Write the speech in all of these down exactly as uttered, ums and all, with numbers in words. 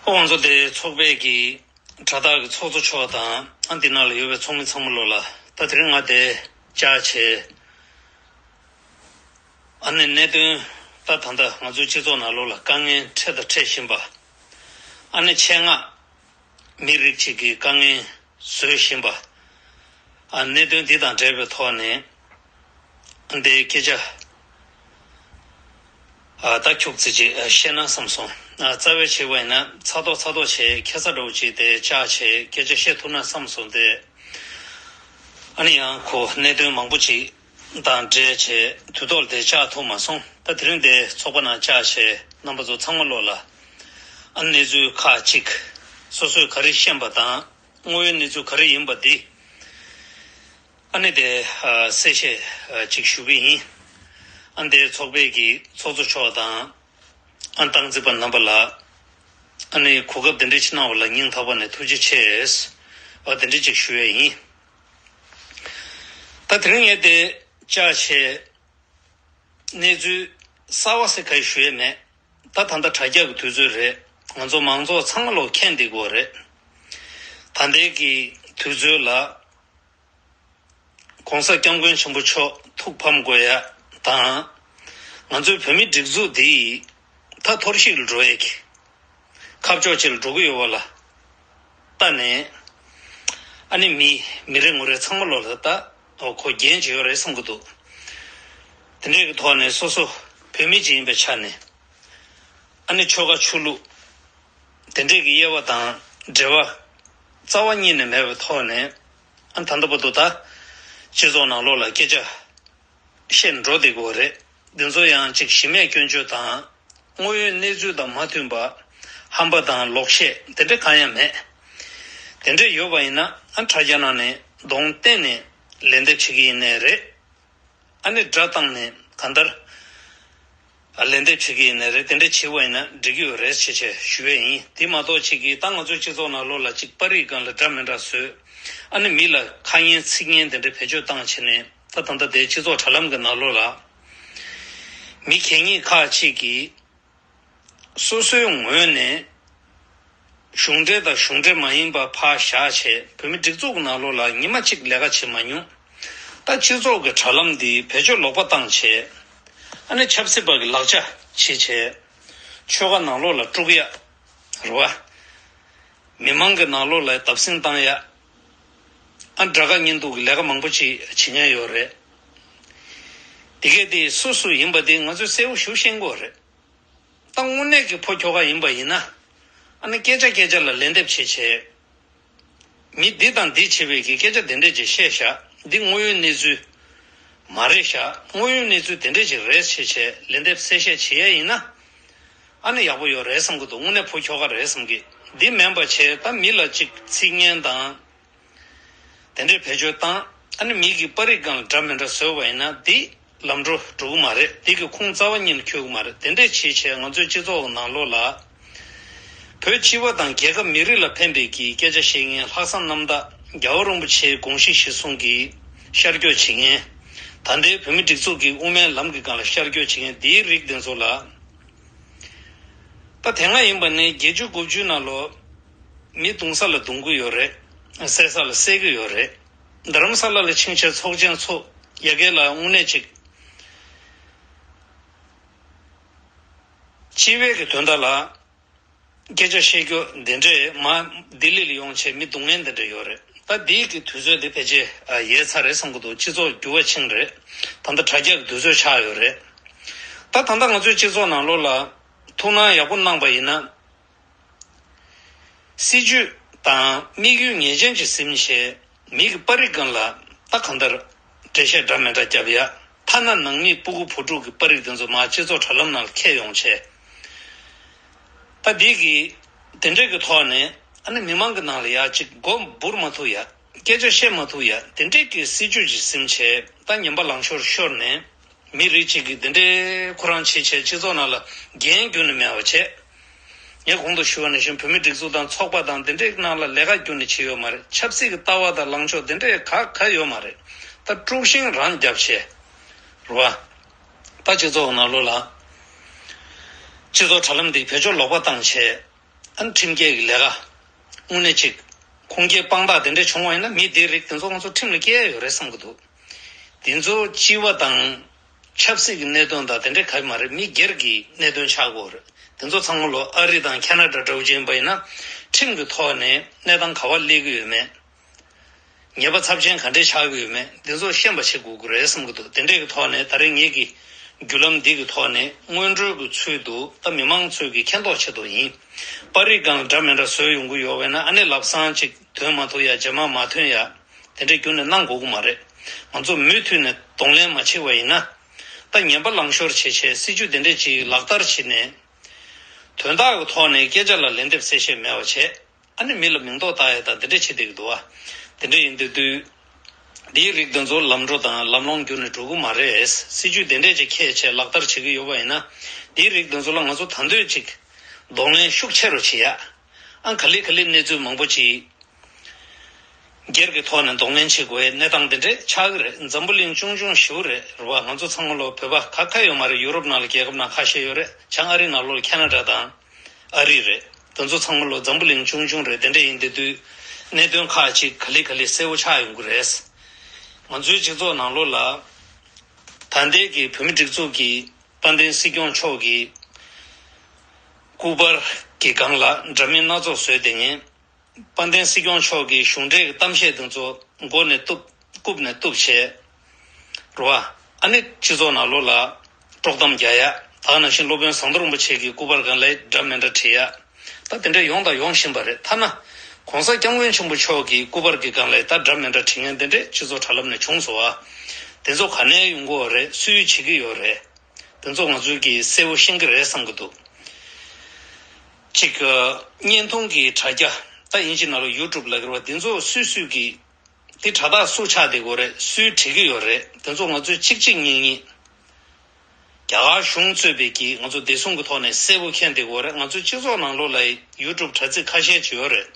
ཁོ་ང་ཚོ་དེ་ཚོགས་པའི་གི་དྲ་བདག་གི་ཚོགས་གཙོ་མཆོག་དང་ཨ་འདི་ནང་ལ་ཡོད་པའི་ཚོགས་མི་ཚང་མ་ལོ་ལ་ད་དེ་རིང་ང་དེ་བཅར་བྱས། ཨ་ནི་གནད་དོན་ད་ད་ལྟ་ང་ཚོའི་སྤྱི་ཚོགས་ནང་ལོ་ལ་དཀའ་ངལ་འཕྲད་དང་འཕྲད་བཞིན་པ། ཨ་ནི་ཆེད་མངགས་མི་རིགས་གཅིག་གི་དཀའ་ངལ་བཟོས་བཞིན་པ། ཨ་གནད་དོན་འདི་དང་འབྲེལ་བའི་ཐོག་ནས་འདིའི་སྐད་ཆ་ཨ་ད་ཁྱུག་ཙམ་ཅིག་བཤད་ན་བསམ་སོང་། ཨ་རྩ་བའི་ཆེ་བ་ཡིན་ན་ཚ་ཏོག་ཚ་ཏོག་བྱས་ཁ་ས་འདྲ་བོ་ཅིག་དེ་བཅར་བྱས་སྐད་ཆ་བཤད་ཐུབ་ན་བསམ་སོང་སྟེ། ཨ་ནི་ཡང་ཁོ་གནད་དོན་མང་པོ་ཅིག་དང་འབྲེལ་བྱས་དུས་ཐོག་ལ་དེ་བཅར་ཐུབ་མ་སོང་། ད་དེ་རིང་དེ་ཚོགས་པ་ནང་བཅར་བྱས་རྣམ་པ་ཚོ་ཚང་མ་ལོ་ལ་ཨ་གནས་ཚུལ་ཁག་ཅིག་སོ་སོས་ག་རེ་ཤེས་པ་དང་དངོས་ཡོད་གནས་ཚུལ་ག་རེ་ཡིན་པ་འདི་ཨ་ནི་དེ་ཨ་གསལ་བཤད་ཨ་ཅིག་ཞུ་གི་ཡིན། ཨ་འདི་ཚོགས་པའི་གི་ཚོགས་གཙོ་མཆོག་དང་ཨ་སྟངས་འཛིན་པ་རྣམ་པ་ལ་ཨ་ནི་གོ་སྐབས་དེ་འདྲ་ཅིག་གནང་བ་ལ་སྙིང་ཐག་པ་ནས་ཐུགས་རྗེ་ཆེ། ཨ་དེ་འདྲ་ཅིག་ཞུ་ཡས་ཡིན། ད་དེ་རིང་ངས་དེ་བཅར་བྱས་གནས་ཚུལ་གསར་བ་ཟེར་ག་ཞུ་ཡས་མེད། ད་ད་ལྟ་དྲ་རྒྱ་གི་དུས་ཚོད་རེད། ང་ཚོ་མང་ཚོགས་ཚང་མ་ལོ་མཁྱེན་བསྡད་དགོས་རེད། ད་ལྟའི་གི་དུས་ཚོད་ལ་༸གོང་ས་༸སྐྱབས་མགོན་ཆེན་པོ་མཆོག་ཐུགས་ཕམ་དགོས་ཡ་དང་། ང་ཚོའི་བོད་མི་སྒྲིག་འཛུགས་འདི་ད་འཐོར་ཞིག་ལ་འགྲོ་ཡས་ཀྱི་ཁ་ཕྱོགས་ཅིག་ལ་འགྲོ་གི་ཡོད་པ་ལ་ལྟ་ནས། ཨ་ནི་མི་མི་རེ་ངོ་རེ་ཚང་མ་ལོ་ལ་ད་ཨོ་ཁོ་འགན་ཅིག་ཡོད་རེད་བསམ་གི་འདུག་དེ་འདྲའི་གི་ཐོག་ནས་སོ་སོ་བོད་མི་ཅིག་ཡིན་པའི་ཆ་ནས་ཨ་ནི་ཆོལ་ཁ་ཆོས་ལུགས་དེ་འདྲའི་གི་དབྱེ་བ་དང་འབྲེལ་བ་རྩ་བ་ཉིད་ནས་མེད་པའི་ཐོག་ནས། ཨ་ད་ལྟ་བར་དུ་ད་སྤྱི་ཚོགས་ནང་ལོགས་ལ་སྐད་ཆ་བཤད་འགྲོ་བསྡད་དགོས་རེད། འདི་ཚོ་ཡང་ཅིག་གཞི་མེད་སྐྱོན་བརྗོད་དང་དངོས་ཡོད་གནས་ཚུལ་དང་མ་མཐུན་པ་ཧམ་པ་དང་ལོག་བཤད་དེ་འདྲ་གང་ཡང་མེད། དེ་འདྲ་ཡོད་པ་ཡིན་ན་ཨ་དྲ་རྒྱ་ནང་ནས་གདོང་གཏད་ནས་ལན་འདེབས་བྱེད་ཀྱི་ཡིན་ནའི་རེད། ཨ་ནི་སྒྲ་བཏང་ནས་གང་ལྟར་ལན་འདེབས་བྱེད་ཀྱི་ཡིན་ནའི་རེད། དེ་འདྲ་བྱེད་པ་ཡིན་ན་འགྲིག་གི་ཡོད་རེད་ཅེས་བྱས་ཞུ་ཡས་ཡིན། དེ་མ་གཏོགས་ཅིག་གིས་ད་ང་ཚོའི་སྤྱི་ཚོགས་ནང་ལོགས་ལ་ཅིག་པར་རིས་སྒང་ལ་འདྲ་མི་འདྲ་བཟོས། ཨ་ནི་མི་ལ་ཁ་ངན་ཚིག་ངན་དེ་འདྲ་བེད་སྤྱོད་བཏང་བྱས་ནས་ད་ད་ལྟ་དེ་སྤྱི་ཚོགས་དྲ་ལམ་གྱི་ནང་ལོགས་ལ་མི་གད་སྙིགས་ཁག་ཅིག་གིས་སོ་སོའི་ངོས་ནས་གཞུང་འབྲེལ་དང་གཞུང་འབྲེལ་མ་ཡིན་པ་ཕར་བཞག་བྱས་བོད་མི་སྒྲིག་འཛུགས་ཀྱི་ནང་ལོགས་ལ་ཉི་མ་གཅིག་ལས་ཀ་བྱེད་མ་མྱོང་། ད་སྤྱི་ཚོགས་ཀྱི་དྲ་ལམ་འདི་བེད་སྤྱོད་ལོག་པ་བཏང་བྱས། ཨ་ནི་ཆབ་སྲིད་པ་གི་ལག་ཆ་བྱེད་བྱས། ཆོལ་ཁ་ནང་ལོགས་ལ་དཀྲུག་ཡ། རེད་བ། མི་མང་གི་ནང་ལོགས་ལ་བརྡབ་གསིག་བཏང་ཡ། ཨ་དགྲ་དགའ་གཉེན་སྡུག་གི་ལས་ཀ་མང་པོ་ཅིག་བྱེད་མཁན་ཡོད་རེད། དེ་གས་དེ་སུ་སུ་ཡིན་པ་དེ་ང་ཚོས་གསལ་པོ་ཞེ་པོ་ཤེས་ཀྱི་ཡོད་རེད། ད་དངོས་གནས་ཀྱི་ཕོ་ཁྱོ་ག་ཡིན་པ་ཡིན་ན། ཨ་ནི་སྐད་ཆ་སྐད་ཆ་ལ་ལན་འདེབས་བྱེད་བྱས། མི་འདི་དང་འདི་བྱེད་པའི་གི་སྐད་ཆ་དེ་འདྲས་ཅིག་བཤད་བཞག་འདི་དངོས་ཡོད་གནས་ཚུལ་མ་རེད་བཞག་དངོས་ཡོད་གནས་ཚུལ་དེ་འདྲས་ཅིག་རེད་ཅེས་བྱས་ལན་འདེབས་གསལ་བཤད་བྱེད་ཡ་ཡིན་ན། ཨ་ནི་ཡག་པོ་ཡོད་རེད་བསམ་གི་འདུག་དངོས་གནས་ཕོ་ཁྱོ་ག་རེད་བསམ་གི། འདི་མིན་པ་བྱས་ད་མི་ལ་ཅིག་ཚིག་ངན་དང་། དེ་འདྲའི་བེད་སྤྱོད་བཏང་། ཨ་ནི་མི་གི་པར་རིས་སྒང་ལ་འདྲ་མི་འདྲ་བཟོས་པ་ཡིན་ན་འདི་ལམ་འགྲོ་འགྲོ་གི་མ་རེད། འདི་གི་ཁུངས་རྩ་བ་ཉིད་ནས་འཁྱོལ་གི་མ་རེད། དེ་འདྲས་བྱས་བྱས་ང་ཚོའི་སྤྱི་ཚོགས་ནང་ལོགས་ལ་བོད་སྤྱི་པ་དང་རྒྱལ་ཁབ་མི་རིགས་ལ་ཕན་པའི་གི་སྐད་ཆ་བཤད་མཁན། ལྷག་བསམ་རྣམ་དག་རྒྱལ་བ་རིན་པོ་ཆེའི་དགོངས་གཞི་གཞིར་བཟུང་གི་ཤར་བསྐྱོད་བྱེད་མཁན། ད་ལྟའི་བོད་མི་སྒྲིག་འཛུགས་ཀྱི་དབུ་མའི་ལམ་གྱི་སྒང་ལ་ཤར་བསྐྱོད་བྱེད་མཁན་འདིའི་རིགས་དེ་ཚོ་ལ། ད་དེ་སྔ་ཡིན་པ་ནས་བརྒྱད་ཅུ་དགུ་བཅུའི་ནང་ལོགས་མི་རྡུང་ས་ལ་རྡུང་གི་ཡོད་རེད། བསད་ས་ལ་བསད་ཀྱི་ཡོད་རེད། རྡ་རམ་ས་ལ་ལ་ཕྱིན་བྱས་ཚོགས་ཆེན་ཚོགས། ཡ་གི་ལ་དངོས་གནས་ཅིག་སྤྱི་པའི་གི་དོན་དག་ལ་སྐད་ཆ་བཤད་རྒྱུ་འདི་འདྲས་མ་ལྡི་ལི་ལ་ཡོང་བྱས་མི་རྡུང་མཁན་འདི་འདྲས་ཡོད་རེད། ད་འདིའི་གི་དུས་ཚོད་འདི་ཕལ་ཆེར་ཡལ་ཚར་རེད་བསམ་གི་འདུག་སྤྱི་ཚོགས་འགྱུར་བ་ཕྱིན་རེད། ད་ལྟ་དྲ་རྒྱ་གི་དུས་ཚོད་ཆགས་ཡོད་རེད། ད་ད་ལྟ་ང་ཚོའི་སྤྱི་ཚོགས་ནང་ལོགས་ལ་ཐུགས་སྣང་ཡག་པོ་གནང་པ་ཡིན་ན། སྲིད་ཇུས་དང་དམིགས་ཡུལ་ངེས་ཅན་ཅིག་ཟིན་བྱས་མི་གི་པར་རིས་སྒང་ལ་ད་གང་ལྟར་འགྲེལ་བཤད་འདྲ་མི་འདྲ་བརྒྱབ་ཡ། ཐ་ན་ནང་མི་སྤུ་གུ་བུ་ཕྲུག་གི་པར་རིས་དེ་ཚོ་མར་སྤྱི་ཚོགས་དྲ་ལམ་ནང་ལ་འཁྱེར་ཡོང་བྱས། ད་འདི་གི་དེ་འདྲས་ཀྱི་ཐོག་ནས་ཨ་ནི་མི་མང་གི་ནང་ལ་ཡ་ཅིག་མགོ་འབུར་མ་ཐུབ་ཡ། སྐད་ཆ་བཤད་མ་ཐུབ་ཡ། དེ་འདྲས་ཀྱི་སྲིད་ཇུས་ཅིག་ཟིན་བྱས་ད་ངན་པ་ལངས་ཤོར་ཤོར་ནས། མི་རིགས་གཅིག་གིས་འདི་འདྲའི་ཁོ་རང་བྱེད་བྱས་སྤྱི་ཚོགས་ནང་ལ་འགན་ཁྱོན་ནས་མེད་པ་བྱས། ངས་གོང་དུ་ཞུས་པ་ནང་བཞིན་བོད་མི་སྒྲིག་འཛུགས་དང་ཚོགས་པ་དང་འདི་འདྲའི་ནང་ལ་ལས་ཀ་ཁྱོན་ནས་བྱེད་ཡོད་མ་རེད། ཆབ་སྲིད་ཀྱི་ལྟ་བ་དང་ལངས་ཕྱོགས་འདི་འདྲའི་ག་ག་ཡོད་མ་རེད། ད་དཀྲུག་ཤིང་རང་བརྒྱབ་བྱས། རེད་བ། ད་སྤྱི་ཚོགས་ནང་ལོགས་ལ་སྤྱི་ཚོགས་དྲ་ལམ་འདི་བེད་སྤྱོད་ལོག་པ་བཏང་བྱས། ཨ་ནི་ཁྲིམས་འགལ་གྱི་ལས་ཀ་དངོས་གནས་ཅིག་ཁུངས་སྐྱེལ་དཔང་རྟགས་དེ་འདྲ་བྱུང་བ་ཡིན་ན། མི་དེའི་རིགས་དེ་ཚོ་ང་ཚོ་ཁྲིམས་ལ་བཀལ་ཡ་ཡོད་རེད་བསམ་གྱི་འདུག་དེ་ཚོ་སྤྱི་པ་དང་ཆབ་སྲིད་ཀྱི་གནད་དོན་དང་དེ་འདྲ་ག་ཡི་མ་རེད། མི་སྒེར་གྱི་གནད་དོན་ཆགས་ཀྱི་ཡོད་རེད། དེ་ཚོ་ཚང་མ་ལོ་ཨ་རི་དང་ཁ་ན་ཌ་འདྲ་བོ་ཅིག་ཡིན་པ་ཡིན་ན། ཁྲིམས་ཀྱི་ཐོག་ནས་གནས་སྟངས་ག་པར་སླེབས་ཀྱི་ཡོད་མེད། ཉེས་པ་ཚབས་ཆེན་ག་འདྲས་ཆགས་ཀྱི་ཡོད་མེད། འདི་ཚོ་ཤེས་པ་བྱེད་དགོས་ཀྱི་རེད་བསམ་གྱི་འདུག་དེ་འདྲས་ཀྱི་ཐོག་ནས་ད་རེས་ངེད་ཀྱི་བརྒྱུད་ལམ་འདི་གི་ཐོག་ནས་སྔོན་འགྲོའི་གི་ཚུལ་དུ། ད་མི་མང་ཚོའི་གི་མཁྱེན་རྟོགས་ཆེད་དུ་ཡིན། པར་རིས་སྒང་ལ་འདྲ་མི་འདྲ་བཟོས་ཡོང་གི་ཡོད་པས་ན། ཨ་ནི་ལབ་སང་ཅིག་དོན་མ་ཐུག་ཡ། རྗེས་མ་མ་ཐོན་ཡ། དེ་འདྲས་ཁྱོན་ནས་གནང་དགོས་ཀྱི་མ་རེད། ང་ཚོ་མུ་མཐུད་ནས་གདོང་ལེན་མ་བྱེད་པ་ཡིན་ན། ད་ངན་པ་ལངས་ཤོར་བྱས་བྱས་སྲིད་ཇུས་དེ་འདྲས་ཅིག་ལག་བསྟར་བྱས་ནས། དོན་དག་གི་ཐོག་ནས་སྐད་ཆ་ལ་ལན་འདེབས་གསལ་བཤད་མེད་པ་བྱས། ཨ་ནི་མི་ལ་མིང་འདོགས་བཏགས་ཡ་དང་དེ་འདྲ་བྱེད་བསྡད་ཀྱི་འདུག་བ། དེ་འདྲ་ཡིན་དུས་དུས། འདིའི་རིགས་དེ་ཚོ་ལམ་འགྲོ་དང་ལམ་ལྷོང་བརྒྱུད་ནས་འགྲོ་གི་མ་རེད། སྲིད་ཇུས་དེ་འདྲས་ཅིག་འཁྱེར་བྱས་ལག་བསྟར་བྱེད་ཀྱི་ཡོད་པ་ཡིན་ན། འདིའི་རིགས་དེ་ཚོ་ལ་ང་ཚོ་ད་འདོད་ཅིག་གདོང་ལེན་ཤུགས་ཆེ་རུ་བྱེད་ཡ། ཨ། ག་ལེ་ག་ལེ་གནས་ཚུལ་མང་པོ་ཅིག་སྒེར་གྱི་ཐོག་ནས་གདོང་ལེན་བྱེད་དགོས་པའི་གནས་སྟངས་དེ་འདྲས་ཆགས་ཀྱི་རེད། འཛམ་བུ་གླིང་ཆུང་ཆུང་ཞེ་པོ་རེད། རེད་བ། ང་ཚོ་ཚང་མ་ལོ་བོད་པ་ག་ག་ཡོད་མ་རེད། ཡུ་རོབ་ནང་ལ་རྒྱལ་ཁབ་ནང་ཁ་ཤས་ཡོད་རེད། བྱང་ཨ་རི་ནང་ལོགས་ལ་ཁ་ན་ཌ་དང་ཨ་རི་རེད། དེ་ཚོ་ཚང་མ་ལོ་འཛམ་བུ་གླིང་ཆུང་ཆུང་རེད། དེ་འདྲ་ཡིན་དེ་དུས་གནད་དོན་ཁག་ཅིག་ག་ལེ་ག་ལེ་གསལ་པོ་ཆགས་ཡོང་གི་རེད། ང་ཚོའི་སྤྱི་ཚོགས་ནང་ལོགས་ལ་ད་ལྟའི་གི་བོད་མི་སྒྲིག་འཛུགས་ཀྱི་དཔལ་ལྡན་སྲིད་སྐྱོང་མཆོག་གི་སྐུ་པར་གྱི་སྒང་ལ་འདྲ་མིན་སྣ་ཚོགས་བཟོས་བསྡད་མཁན། དཔལ་ལྡན་སྲིད་སྐྱོང་མཆོག་གིས་གཞུང་འབྲེལ་གྱི་གཏམ་བཤད་དེ་ཚོ་མགོ་ནས་གཏུབ། རྐུབ་ནས་གཏུབ་བྱས། རེད་བ། ཨ་ནི་སྤྱི་ཚོགས་ནང་ལོགས་ལ་དཀྲོག་གཏམ་རྒྱག་ཡ། ད་ག་ནང་བཞིན་སློབ་དཔོན་ཟམ་གདོང་རིན་པོ་ཆེ་གི་སྐུ་པར་སྒང་ལ་འདྲ་མི་འདྲ་བྲིས་ཡ། ད་དེ་འདྲ་ཡོང་དང་ཡོང་བཞིན་པ་རེད། ཐ་ན་༸གོང་ས་༸སྐྱབས་མགོན་ཆེན་པོ་མཆོག་གི་སྐུ་པར་གྱི་སྒང་ལ་ད་འདྲ་མི་འདྲ་བྲིས་མཁན་དེ་འདྲས་སྤྱི་ཚོགས་དྲ་ལམ་ནས་བྱུང་སོང་བ། དེ་ཚོ་ག་ནས་ཡོང་གི་ཡོད་རེད། སུས་བྱེད་ཀྱི་ཡོད་རེད། དེ་ཚོ་ང་ཚོས་ཀྱིས་གསལ་པོ་ཤེས་ཀྱི་རེད་བསམ་གྱི་འདུག་གཅིག་བརྙན་ཐུང་གི་དྲ་རྒྱ། ད་དབྱིན་ཇི་ནང་ལ་ཡུ་ཊུབ་ལབ་ཀྱི་རེད་བ། དེ་ཚོ་སུས་སུས་ཀྱིས་དེ་དྲ་ཐག་སུ་ཆགས་བསྡད་ཀྱི་ཡོད་རེད། སུས་བྲིས་ཀྱི་ཡོད་རེད། དེ་ཚོ་ང་ཚོས་གཅིག་གཅིག་གཉིས་གཉིས། རྒྱ་གར་གཞུང་གཙོས་པའི་གི་ང་ཚོ་བདེ་སྲུང་གི་ཐོག་ནས་གསལ་པོ་མཁྱེན་བསྡད་ཀྱི་ཡོད་རེད། ང་ཚོའི་སྤྱི་ཚོགས་ནང་ལོགས་ལ་ཡུ་ཊུབ་དྲ་ཚིགས་ཁ་ཤས་ཅིག་ཡོད་རེད།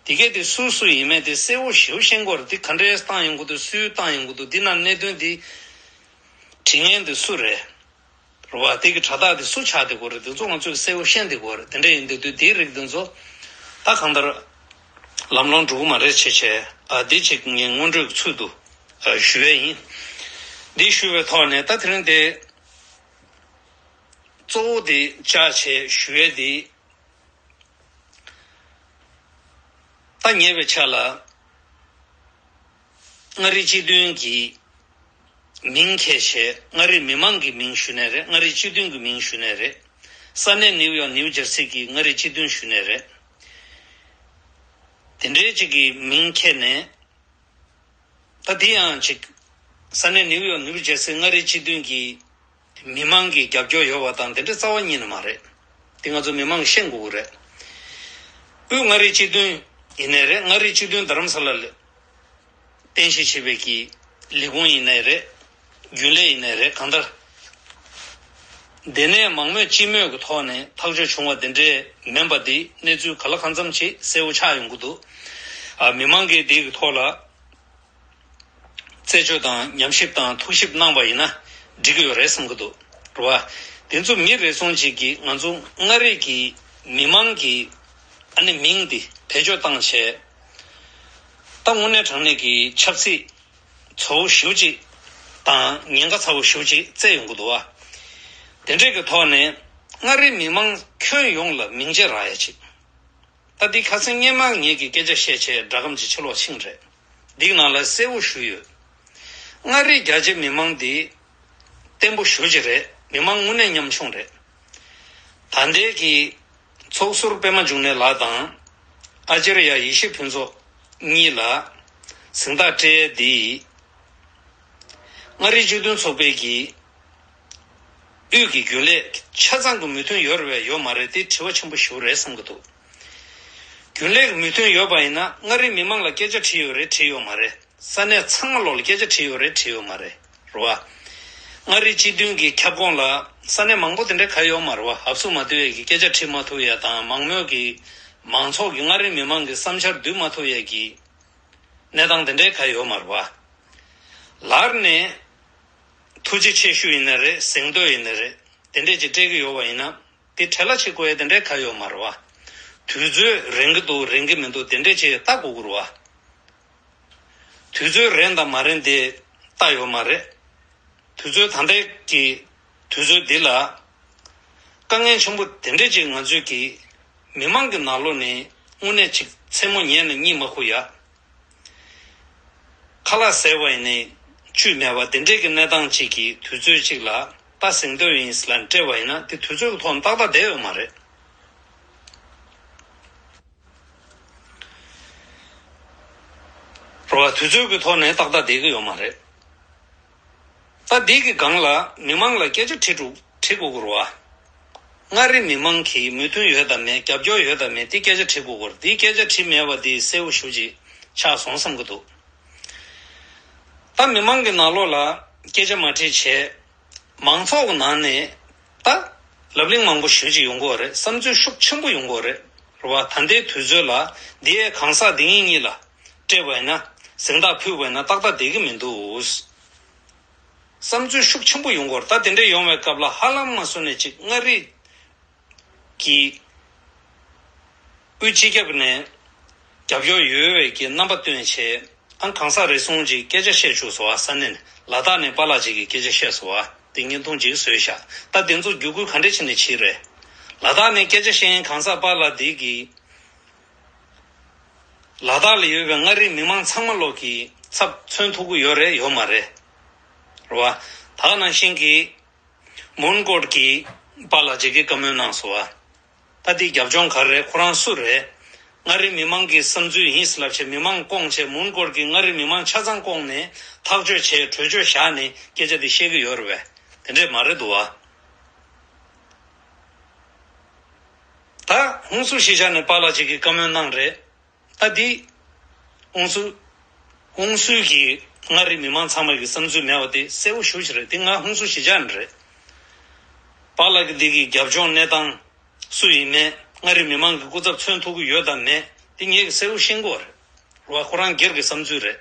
དེ་གས་དེ་སུ་སུ་ཡིན་མིན་དེ་གསལ་པོ་ཞེ་པོ་ཤེས་ཀྱི་ཡོད་རེད། དེ་ག་འདྲས་བཏང་ཡོང་གི་འདུག་སུས་བཏང་ཡོང་གི་འདུག་འདི་ནང་གནད་དོན་འདི་བྲིས་མཁན་དེ་སུ་རེད། རེད་བ། དེ་གི་དྲ་ཐག་དེ་སུ་ཆགས་བསྡད་ཀྱི་ཡོད་རེད། དེ་ཚོ་ང་ཚོས་གསལ་པོ་ཤེས་བསྡད་ཀྱི་ཡོད་རེད། དེ་འདྲ་ཡིན་དུས་དུས་དེའི་རིགས་དེ་ཚོ་ད་གང་ལྟར་ལམ་ལྷོང་འགྲོ་གི་མ་རེད་བྱས་བྱས། ཨ། འདི་ཅིག་ངས་སྔོན་འགྲོའི་ཚུལ་དུ་ཨ་ཞུ་ཡས་ཡིན། འདི་ཞུ་བའི་ཐོག་ནས་ད་དེ་རིང་དེ་གཙོ་བོ་དེ་བཅའ་བྱས་ཞུ་ཡས་དེ། ད་ཉེ་བའི་ཆར་ལ་མངའ་རིས་སྤྱི་མཐུན་གྱི་མིང་འཁྱེར་བྱས། མངའ་རིས་མི་མང་གི་མིང་ཞུས་ནའི་རེད། མངའ་རིས་སྤྱི་མཐུན་གྱི་མིང་ཞུས་ནའི་རེད། ས་གནས་ནིའུ་ཡོག་ནིའུ་ཇར་སི་གི་མངའ་རིས་སྤྱི་མཐུན་ཞུས་ནའི་རེད། དེ་འདྲའི་ཅིག་གི་མིང་འཁྱེར་ནས། ད་དེ་ཡང་ཅིག་ས་གནས་ནིའུ་ཡོག་ནིའུ་ཇར་སི་མངའ་རིས་སྤྱི་མཐུན་གྱི་མི་མང་གི་རྒྱབ་སྐྱོར་ཡོད་པ་དང་དེ་འདྲ་རྩ་བ་ཉིད་ནས་མ་རེད། དེ་ང་ཚོ་མི་མང་གིས་ཤེས་དགོས་ཀྱི་རེད། དབུས་མངའ་རིས་སྤྱི་མཐུན་ཡིན་ནའི་རེད། མངའ་རིས་སྤྱི་མཐུན་རྡ་རམ་ས་ལ་ལ་རྟེན་གཞི་བྱས་པའི་གི་ལས་ཁུངས་ཡིན་ནའི་རེད། རྒྱུན་ལས་ཡིན་ནའི་རེད། གང་ལྟར་དེ་ནས་མང་མོས་སྤྱི་མོས་ཀྱི་ཐོག་ནས་ཐག་གཅོད་བྱུང་བ་དེ་འདྲས་མིན་པ་དེ་གནས་ཚུལ་ག་ལ་གང་འཚམ་ཅིག་གསལ་པོ་ཆགས་ཡོང་གི་འདུག་ཨ། མི་མང་གིས་དེ་གི་ཐོག་ལ་རྩད་གཅོད་དང་ཉམས་ཞིབ་དང་ཐུགས་ཞིབ་གནང་བ་ཡིན་ན་འགྲིག་གི་ཡོད་རེད་བསམ་གི་འདུག་རེད་བ། དེ་ཚོ་མི་རེ་ཟུང་ཅིག་གིས་ང་ཚོ་མངའ་རིས་ཀྱི་མི་མང་གི་ཨ་ནི་མིང་འདི་བེད་སྤྱོད་བཏང་བྱས། ད་དངོས་གནས་དྲང་གནས་ཀྱི་ཆབ་སྲིད་ཚ་པོ་ཞེ་པོ་ཅིག་དང་ཉེན་ཁ་ཚ་པོ་ཞེ་པོ་ཅིག་བརྩད་ཡོང་གི་འདུག་བ། དེ་འདྲས་ཀྱི་ཐོག་ནས་མངའ་རིས་མི་མང་ཁྱོན་ཡོངས་ལ་མིང་ཆད་རག་ཡ་ཅིག་ད་འདི་ཁ་སང་སྔོན་མ་ངེད་ཀྱིས་སྐད་ཆ་བཤད་བྱས་སྒྲ་སྒམ་ཅིག་ཕྱི་ལོགས་ཕྱིན་རེད། འདིའི་ནང་ལ་གསལ་པོ་ཞུས་ཡོད། མངའ་རིས་རྒྱ་ཆེ་མི་མང་འདི་བརྟན་པོ་ཞེ་པོ་ཅིག་རེད། མི་མང་དངོས་གནས་ཉམ་ཆུང་རེད། ད་ལྟའི་གི་ཚོགས་ཟུར་པད་མ་འབྱུང་གནས་ལགས་དང་ཨ་ཅར་ཡ་ཡེ་ཤེས་ཕུན་ཚོགས་གཉིས་ལ་གཟེངས་རྟགས་སྤྲད་ཡས་འདི། མངའ་རིས་སྤྱི་མཐུན་ཚོགས་པའི་གི་དབུས་ཀྱི་རྒྱུན་ལས་ཆ་ཚང་གི་མོས་མཐུན་ཡོད་རེད་པས་ཡོད་མ་རེད། དེ་དྲི་བ་ཆེན་པོ་ཞིག་རེད་བསམ་གྱི་འདུག་རྒྱུན་ལས་ཀྱི་མོས་མཐུན་ཡོད་པ་ཡིན་ན་མངའ་རིས་མི་མང་ལ་སྐད་ཆ་དྲིས་ཡོད་རེད། དྲིས་ཡོད་མ་རེད། ས་གནས་ཚང་མ་ལོག་ལ་སྐད་ཆ་དྲིས་ཡོད་རེད། དྲིས་ཡོད་མ་རེད། རེད་བ། མངའ་རིས་སྤྱི་མཐུན་གྱི་ཁྱབ་ཁོངས་ལ་ས་གནས་མང་པོ་དེ་འདྲ་ག་ཡོད་མ་རེད་བ། ཧབ་སུ་མ་ཐུབ་ཡས་ཀྱི་སྐད་ཆ་དྲིས་མ་ཐུབ་ཡས་དང་མང་མོས་ཀྱི་མང་ཚོགས་ཀྱི་མངའ་རིས་མི་མང་གི་བསམ་འཆར་བསྡུ་མ་ཐུབ་ཡས་ཀྱི་གནས་སྟངས་དེ་འདྲའི་ག་ཡོད་མ་རེད་བ། ལར་ནས་ཐུགས་རྗེ་ཆེ་ཞུ་ཡིན་ན་རེད། གཟེངས་བསྟོད་ཡིན་ན་རེད། དེ་འདྲས་ཅིག་སྤྲད་ཀྱི་ཡོད་པ་ཡིན་ན་དེ་བྲེལ་བ་བྱེད་དགོས་ཡས་དེ་འདྲའི་ག་ཡོད་མ་རེད་བ། དུས་ཚོད་རན་གྱི་འདུག་རན་གྱི་མི་འདུག་དེ་འདྲས་ཅིག་ལྟ་དགོས་ཀྱི་རེད་བ། དུས་ཚོད་རན་དང་མ་རན་དེ་ལྟ་ཡོད་མ་རེད། དུས་ཚོད་ད་ལྟའི་གི་དུས་ཚོད་འདི་ལ་དཀའ་ངལ་ཆེན་པོ་དེ་འདྲས་ཅིག་ང་ཚོས་ཀྱི་མི་མང་གི་ནང་ལོགས་ནས་དངོས་གནས་ཅིག་མཚན་མོ་ཉལ་ནས་གཉིད་མ་ཁུག་ཡ། ཁ་ལག་ཟས་པ་ཡིན་ནའི་བཅུད་མེད་པ་དེ་འདྲས་ཀྱི་གནས་སྟངས་ཅིག་གི་དུས་ཚོད་ཅིག་ལ་ད་ཟིང་འདོད་ཡིན་ལ་སྤྲད་པ་ཡིན་ན་དེ་དུས་ཚོད་ཀྱི་ཐོག་ནས་ཏག་ཏག་བསྡད་ཡོད་མ་རེད། རེད་བ། དུས་ཚོད་ཀྱི་ཐོག་ནས་ཏག་ཏག་བསྡད་ཀྱི་ཡོད་མ་རེད། ད་འདི་གི་སྒང་ལ་མི་མང་ལ་སྐད་ཆ་དྲི་དྲུག་དྲི་དགོས་ཀྱི་རེད་བ། མངའ་རིས་མི་མང་གིས་མོས་མཐུན་ཡོད་དམ་མེད། རྒྱབ་སྐྱོར་ཡོད་དམ་མེད། འདི་སྐད་ཆ་དྲི་དགོས་ཀྱི་རེད། འདི་སྐད་ཆ་དྲི་མེད་པ་འདི་གསལ་པོ་ཞེ་པོ་ཅིག་ཆགས་སོང་བསམ་གྱི་འདུག་ད་མི་མང་གི་ནང་ལོགས་ལ་སྐད་ཆ་མ་དྲིས་བྱས། མང་ཚོགས་ཀྱི་ནང་ནས་ད་ལབ་གླེང་མང་པོ་ཞེ་པོ་ཅིག་ཡོང་གི་ཡོད་རེད། བསམ་ཚུལ་ཤུགས་ཆེན་པོ་ཡོང་གི་ཡོད་རེད། རེད་བ། ད་ལྟའི་དུས་ཚོད་ལ་འདི་ཡའི་གང་ཟག་འདི་ངེད་གཉིས་ལ་སྤྲད་པ་ཡིན་ན། གཟེངས་རྟགས་ཕུལ་བ་ཡིན་ན་ཏག་ཏག་བསྡད་ཀྱི་མི་འདུག་བསམ་ཚུལ་ཤུགས་ཆེན་པོ་ཡོང་གི་ཡོད་རེད། ད་དེ་འདྲ་ཡོང་བའི་སྐབས་ལ་ཧ་ལམ་མ་སོང་ནས་ཅིག་མངའ་རིས་ཀྱི་དབུས་སྤྱི་ཁྱབ་ནས་རྒྱབ་སྐྱོར་ཡོད་པའི་གི་རྣམ་པ་སྟོན་བྱས། ཨང་གང་ཟག་རེ་ཟུང་ཅིག་སྐད་ཆ་བཤད་བཅུག་སོང་བ། ས་གནས་ནས་ལ་དྭགས་ནས་པཱ་ལགས་ཅིག་གིས་སྐད་ཆ་བཤད་སོང་བ། དེ་བརྙན་ཐུང་ཅིག་བཟོས་བཞག་ད་དེ་ཚོ་བརྒྱུད་སྐུལ་ག་འདྲ་བྱས་ནས་བྱས་རེད། ལ་དྭགས་ནས་སྐད་ཆ་བཤད་མཁན་གང་ཟག་པཱ་ལགས་དེ་གིས་ལ་དྭགས་ལ་ཡོད་པའི་མངའ་རིས་མི་མང་ཚང་མ་ལོག་གི་ཚབ་མཚོན་ཐུབ་ཀྱི་ཡོད་རེད་ཡོད་མ་རེད། རེད་བ། ད་ག་ནང་བཞིན་གྱི་མོན་གྷོ་གི་པཱ་ལགས་ཅིག་གིས་བཀའ་མོལ་གནང་སོང་བ། ད་འདི་རྒྱབ་ལྗོངས་ག་རེ་རེད། ཁོ་རང་སུ་རེད། མངའ་རིས་མི་མང་གི་བསམ་ཚུལ་ཡིན་ལབ་བྱས་མི་མང་བསྐོངས་བྱས། མོན་གྷོ་གི་མངའ་རིས་མི་མང་ཆ་ཚང་བསྐོངས་ནས་ཐག་གཅོད་བྱས། གྲོས་ཆོད་བཞག་ནས་སྐད་ཆ་འདི་བཤད་ཀྱི་ཡོད་རེད་པས། དེ་འདྲས་མ་རེད་འདུག་བ། ད་ཧུན་སུར་གཞིས་ཆགས་ནས་པཱ་ལགས་ཅིག་གིས་བཀའ་མོལ་གནང་རེད། ད་འདི་ཧུན་སུར་ཧུན་སུར་གྱི་མངའ་རིས་མི་མང་ཚང་མ་གི་བསམ་ཚུལ་མེད་པ་དེ་གསལ་པོ་ཞེ་པོ་ཅིག་རེད། དེ་ང་ཧུན་སུར་གཞིས་ཆགས་ནས་རེད། པཱ་ལགས་ཀྱི་འདི་གི་རྒྱབ་ལྗོངས་གནས་སྟངས་སུ་ཡིན་མིན། མངའ་རིས་མི་མང་གི་སྐུ་ཚབ་མཚོན་ཐུབ་ཀྱི་ཡོད་དམ་མེད། དེ་ངས་གི་གསལ་པོ་ཤེས་ཀྱི་ཡོད་རེད། རེད་བ། ཁོ་རང་སྒེར་གྱི་བསམ་ཚུལ་རེད།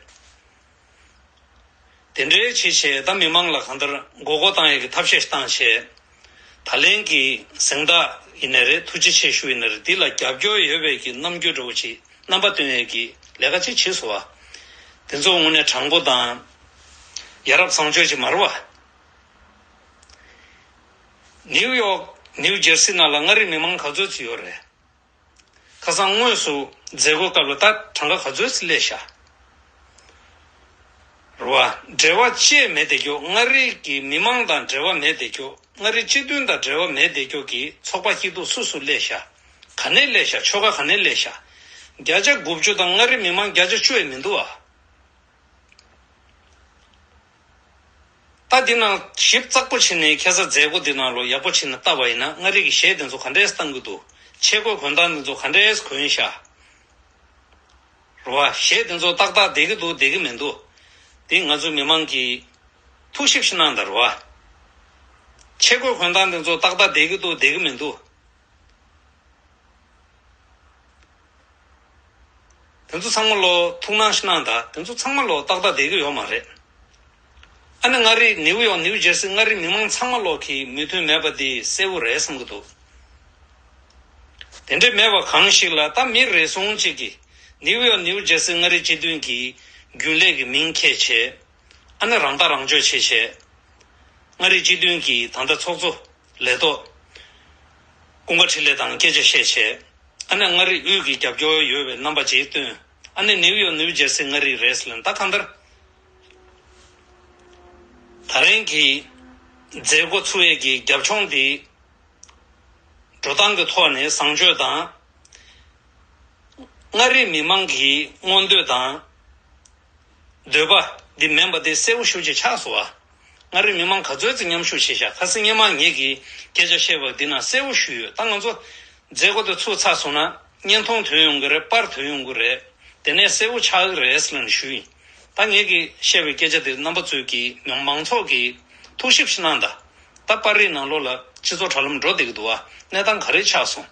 དེ་འདྲའི་བྱས་བྱས་ད་མི་མང་ལ་གང་ལྟར་མགོ་སྐོར་བཏང་ཡས་ཀྱི་ཐབས་ཤེས་བཏང་བྱས། ད་ལན་གྱི་གཟེངས་རྟགས་ཡིན་ནའི་རེད། ཐུགས་རྗེ་ཆེ་ཞུ་ཡིན་ནའི་རེད། འདི་ལ་རྒྱབ་སྐྱོར་ཡོད་པའི་གི་རྣམ་འགྱུར་འདྲ་བོ་ཅིག་རྣམ་པ་སྟོན་ཡས་ཀྱི་ལས་ཀ་ཅིག་བྱས་སོང་བ། དེ་ཚོ་དངོས་གནས་དྲང་པོ་དང་ཡ་རབས་བཟང་སྤྱོད་ཅིག་མ་རེད་བ། ནིའུ་ཡོག་ནིའུ་ཇར་སི་ནང་ལ་མངའ་རིས་མི་མང་ག་ཚོད་ཅིག་ཡོད་རེད། ཁ་སང་དངོས་སུ་མཛད་སྒོ་སྐབས་ལ་ད་གྲངས་ཀ་ག་ཚོད་ཅིག་སླེབས་ཤག་རེད་བ། འབྲེལ་བ་བཅད་མེད་བསྡད་རྒྱུ། མངའ་རིས་ཀྱི་མི་མང་དང་འབྲེལ་བ་མེད་བསྡད་རྒྱུ། མངའ་རིས་སྤྱི་མཐུན་དང་འབྲེལ་བ་མེད་བསྡད་རྒྱུ་གི་ཚོགས་པ་སྐྱིད་སྡུག་སུ་སུ་སླེབས་ཤག་ག་ནས་སླེབས་ཤག་ཆོལ་ཁ་ག་ནས་སླེབས་ཤག་བརྒྱ་ཆ་དགུ་བཅུ་དང་མངའ་རིས་མི་མང་བརྒྱ་ཆ་བཅུ་ཡས་མི་འདུག་ཨ། ད་འདི་ནང་ཞིབ་ཚགས་པོ་བྱས་ནས་ཁ་སང་མཛད་སྒོ་འདི་ནང་ལོ་ཡག་པོ་བྱས་ནས་བལྟས་པ་ཡིན་ན། མངའ་རིས་ཀྱི་གཞས་དེ་ཚོ་ག་འདྲས་བཏང་གི་འདུག་ཆས་གོས་གོན་སྟངས་དེ་ཚོ་ག་འདྲས་གོན་ཤག་རེད་བ། གཞས་དེ་ཚོ་ཏག་ཏག་བསྡད་ཀྱི་འདུག་བསྡད་ཀྱི་མི་འདུག་དེ་ང་ཚོ་མི་མང་གིས་ཐུགས་ཞིབ་ཞིག་གནང་དང་། རེད་བ། ཆས་གོས་གོན་སྟངས་དེ་ཚོ་ཏག་ཏག་བསྡད་ཀྱི་འདུག་བསྡད་ཀྱི་མི་འདུག་དེ་ཚོ་ཚང་མ་ལོ་ཐུགས་སྣང་ཞིག་གནང་དང་། དེ་ཚོ་ཚང་མ་ལོ་ཏག་ཏག་བསྡད་ཀྱི་ཡོད་མ་རེད། ཨ་ནི་མངའ་རིས་ནིའུ་ཡོག་ནིའུ་ཇར་སི་མངའ་རིས་མི་མང་ཚང་མ་ལོག་གི་མོས་མཐུན་མེད་པ་དེ་གསལ་པོ་རེད་བསམ་གྱི་འདུག་དེ་འདྲ་མེད་པ་གང་ཞིག་ལ་ད་མི་རེ་ཟུང་གཅིག་གིས་ནིའུ་ཡོག་ནིའུ་ཇར་སི་མངའ་རིས་སྤྱི་མཐུན་གྱི་རྒྱུན་ལས་ཀྱི་མིང་འཁྱེར་བྱས། ཨ་ནི་རང་ཐག་རང་གཅོད་བྱས་བྱས། མངའ་རིས་སྤྱི་མཐུན་གྱི་ད་ལྟ་ཚོགས་གཙོ་ལས་ཐོག་ཀུན་དགའ་འཕྲིན་ལས་དང་སྐད་ཆ་བཤད་བྱས། ཨ་ནི་མངའ་རིས་དབུས་ཀྱི་རྒྱབ་སྐྱོར་ཡོད་པའི་རྣམ་པ་ཅིག་སྟོན། ཨ་ནི་ནིའུ་ཡོག་ནིའུ་ཇར་སི་མངའ་རིས་རེད་ཟེར་ལབ་ན། ད་གང་ལྟར་ད་རིང་གི་མཛད་སྒོ་ཚུགས་ཡས་ཀྱི་རྒྱབ་ལྗོངས་འདི་འགྲོ་སྟངས་ཀྱི་ཐོག་ནས་བཟང་སྤྱོད་དང་། མངའ་རིས་མི་མང་གི་མངོན་འདོད་དང་འདོད་པ་འདི་མིན་པ་དེ་གསལ་པོ་ཞེ་པོ་ཅིག་ཆགས་སོང་བ། མངའ་རིས་མི་མང་ག་ཚོད་ཅིག་མཉམ་ཞུགས་བྱས་ཤག་ཁ་སང་སྔོན་མ་ངེད་ཀྱིས་སྐད་ཆ་བཤད་པ་འདི་ནང་གསལ་པོ་ཞུས་ཡོད། ད་ང་ཚོ་མཛད་སྒོ་དེ་ཚུགས་ཚར་སོང་ན་བརྙན་ཐུང་ཐོན་ཡོང་གི་རེད། པར་ཐོན་ཡོང་གི་རེད། དེ་ནས་གསལ་པོ་ཆགས་ཀྱི་རེད་ཟེར་ནས་ཞུས་ཡིན། ད་ངེད་ཀྱིས་བཤད་པའི་སྐད་ཆ་དེ་རྣམ་པ་ཚོས་ཀྱིས་མང་ཚོགས་ཀྱིས་ཐུགས་ཞིབ་ཞིག་གནང་དང་། ད་པར་རིས་ནང་ལོགས་ལ་སྤྱི་ཚོགས་དྲ་ལམ་འགྲོ་བསྡད་ཀྱི་འདུག་བ། གནས་སྟངས་ག་རེ་ཆགས་སོང་།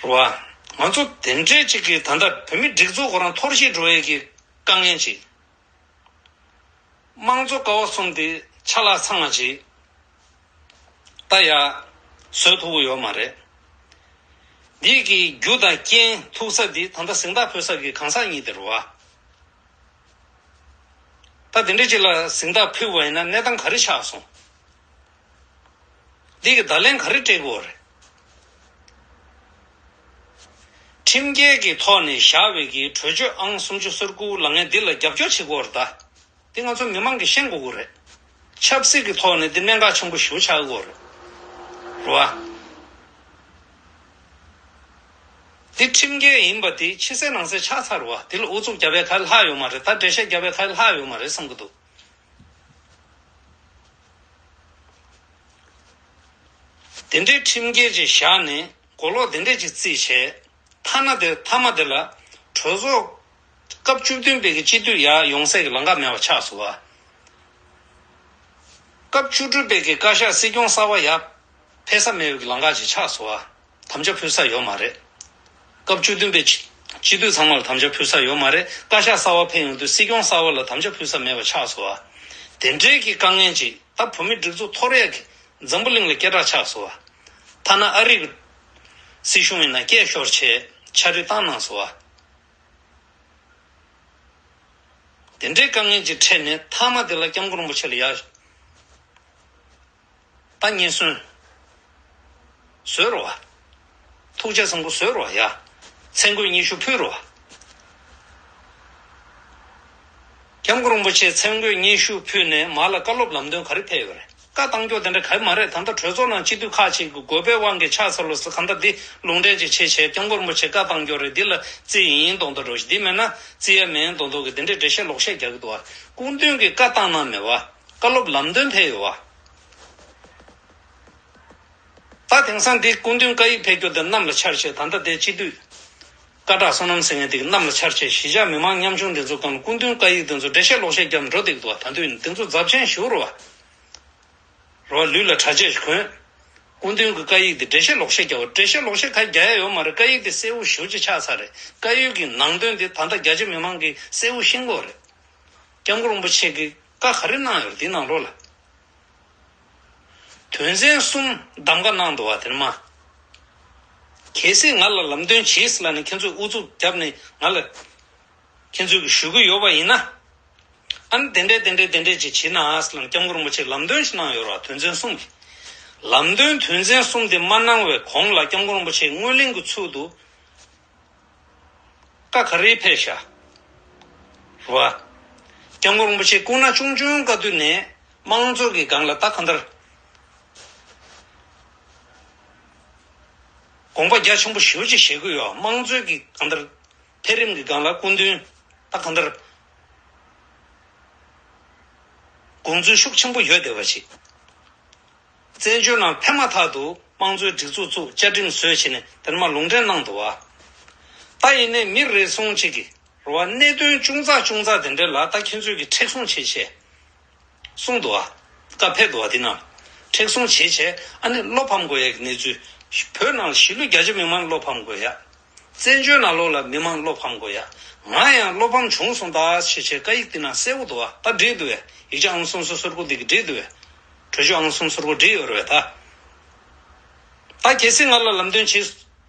རེད་བ། ང་ཚོ་དེ་འདྲས་ཅིག་གིས་ད་ལྟ་བོད་མི་སྒྲིག་འཛུགས་ཁོ་རང་འཐོར་ཞིག་འགྲོ་ཡས་ཀྱི་དཀའ་ངལ་ཅིག་དམངས་གཙོ་ཀ་བ་གསུམ་དེ་ཆ་ལག་ཚང་བ་ཅིག་ད་ཡ་བཟོ་ཐུབ་ཀྱི་ཡོད་མ་རེད། འདི་གི་རྒྱུ་དང་རྐྱེན་ཐུག་ས་འདི་ད་ལྟ་གཟེངས་རྟགས་ཕུལ་ས་གི་གང་ཟག་གཉིས་དེ་རེད་བ། ད་དེ་འདྲ་ཅིག་ལ་གཟེངས་རྟགས་ཕུལ་བ་ཡིན་ན་གནས་སྟངས་ག་རེ་ཆགས་སོང་། འདི་གི་བརྡ་ལན་ག་རེ་སྤྲད་དགོས་རེད། ཁྲིམས་འགལ་གྱི་ཐོག་ནས་བཞག་པའི་གི་གྲོས་ཆོད་ཨང་སུམ་ཅུ་སོ་དགུ་ལ་ངས་འདི་ལ་རྒྱབ་སྐྱོར་བྱེད་དགོས་རེད་ད། འདི་ང་ཚོ་མི་མང་གིས་ཤེས་དགོས་ཀྱི་རེད། ཆབ་སྲིད་ཀྱི་ཐོག་ནས་འདི་གནད་འགག་ཆེན་པོ་ཞེ་པོ་ཆགས་ཀྱི་ཡོད་རེད། རེད་བ། འདི་ཁྲིམས་འགལ་ཡིན་པ་འདི་ཕྱི་གསལ་ནང་གསལ་ཆགས་ཚར་བ། འདི་ལ་ཨུ་ཚུགས་རྒྱབ་པའི་ཁ་ལྷག་ཡོད་མ་རེད། ད་འགྲེལ་བཤད་རྒྱབ་པའི་ཁ་ལྷག་ཡོད་མ་རེད་བསམ་གྱི་འདུག་དེ་འདྲའི་ཁྲིམས་འགལ་ཅིག་བཞག་ནས་མགོ་ལོག་དེ་འདྲས་ཅིག་བརྩིས་བྱས། ཐ་ན་དེ་མཐའ་མ་དེ་ལ་གྲོས་ཚོགས་སྐབས་བཅུ་བདུན་པའི་གི་སྤྱི་འཐུས་ཡར་ཡོང་སའི་གི་ལམ་ཁ་མེད་པ་ཆགས་སོང་བ། སྐབས་བཅུ་དྲུག་པའི་གི་བཀའ་ཤག་སྲིད་སྐྱོང་གསར་པ་ཡར་ཕེབས་ས་མེད་པའི་གི་ལམ་ཁ་ཅིག་ཆགས་སོང་བ། དམ་བཅའ་ཕུལ་ས་ཡོད་མ་རེད། སྐབས་བཅུ་བདུན་པའི་སྤྱི་སྤྱི་འཐུས་ཚང་མ་ལ་དམ་བཅའ་ཕུལ་ས་ཡོད་མ་རེད། བཀའ་ཤག་གསར་པ་ཕེབས་ཡོང་དུས་སྲིད་སྐྱོང་གསར་པ་ལ་དམ་བཅའ་ཕུལ་ས་མེད་པ་ཆགས་སོང་བ། དེ་འདྲའི་གི་དཀའ་ངལ་ཅིག་ད་བོད་མི་སྒྲིག་འཛུགས་གཏོར་ཡས་ཀྱི་འཛམ་བུ་གླིང་ལ་སྐད་གྲགས་ཆགས་སོང་བ། ཐ་ན་ཨ་རི་གི་སྲིད་གཞུང་ཡིན་ན་སྐད་ཤོར་བྱས་ཕྱག་བྲིས་བཏང་གནང་སོང་བ། དེ་འདྲའི་དཀའ་ངལ་ཅིག་འཕྲད་ནས་མཐའ་མ་དེ་ལ་སྐྱབས་མགོན་རིན་པོ་ཆེ་ལ་ཡར་ད་ཉེས་སོན་བཟོས་རོགས། ཐུགས་རྗེ་བཟང་པོ་བཟོས་རོགས་ཡ། མཚན་བཀོད་སྙན་ཞུ་ཕུལ་རོགས། སྐྱབས་མགོན་རིན་པོ་ཆེས་མཚན་བཀོད་སྙན་ཞུ་ཕུལ་ནས་མར་ལ་བཀའ་སློབ་ལམ་སྟོན་ག་རེ་ཕེབས་ཡོད་རེད། བཀའ་བཏང་རྒྱུ་དེ་འདྲ་ག་རེ་མ་རེད། ད་ལྟ་གྲོས་ཚོགས་ནང་སྤྱི་འཐུས་ཁག་ཅིག་གི་དགོས་པའི་དབང་གིས་ཆགས་ཚར་ལོ་ཟེར། གང་ལྟར་འདི་ལུང་འདྲེན་ཅིག་བྱས་བྱས་སྐྱབས་མགོན་རིན་པོ་ཆེས་བཀའ་བཏང་རྒྱུ་རེད། འདི་ལ་བརྩི་ཡིན་མདོག་མདོག་འགྲོ་ཞིག་འདི་མེད་ན་བརྩི་ཡ་མེད་མདོག་མདོག་གི་དེ་འདྲའི་འགྲེལ་བཤད་ལོག་བཤད་རྒྱག་གི་འདུག་བ། སྐུ་མདུན་གྱིས་བཀའ་བཏང་གནང་མེད་བ། བཀའ་སློབ་ལམ་སྟོན་ཕེབས་ཡོད་བ། ད་དེང་སང་འདི་སྐུ་མདུན་བཀའ་ཡིག་ཕེབས་རྒྱུ་དེ་གནམ་ལ་འཕྱར་བྱས། ད་ལྟ་དེ་སྤྱི་འཐུས་སྐད་གྲགས་བསོད་ནམས་ཟེར་མཁན་དེ་གི་གནམ་ལ་འཕྱར་བྱས། གཞིས་ཆགས་མི་མང་ཉམ་ཆུང་དེ་ཚོ་སྒང་ལ་སྐུ་མདུན་བཀའ་ཡིག་དེ་ཚོ་འགྲེལ་བཤད་ལོག་བཤད་རྒྱབ་འགྲོ་བསྡད་ཀྱི་འདུག་བ། ད་དུང་དེ་ཚོ་རྫབ་ཆེན་ཞེ་པོ་རེད་བ། རོ་ལུས་ལ་གྲྭ་ཆས་ཤིག་གོན། སྐུ་མདུན་གྱི་བཀའ་ཡིག་འདི་འགྲེལ་བཤད་ལོག་བཤད་རྒྱག་པ། འགྲེལ་བཤད་ལོག་བཤད་ཁ་རྒྱག་ཡ་ཡོད་མ་རེད། བཀའ་ཡིག་འདི་གསལ་པོ་ཞེ་པོ་ཅིག་ཆགས་ཚར་རེད། བཀའ་ཡིག་གི་ནང་དོན་འདི་ད་ལྟ་རྒྱ་ཆེ་མི་མང་གིས་གསལ་པོ་ཤེས་ཀྱི་ཡོད་རེད། སྐྱབས་མགོན་རིན་པོ་ཆེ་གིས་བཀའ་ག་རེ་གནང་ཡོད་རེད་འདི་ནང་ལོགས་ལ། དོན་ཚན་གསུམ་གདམ་ག་གནང་འདུག་བ། དེ་ནས་མ། གལ་སྲིད་ང་ལ་ལམ་སྟོན་བྱེད་ཟེར་ལབ་ནས་ཁྱེད་ཚོས་ཨུ་ཚུགས་བརྒྱབ་ནས་ང་ལ་ཁྱེད་ཚོས་ཀྱི་ཞུ་གི་ཡོད་པ་ཡིན་ན། ཨ་ནི་དེ་འདྲས་དེ་འདྲས་དེ་འདྲས་ཅིག་བྱེད་ན་ཨ་ཟེར་ལབ་ནས་སྐྱབས་མགོན་རིན་པོ་ཆེས་ལམ་སྟོན་ཞིག་གནང་ཡོད་རེད་བ། དོན་ཚན་གསུམ་གྱི། ལམ་སྟོན་དོན་ཚན་གསུམ་དེ་མ་གནང་བའི་གོང་ལ་སྐྱབས་མགོན་རིན་པོ་ཆེས་སྔོན་གླེང་གི་ཚུལ་དུ་བཀའ་ག་རེ་ཕེབས་ཤག་རེད་བ། སྐྱབས་མགོན་རིན་པོ་ཆེ་སྐུ་ན་ཆུང་ཆུང་སྐབས་དུས་ནས་དམངས་གཙོ་གི་སྒང་ལ་ད་གང་ལྟར་དགོངས་པ་རྒྱ་ཆེན་པོ་ཞེ་པོ་ཅིག་བཞེས་ཀྱི་ཡོད། དམངས་གཙོའི་གི་གང་ལྟར་འཕེལ་རིམ་གྱི་སྒང་ལ་སྐུ་མདུན་ད་གང་ལྟར་དགོངས་ཚུལ་ཤུགས་ཆེན་པོ་ཡོད་བསྡད་པ་ཅིག། བཙན་བྱོལ་ནང་ཕེབས་མ་ཐག་ཏུ་དམངས་གཙོའི་སྒྲིག་འཛུགས་བཙུགས། བཅའ་ཁྲིམས་བཟོས་བྱས་ནས་དེར་མ་ལུང་འདྲེན་གནང་འདུག་བ། ད་ཡིན་ནའི་མི་རེ་ཟུང་ཅིག་གིས་རེད་བ། གནད་དོན་ཅུང་ཙག་ཅུང་ཙག་དེ་འདྲ་ལ་ད་ཁྱེད་ཚོས་ཀྱིས་མཁྲེགས་བཟུང་བྱས་བྱས་གསུངས་འདུག་བ། བཀའ་ཕེབས་འདུག་བ། དེ་ནང་མཁྲེགས་བཟུང་བྱས་བྱས་ཨ་ནི་བློ་ཕམ་དགོས་ཡ་གི་གནས་ཚུལ། བོད་ནང་གཞིས་ལུས་རྒྱ་ཆེ་མི་མང་བློ་ཕམ་དགོས་ཡ། བཙན་བྱོལ་ནང་ལོགས་ལ་མི་མང་བློ་ཕམ་དགོས་ཡ། ང་ཡང་བློ་ཕམ་བྱུང་སོང་ད་ཞེས་བྱས་བཀའ་ཡིག་འདི་ནང་གསལ་པོ་འདུག་བ། ད་བྲིས་འདུག་བས། ཡིག་ཆ་ཨང་སུམ་ཅུ་སོ་དགུ་འདི་གི་བྲིས་འདུག་བས། གྲོས་ཆོད་ཨང་སུམ་ཅུ་སོ་དགུ་བྲིས་ཡོད་རེད་བས་ད། ད་གལ་སྲིད་ང་ལ་ལམ་སྟོན་བྱེད་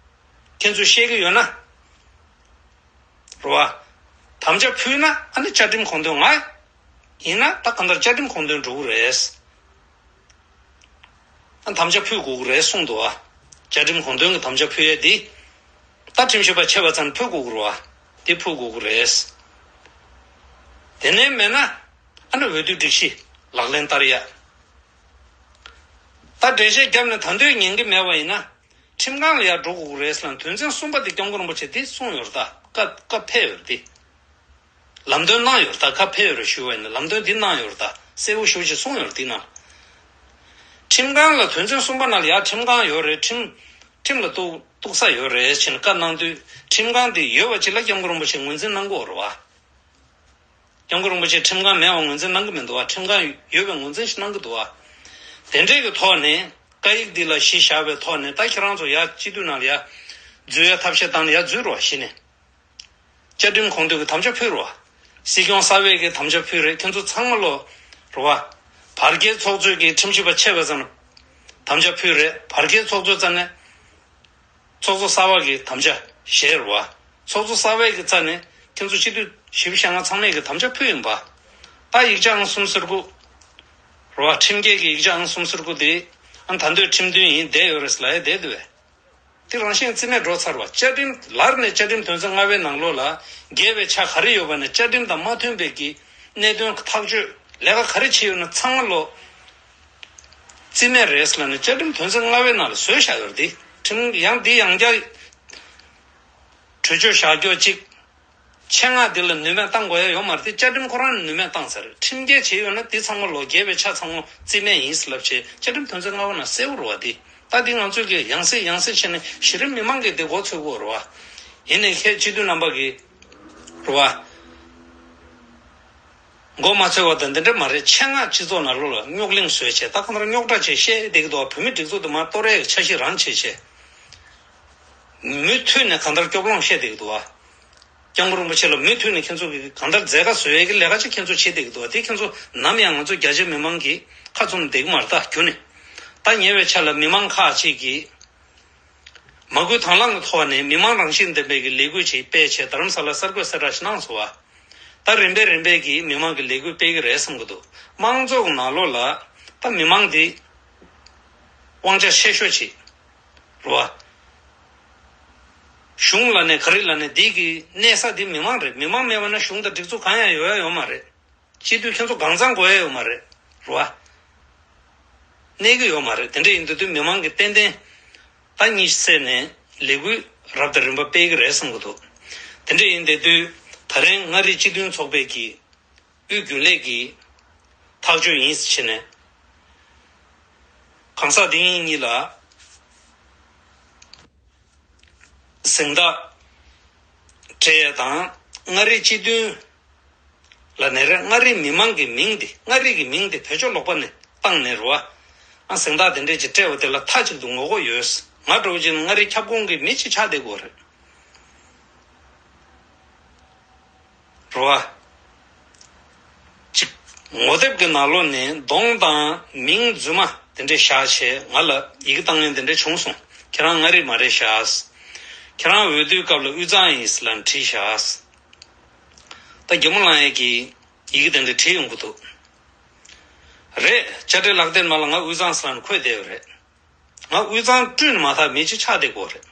ཁྱེད་ཚོས་བཤད་ཀྱི་ཡོད་ན། རེད་བ། དམ་བཅའ་ཕུལ་ན་ཨ་ནི་བཅའ་ཁྲིམས་གོང་དོན་ང་ཡིན་ན་ད་གང་ལྟར་བཅའ་ཁྲིམས་གོང་དོན་འགྲོ་གི་རེད། དམ་བཅའ་ཕུལ་དགོས་ཀྱི་རེད་གསུངས་འདུག་བ། བཅའ་ཁྲིམས་གོང་དོན་གྱི་དམ་བཅའ་ཕུལ་ཡས་འདི། ད་ཁྲིམས་ཞིབ་པ་ཆེ་བ་ཚང་ཕུལ་དགོས་ཀྱི་རེད་བ། འདི་ཕུལ་དགོས་ཀྱི་རེད། དེ་ནས་མེད་ན་ཨ་ནི་འོས་བསྡུ་སྒྲིག་གཞི་ལག་ལེན་བསྟར་ཡ། ད་འགྲེལ་བཤད་བརྒྱབ་ནས་ད་དུང་ཉན་གྱི་མེད་པ་ཡིན་ན། ཁྲིམས་ཁང་ལ་ཡར་འགྲོ་དགོས་ཀྱི་རེད་ཟེར་ན། དོན་ཚན་གསུམ་པ་དེ་སྐྱབས་མགོན་རིན་པོ་ཆེ་དེ་གསུངས་ཡོད་རེད་ད། བཀའ་བཀའ་ཕེབས་ཡོད་རེད་དེ། ལམ་སྟོན་གནང་ཡོད་རེད་ད། བཀའ་ཕེབས་ཡོད་རེད་ཞུ་བ་ཡིན་ན་ལམ་སྟོན་འདི་གནང་ཡོད་རེད་ད། གསལ་པོ་ཞེ་པོ་ཅིག་གསུངས་ཡོད་རེད་འདི་ནང་། ཁྲིམས་ཁང་ལ་དོན་ཚན་གསུམ་པ་ནང་ལ་ཡར་ཁྲིམས་ཁང་ཡོད་རེད། ཁྲིམས་ཁྲིམས་ལ་གཏུག་གཏུག་ས་ཡོད་རེད་ཅེས་བཀའ་གནང་དུས། ཁྲིམས་ཁང་དེ་ཡོད་པ་ཅིག་ལ་སྐྱབས་མགོན་རིན་པོ་ཆེ་ངོས་འཛིན་གནང་གི་ཡོད་རེད་བ། སྐྱབས་མགོན་རིན་པོ་ཆེ་ཁྲིམས་ཁང་མེད་པ་ངོས་འཛིན་གནང་གི་མི་འདུག་བ། ཁྲིམས་ཁང་ཡོད་པའི་ངོས་འཛིན་ཞིག་གནང་གི་འདུག་བ། དེ་འདྲའི་གི་ཐོག་ནས་བཀའ་ཡིག་འདི་ལ་གཞི་བཞག་པའི་ཐོག་ནས། ད་ཁྱེད་རང་ཚོ་ཡར་སྤྱི་འཐུས་ནང་ལ་ཡར་འཛུལ་ཡ་ཐབས་ཤེས་བཏང་ནས་ཡར་འཛུལ་རོགས་གཞི་ནས། བཅའ་ཁྲིམས་གོང་དུ་གི་དམ་བཅའ་ཕུལ་རོགས། སྲིད་སྐྱོང་གསར་པའི་གི་དམ་བཅའ་ཕུལ་རེད། ཁྱེད་ཚོ་ཚང་མ་ལོ་རོ་བ། བར་བརྒལ་ཚོགས་གཙོས་ཀྱི་ཁྲིམས་ཞིབ་པ་ཆེ་བ་ཙམ་དམ་བཅའ་ཕུལ་རེད། བར་བརྒལ་ཚོགས་གཙོ་ཙམ་ནས། ཚོགས་གཙོ་གསར་པ་གི་དམ་བཅའ་བཞེས་རེད་བ། ཚོགས་གཙོ་གསར་པའི་གི་རྩ་ནས་ཁྱེད་ཚོ་སྤྱི་འཐུས་བཞི་བཅུ་ཞེ་ལྔ་ཚང་མས་གི་དམ་བཅའ་ཕུལ་ཡིན་པ། ད་ཡིག་ཆ་ཨང་གསུམ་ཟེར་དགུ་རེད་བ། ཁྲིམས་འགལ་གི་ཡིག་ཆ་ཨང་གསུམ་ཟེར་དགུ་དེ་ཨ་ད་འདོད་ཁྲིམས་མཐུན་ཡིན་བསྡད་ཡོད་རེད་ལབ་ཡ་བསྡད་འདུག་བས། དེ་རང་བཞིན་རྩིས་མེད་འགྲོ་ཚར་བ། བཅའ་ཁྲིམས་ལར་ནས་བཅའ་ཁྲིམས་དོན་ཚན་ལྔ་པའི་ནང་ལོགས་ལ་འགལ་བའི་ཆ་ག་རེ་ཡོད་པ་ནས་བཅའ་ཁྲིམས་དང་མ་མཐུན་པའི་གི་གནད་དོན་ཐག་གཅོད་ལས་ཀ་ག་རེ་བྱས་ཡོད་ན་ཚང་མ་ལོ་རྩིས་མེད་རེད་ལབ་ནས་བཅའ་ཁྲིམས་དོན་ཚན་ལྔ་པའི་ནང་ལ་བཟོས་བཞག་ཡོད་རེད། དེ་ཁྲིམས་ཡང་འདི་ཡང་བསྐྱར་གྲོས་ཆོད་བཞག་རྒྱུ་གཅིག་ཆེད་མངགས་འདི་ལ་ནུས་མེད་བཏང་དགོས་ཡ་ཡོད་མ་རེད་དེ། བཅའ་ཁྲིམས་ཁོ་རང་ནས་ནུས་མེད་བཏང་ཚར་རེད། ཁྲིམས་འགལ་བྱས་ཡོད་ན་འདི་ཚང་མ་ལོ་འགལ་བའི་ཆ་ཚང་མ་རྩིས་མེད་ཡིན་ལབ་བྱས་བཅའ་ཁྲིམས་དོན་ཚན་ལྔ་པ་ནང་གསལ་པོ་རེད་བ། དེ་ད་འདི་ང་ཚོས་ཀྱི་ཡང་སེ་ཡང་སེ་བྱས་ནས་གཞི་རིམ་མི་མང་གིས་འདི་མགོ་ཚོས་དགོས་རེད་བ། ཡིན་ནའི་ཁྱེད་སྤྱི་འཐུས་རྣམ་པ་གིས་རེད་བ། མགོ་མ་ཚོས་པ་དང་འདི་འདྲ་མ་རེད། ཆེད་མངགས་སྤྱི་ཚོགས་ནང་ལོགས་ལ་རྙོག་གླེང་བཟོས་བྱས་ད་གང་ལྟར་རྙོག་དྲ་བྱས་བཤད་བསྡད་ཀྱི་འདུག་བ། བོད་མི་སྒྲིག་འཛུགས་དེ་མར་གཏོར་ཡས་ཀྱི་འཆར་གཞི་རང་བྱས་བྱས། མུ་མཐུད་ནས་གང་ལྟར་སྐྱོབ་ལོང་བཤད་བསྡད་ཀྱི་འདུག་བ། སྐྱབས་མགོན་རིན་པོ་ཆེ་ལ་མུ་མཐུད་ནས་ཁྱེད་ཚོ་གིས་གང་ལྟར་མཛད་དཀའ་བཟོ་ཡས་ཀྱི་ལས་ཀ་ཅིག་ཁྱེད་ཚོ་བྱེད་བསྡད་ཀྱི་འདུག་བ། དེ་ཁྱེད་ཚོ་ནམ་ཡང་ང་ཚོ་རྒྱ་ཆེ་མི་མང་གིས་ཁ་བཙུམ་བསྡད་ཀྱི་མ་རེད། ད་ཁྱོན་ནས་ད་ཉེ་བའི་ཆར་ལ་མི་མང་ཁག་ཅིག་གིས་མ་བསྐུལ་དང་བླངས་ཀྱི་ཐོག་ནས་མི་མང་རང་བཞིན་ལྡན་པའི་གི་ལས་འགུལ་ཅིག་སྤེལ་བྱས་རྡ་རམ་ས་ལ་གསར་འགོད་གསལ་བསྒྲགས་ཤིག་གནང་སོང་བ། ད་རིམ་པས་རིམ་པས་ཀྱིས་མི་མང་གི་ལས་འགུལ་སྤེལ་གྱི་རེད་བསམ་གྱི་འདུག་དམངས་གཙོ་གི་ནང་ལོགས་ལ་ད་མི་མང་འདི་དབང་ཆ་ཆེ་ཤོས་ཅིག་རེད་བ། གཞུང་ལབ་ནས་ག་རེ་ལབ་ནས་འདི་གི་གནས་ས་འདི་མི་མང་རེད། མི་མང་མེད་པ་ན་གཞུང་དང་སྒྲིག་འཛུགས་གང་ཡང་ཡོད་ཡ་ཡོད་མ་རེད། སྤྱི་འཐུས་ཁྱེད་ཚོ་གང་ཚང་དགོས་ཡ་ཡོད་མ་རེད། རེད་བ། གནས་ཀྱི་ཡོད་མ་རེད། དེ་འདྲ་ཡིན་དུས་དུས་མི་མང་གིས་ཏན་ཏན་ད་གཉིད་སད་ནས་ལས་འགུལ་རབ་དང་རིམ་པ་སྤེལ་གྱི་རེད་བསམ་གྱི་འདུག་དེ་འདྲ་ཡིན་དེ་དུས་ད་རིང་མངའ་རིས་སྤྱི་མཐུན་ཚོགས་པའི་གི་དབུས་རྒྱུན་ལས་ཀྱི་ཐག་གཅོད་ཡིན་ཟེར་བྱས་ནས་གང་ཟག་འདི་གཉིས་ལ་གཟེངས་རྟགས་སྤྲད་ཡ་དང་མངའ་རིས་སྤྱི་མཐུན་ལ་ནས་རེད། མངའ་རིས་མི་མང་གི་མིང་དེ་མངའ་རིས་ཀྱི་མིང་དེ་བེད་སྤྱོད་ལོག་པ་ནས་བཏང་ནས་རེད་བ། ཨ་གཟེངས་རྟགས་དེ་འདྲས་ཅིག་སྤྲད་པ་དེ་ལ་མཐའ་གཅིག་ཏུ་ངོ་རྒོལ་ཡོད། ང་འདྲ་བོ་ཅིག་ནི་མངའ་རིས་ཁྱབ་ཁོངས་ཀྱི་མི་གཅིག་ཆགས་བསྡད་དགོས་རེད། རེད་བ། གཅིག་ངོ་དེབ་ཀྱི་ནང་ལོགས་ནས་གདོང་དང་མིང་རྫུན་མ་དེ་འདྲས་བཞག་བྱས་ང་ལ་ཡི་གེ་བཏང་མཁན་དེ་འདྲས་བྱུང་སོང་། ཁྱེད་རང་མངའ་རིས་མ་རེད་ཤག་ཁྱེད་རང་འོས་བསྡུའི་སྐབས་ལ་དབུས་གཙང་ཡིན་ཟེར་ལབ་བྲིས་ཤག་ད་རྒྱ་མོ་ལངས་ཡས་ཀྱི་ཡི་གེ་དེ་འདྲ་བྲིས་ཡོང་གི་འདུག་རེད། དཔྱ་ཁྲལ་ལག་དེབ་ནང་ལ་ང་དབུས་གཙང་ཟེར་ལབ་འཁོད་བསྡད་ཡོད་རེད། ང་དབུས་གཙང་བཀྲུས་ནས་མ་ཐག་མི་གཅིག་ཆགས་བསྡད་ཀྱི་ཡོད་རེད།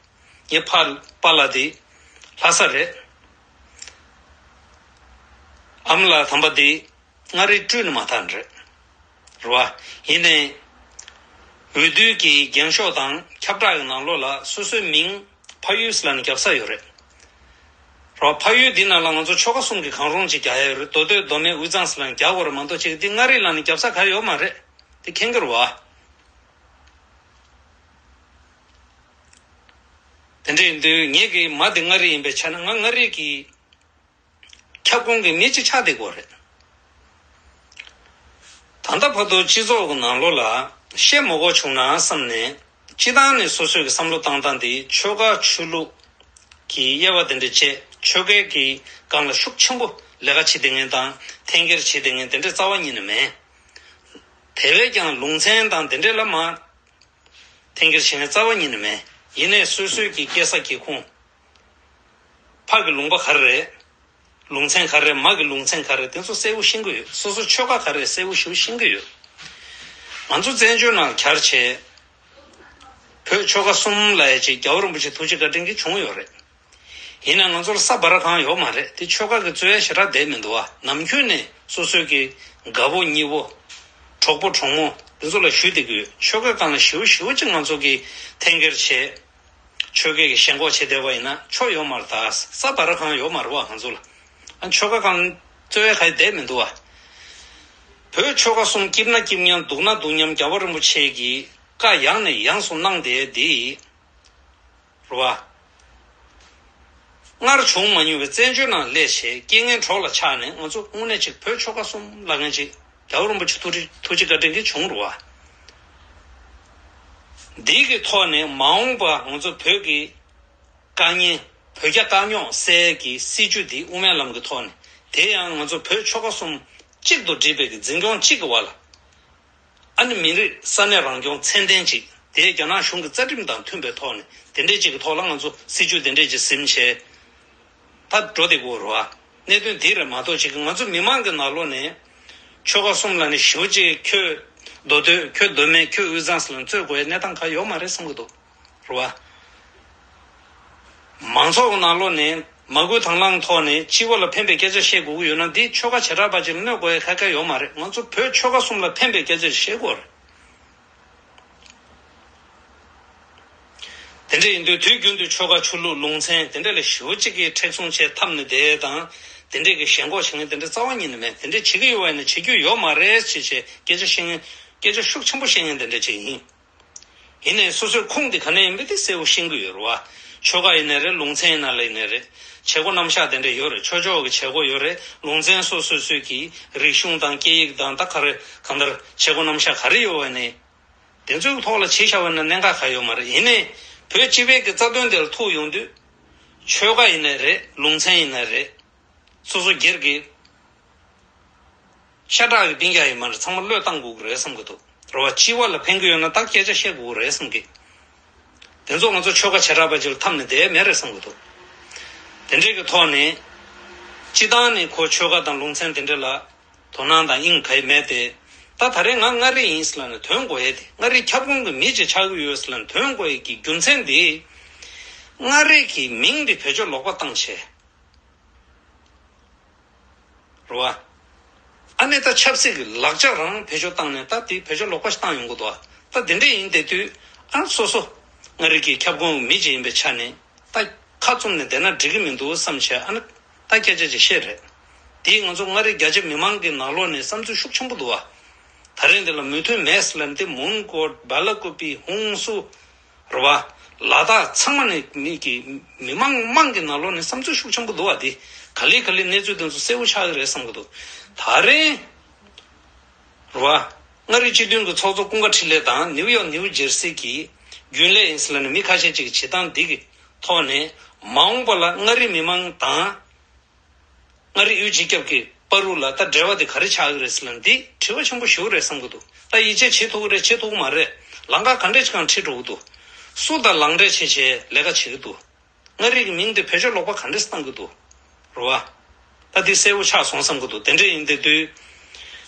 ངའི་ཕ་པཱ་ལགས་དེ་ལྷ་ས་རེད། ཨ་མ་ལགས་དམ་པ་དེ་མངའ་རིས་བཀྲུས་ནས་མ་ཐག་རེད། རེད་བ། ཡིན་ནའི་འོས་བསྡུའི་གི་འགེངས་ཤོག་དང་ཁྱབ་བསྒྲགས་ཀྱི་ནང་ལོགས་ལ་སོ་སོའི་མིང་ཕ་ཡུལ་ཟེར་ལབ་ནས་རྒྱབ་ས་ཡོད་རེད། རོ། ཕ་ཡུལ་འདི་ནང་ལ་ང་ཚོ་ཆོལ་ཁ་གསུམ་གྱི་གང་རུང་ཅིག་རྒྱག་ཡ་ཡོད་རེད། མདོ་སྟོད་མདོ་སྨད་དབུས་གཙང་ཟེར་ལབ་ནས་རྒྱག་དགོས་རེད་མ་གཏོགས་ཅིག་འདི་མངའ་རིས་ལབ་ནས་རྒྱབ་ས་ག་རེ་ཡོད་མ་རེད། འདི་མཁྱེན་གྱི་རེད་བ། དེ་འདྲ་ཡིན་དུས་ངེད་ཀྱི་མ་འདི་མངའ་རིས་ཡིན་པའི་ཆ་ནས་ང་མངའ་རིས་ཀྱི་ཁྱབ་ཁོངས་ཀྱི་མི་གཅིག་ཆགས་བསྡད་ཀྱི་ཡོད་རེད། ད་ལྟ་བར་དུ་སྤྱི་ཚོགས་ཀྱི་ནང་ལོགས་ལ་བཤད་མ་དགོས་བྱུང་ན་བསམ་ནས་སྤྱི་བཏང་ནས་སོ་སོའི་གི་བསམ་བློ་བཏང་སྟངས་འདི་ཆོལ་ཁ་ཆོས་ལུགས་ཀྱི་དབྱེ་བ་དེ་འདྲ་བཅད་ཆོལ་ཁའི་གི་སྒང་ལ་ཤུགས་ཆེན་པོ་ལས་ཀ་བྱེད་བསྡད་མཁན་དང་འཐེན་འཁྱེར་བྱེད་བསྡད་མཁན་དེ་འདྲ་རྩ་བ་ཉིད་ནས་མེད། དེ་བས་ཀྱང་ལུང་ཚན་དང་དེ་འདྲ་ལ་མ་འཐེན་འཁྱེར་བྱེད་མཁན་རྩ་བ་ཉིད་ནས་མེད། ཡིན་ནའི་སོ་སོའི་གི་སྐྱེས་ས་སྐྱེས་ཁུངས། ཕ་གི་ལུང་པ་ག་རེ་རེད། ལུང་ཚན་ག་རེ་རེད། མ་གི་ལུང་ཚན་ག་རེ་རེད། དེ་ཚོ་གསལ་པོ་ཤེས་ཀྱི་ཡོད། སོ་སོ་ཆོལ་ཁ་ག་རེ་རེད་གསལ་པོ་ཞེ་པོ་ཤེས་ཀྱི་ཡོད། ང་ཚོ་བཙན་བྱོལ་ནང་གྱར་བྱས། བོད་ཆོལ་ཁ་གསུམ་ལབ་ཡ་ཅིག་རྒྱལ་བ་རིན་པོ་ཆེ་ཐུགས་རྗེ་བཀའ་དྲིན་གྱིས་བྱུང་ཡོད་རེད། ཡིན་ན་ང་ཚོར་ས་འབར་གང་ཡོད་མ་རེད། དེ་ཆོལ་ཁ་གི་རྩོད་ཡ་ཞེ་དྲག་བསྡད་མི་འདུག་བ། ནམ་རྒྱུན་ནས་སོ་སོའི་གི་དགའ་བོ་ཉེ་བོ། གྲོགས་པོ་གྲོགས་མོ་འདི་ཚོ་ལ་ཞུས་བསྡད་ཀྱི་ཡོད། ཆོལ་ཁའི་སྒང་ལ་ཞེ་པོ་ཞེ་པོ་ཅིག་ང་ཚོ་གི་འཐེན་འཁྱེར་བྱས། ཆོལ་ཁའི་གི་ཞེན་ཁོག་བྱེད་བསྡད་པ་ཡིན་ན་ཆོ་ཡོད་མ་རེད་ད། ས་འབར་གང་ཡོད་མ་རེད་བ་ང་ཚོ་ལ། ཨ་ཆོལ་ཁ་སྒང་རྩོད་ཡ་ག་ཡེ་བསྡད་མི་འདུག་བ། བོད་ཆོལ་ཁ་གསུམ་སྐྱིད་ན་སྐྱིད་མཉམ་སྡུག་ན་སྡུག་མཉམ་རྒྱལ་བ་རིན་པོ་ཆེ་གིས་བཀའ་ཡང་ནས་ཡང་སུ་གནང་བསྡད་འདི། རེད་བ། སྔར་བྱུང་མ་མྱོང་བའི་བཙན་བྱོལ་ནང་སླེབས་བྱས་རྐྱེན་ངན་གྲོགས་ལ་ཆགས་ནས་ང་ཚོ་དངོས་གནས་ཅིག་བོད་ཆོལ་ཁ་གསུམ་ལབ་མཁན་ཅིག་རྒྱལ་བ་རིན་པོ་ཆེ་ཐུགས་རྗེ་ཐུགས་རྗེ་བཀའ་དྲིན་གྱིས་བྱུང་རེད་བ། འདི་གི་ཐོག་ནས་མ་འོངས་པ་ང་ཚོ་བོད་ཀྱི་དཀའ་ངལ་བོད་རྒྱ་དཀའ་རྙོག་སེལ་གྱི་སྲིད་བྱུས་འདི་དབུ་མའི་ལམ་གྱི་ཐོག་ནས་དེ་ཡང་ང་ཚོ་བོད་ཆོལ་ཁ་གསུམ་གཅིག་ཏུ་སྒྲིལ་བའི་གི་འཛིན་སྐྱོང་གཅིག་གི་བར་ལ། ཨ་ནི་མི་རིགས་ས་གནས་རང་སྐྱོང་ཚད་ལྡན་ཅིག་ རྒྱ་ནག་གཞུང་གི་རྩ་ཁྲིམས་དང་མཐུན་པའི་ཐོག་ནས་དེ་འདྲས་ཅིག་གི་ཐོག་ལ་ང་ཚོ་སྲིད་ཇུས་དེ་འདྲས་ཅིག་ཟིན་བྱས། ད་འགྲོ་བསྡད་དགོས་རེད་བ། གནད་དོན་འདི་རེད་མ་གཏོགས་ཅིག་ང་ཚོ་མི་མང་གི་ནང་ལོགས་ནས་ཆོལ་ཁ་གསུམ་ལ་ནི་ཞེ་པོ་ཅིག་ཁྱོད་མདོ་སྟོད་ཁྱོད་མདོ་སྨད་ཁྱོད་དབུས་གཙང་ཟེར་ལ་རྩོད་དགོས་ཡ་གནས་སྟངས་ག་ཡོད་མ་རེད་བསམ་གི་འདུག་རེད་བ། མང་ཚོགས་ཀྱི་ནང་ལོགས་ནས་མ་བསྐུལ་དང་བླངས་ཐོག་ནས་སྤྱི་པ་ལ་ཕན་པའི་སྐད་ཆ་བཤད་དགོས་ཀྱི་ཡོད་ན་འདི་ཆོལ་ཁ་བྱེ་བྲག་པ་ཅིག་ལ་གནོད་དགོས་ཡ་ག་ག་ཡོད་མ་རེད། ང་ཚོ་བོད་ཆོལ་ཁ་གསུམ་ལ་ཕན་པའི་སྐད་ཆ་ཞིག་བཤད་དགོས་རེད། དེ་འདྲ་ཡིན་དུས་དུས་རྒྱུན་དུ་ཆོལ་ཁ་ཆོས་ལུགས་ལུང་ཚན་དེ་འདྲ་ལ་ཞེ་པོ་ཅིག་གིས་མཁྲེགས་བཟུང་བྱས་འཐབ་ནས་བསྡད་དང་དེ་འདྲས་ཀྱི་ཞེན་ཁོག་བྱེད་མཁན་དེ་འདྲ་རྩ་བ་ཉིད་ནས་མེད། དེ་འདྲས་བྱེད་ཀྱི་ཡོད་པ་ཡིན་ན་བྱེད་རྒྱུ་ཡོད་མ་རེད་ཅེས་བྱས་སྐད་ཆ་བཤད་མཁན་སྐད་ཆ་ཤུགས་ཆེན་པོ་བཤད་མཁན་དེ་འདྲ་ཅིག་ཡིན། ཡིན་ནའི་སོ་སོའི་ཁུངས་དེ་ག་ནས་ཡིན་པ་དེ་གསལ་པོ་ཤེས་ཀྱི་ཡོད་རེད་བ། ཆོལ་ཁ་ཡིན་ནའི་རེད། ལུང་ཚན་ཡིན་ན་ལ་ཡིན་ནའི་རེད། བྱེད་སྒོ་རྣམ་གཞག་དེ་འདྲ་ཡོད་རེད། ཆོས་ཕྱོགས་ཀྱི་བྱེད་སྒོ་ཡོད་རེད། ལུང་ཚན་སོ་སོ་སོ་སོའི་གི་རིག་གཞུང་དང་སྐད་ཡིག་དང་ད་ག་རེ་གང་ལྟར་བྱེད་སྒོ་རྣམ་གཞག་ག་རེ་ཡོད་པ་ནས། དེ་ཚོའི་ཐོག་ལ་བྱས་བཞག་པ་ན་གནད་འགག་ག་ཡོད་མ་རེད། ཡིན་ནའི་བོད་སྤྱི་པའི་གི་རྩ་དོན་དེ་ལ་ཐུག་ཡོང་དུས། ཆོལ་ཁ་ཡིན་ནའི་རེད། ལུང་ཚན་ཡིན་ནའི་རེད། སོ་སོ་སྒེར་གྱི་ཤ་ཁྲག་གི་སྤུན་ཀྱག་ཡིན་མ་རེད། ཚང་མ་བློས་བཏང་དགོས་ཀྱི་རེད་བསམ་གྱི་འདུག་རེད་བ། སྤྱི་པ་ལ་ཕན་གྱི་ཡོད་ན་ད་སྐད་ཆ་བཤད་དགོས་ཀྱི་རེད་བསམ་གྱི། དེ་ཚོ་ང་ཚོ་ཆོལ་ཁ་བྱེ་བྲག་པ་ཅིག་ལ་འཐབ་ནས་བསྡད་མེད་རེད་བསམ་གྱི་འདུག་དེ་འདྲས་ཀྱི་ཐོག་ནས་སྤྱི་བཏང་ནས་ཁོ་ཆོལ་ཁ་དང་ལུང་ཚན་དེ་འདྲས་ལ་དོ་སྣང་དང་དབྱིངས་ག་ཡི་མེད་དེ། ད་ད་རེས་ང་མངའ་རིས་ཡིན་ཟེར་ལབ་ནས་དོན་གོ་ཡས་དེ། མངའ་རིས་ཁྱབ་ཁོངས་ཀྱི་མི་ཅིག་ཆགས་ཀྱི་ཡོད་ཟེར་ལབ་ནས་དོན་གོ་ཡས་ཀྱི་རྒྱུ་མཚན་དེ། མངའ་རིས་ཀྱི་མིང་དེ་བེད་སྤྱོད་ལོག་པ་བཏང་བྱས། རེད་བ། ཨ་ནི་ད་ཆབ་སྲིད་ཀྱི་ལག་ཆ་རང་བེད་སྤྱོད་བཏང་ནས་ད་དེ་བེད་སྤྱོད་ལོག་པ་ཞིག་བཏང་ཡོང་གི་འདུག་ད་དེ་འདྲ་ཡིན་བསྡད་དུས་ཨ་སོ་སོ་མངའ་རིས་ཀྱི་ཁྱབ་ཁོངས་མི་ཅིག་ཡིན་པའི་ཆ་ནས་ད་ཁ་བཙུམ་ནས་བསྡད་ན་འགྲིག་གི་མི་འདུག་བསམ་བྱས། ཨ་ནི་ད་སྐད་ཆ་ཅིག་བཤད་རེད། དེས་ང་ཚོ་མངའ་རིས་རྒྱ་ཆེ་མི་མང་གི་ནང་ལོགས་ནས་བསམ་ཚུལ་ཤུགས་ཆེན་པོ་འདུག་བ། ད་རེས་འདི་ལ་མོས་མཐུན་མེད་ཟེར་ལབ་འདི་མོན་གྷོ། སྦེ་ལ་ཀུ་པི། ཧུན་སུར། རེད་བ། ལ་དྭགས་ཚང་མ་ནས་མི་གི་མི་མང་མང་གི་ནང་ལོགས་ནས་བསམ་ཚུལ་ཤུགས་ཆེན་པོ་འདུག་བ། དེ་ག་ལེ་ག་ལེ་གནས་ཚུལ་དེ་ཚོ་གསལ་པོ་ཆགས་ཀྱི་རེད་བསམ་གྱི་འདུག་ད་རེས། རེད་བ། མངའ་རིས་སྤྱི་མཐུན་གྱི་ཚོགས་གཙོ་ཀུན་དགའ་འཕྲིན་ལས་དང་ནིའུ་ཡོག་ནིའུ་ཇེར་སི་གི་རྒྱུན་ལས་ཡིན་ཟེར་ལབ་ནས་མི་ཁ་ཤས་ཅིག་གི་བྱེད་སྟངས་འདི་གི་ཐོག་ནས་མ་འོངས་པ་ལ་མངའ་རིས་མི་མང་དང་། མངའ་རིས་དབུས་སྤྱི་ཁྱབ་ཀྱི་བར་དུ་ལ་ད་འབྲེལ་བ་དེ་ག་རེ་ཆགས་ཀྱི་རེད་ཟེར་ན་འདི་དྲི་བ་ཆེན་པོ་ཞིག་རེད་བསམ་གྱི་འདུག་ད་ཡིད་ཆེས་བྱེད་ཐུབ་ཀྱི་རེད་བྱེད་ཐུབ་ཀྱི་མ་རེད། ལམ་ཁ་ག་འདྲས་ཅིག་གང་ཁྲིད་འགྲོ་གི་འདུག་སུ་དང་ལངས་འབྲེལ་བྱེད་བྱས་ལས་ཀ་བྱེད་ཀྱི་འདུག་མངའ་རིས་ཀྱི་མིང་དེ་བེད་སྤྱོད་ལོག་པ་ག་འདྲས་བཏང་གི་འདུག་རེད་བ། ད་འདི་གསལ་པོ་ཆགས་སོང་བསམ་གྱི་འདུག་དེ་འདྲས་ཡིན་དེ་དུས།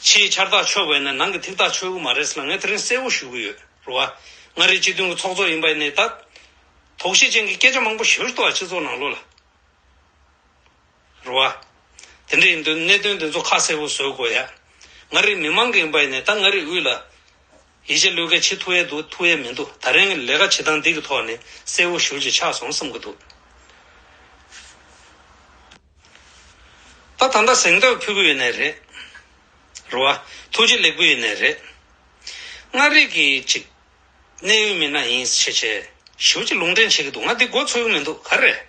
ཕྱིའི་ཆར་ཐག་ཆོད་པ་ཡིན་ན་ནང་གི་ཐིག་ཐག་ཆོད་ཀྱི་མ་རེད་ཟེར་ལ་ངས་དེ་རིང་གསལ་པོ་ཞུ་གི་ཡོད་རེད་བ། མངའ་རིས་སྤྱི་མཐུན་གྱི་ཚོགས་གཙོ་ཡིན་པ་ཡིན་ནའི་ད། དོགས་གཞི་ཅན་གྱི་སྐད་ཆ་མང་པོ་ཞེ་པོ་ཅིག་འདུག་བ་སྤྱི་ཚོགས་ནང་ལོགས་ལ། རེད་བ། དེ་འདྲ་ཡིན་དུས་གནད་དོན་དེ་ཚོ་ཁ་གསལ་པོ་བཟོ་དགོས་ཡ། མངའ་རིས་མི་མང་གི་ཡིན་པ་ཡིན་ནའི་ད་མངའ་རིས་དབུས་ལ། ཡིད་ཆེས་བློས་འགེལ་བྱེད་ཐུབ་ཡས་འདུག་ཐུབ་ཡས་མི་འདུག་ད་རིང་གི་ལས་ཀ་བྱེད་སྟངས་འདི་གི་ཐོག་ནས་གསལ་པོ་ཞེ་པོ་ཅིག་ཆགས་སོང་བསམ་གྱི་འདུག་ད་ད་ལྟ་གཟེངས་བསྟོད་ཕུལ་གྱི་ཡོད་ནའི་རེད། རེད་བ། ཐུགས་རྗེ་ལེགས་འབུལ་ཡོད་ནའི་རེད། མངའ་རིས་ཀྱི་ཅིག་གནད་ཡོད་མི་སྣ་ཡིན་ཞེས་བྱས་ཞེ་པོ་ཅིག་ལུང་འདྲེན་བྱེད་ཀྱི་འདུག་ང་འདི་མགོ་ཚོས་ཀྱི་མི་འདུག་ག་རེ་རེད།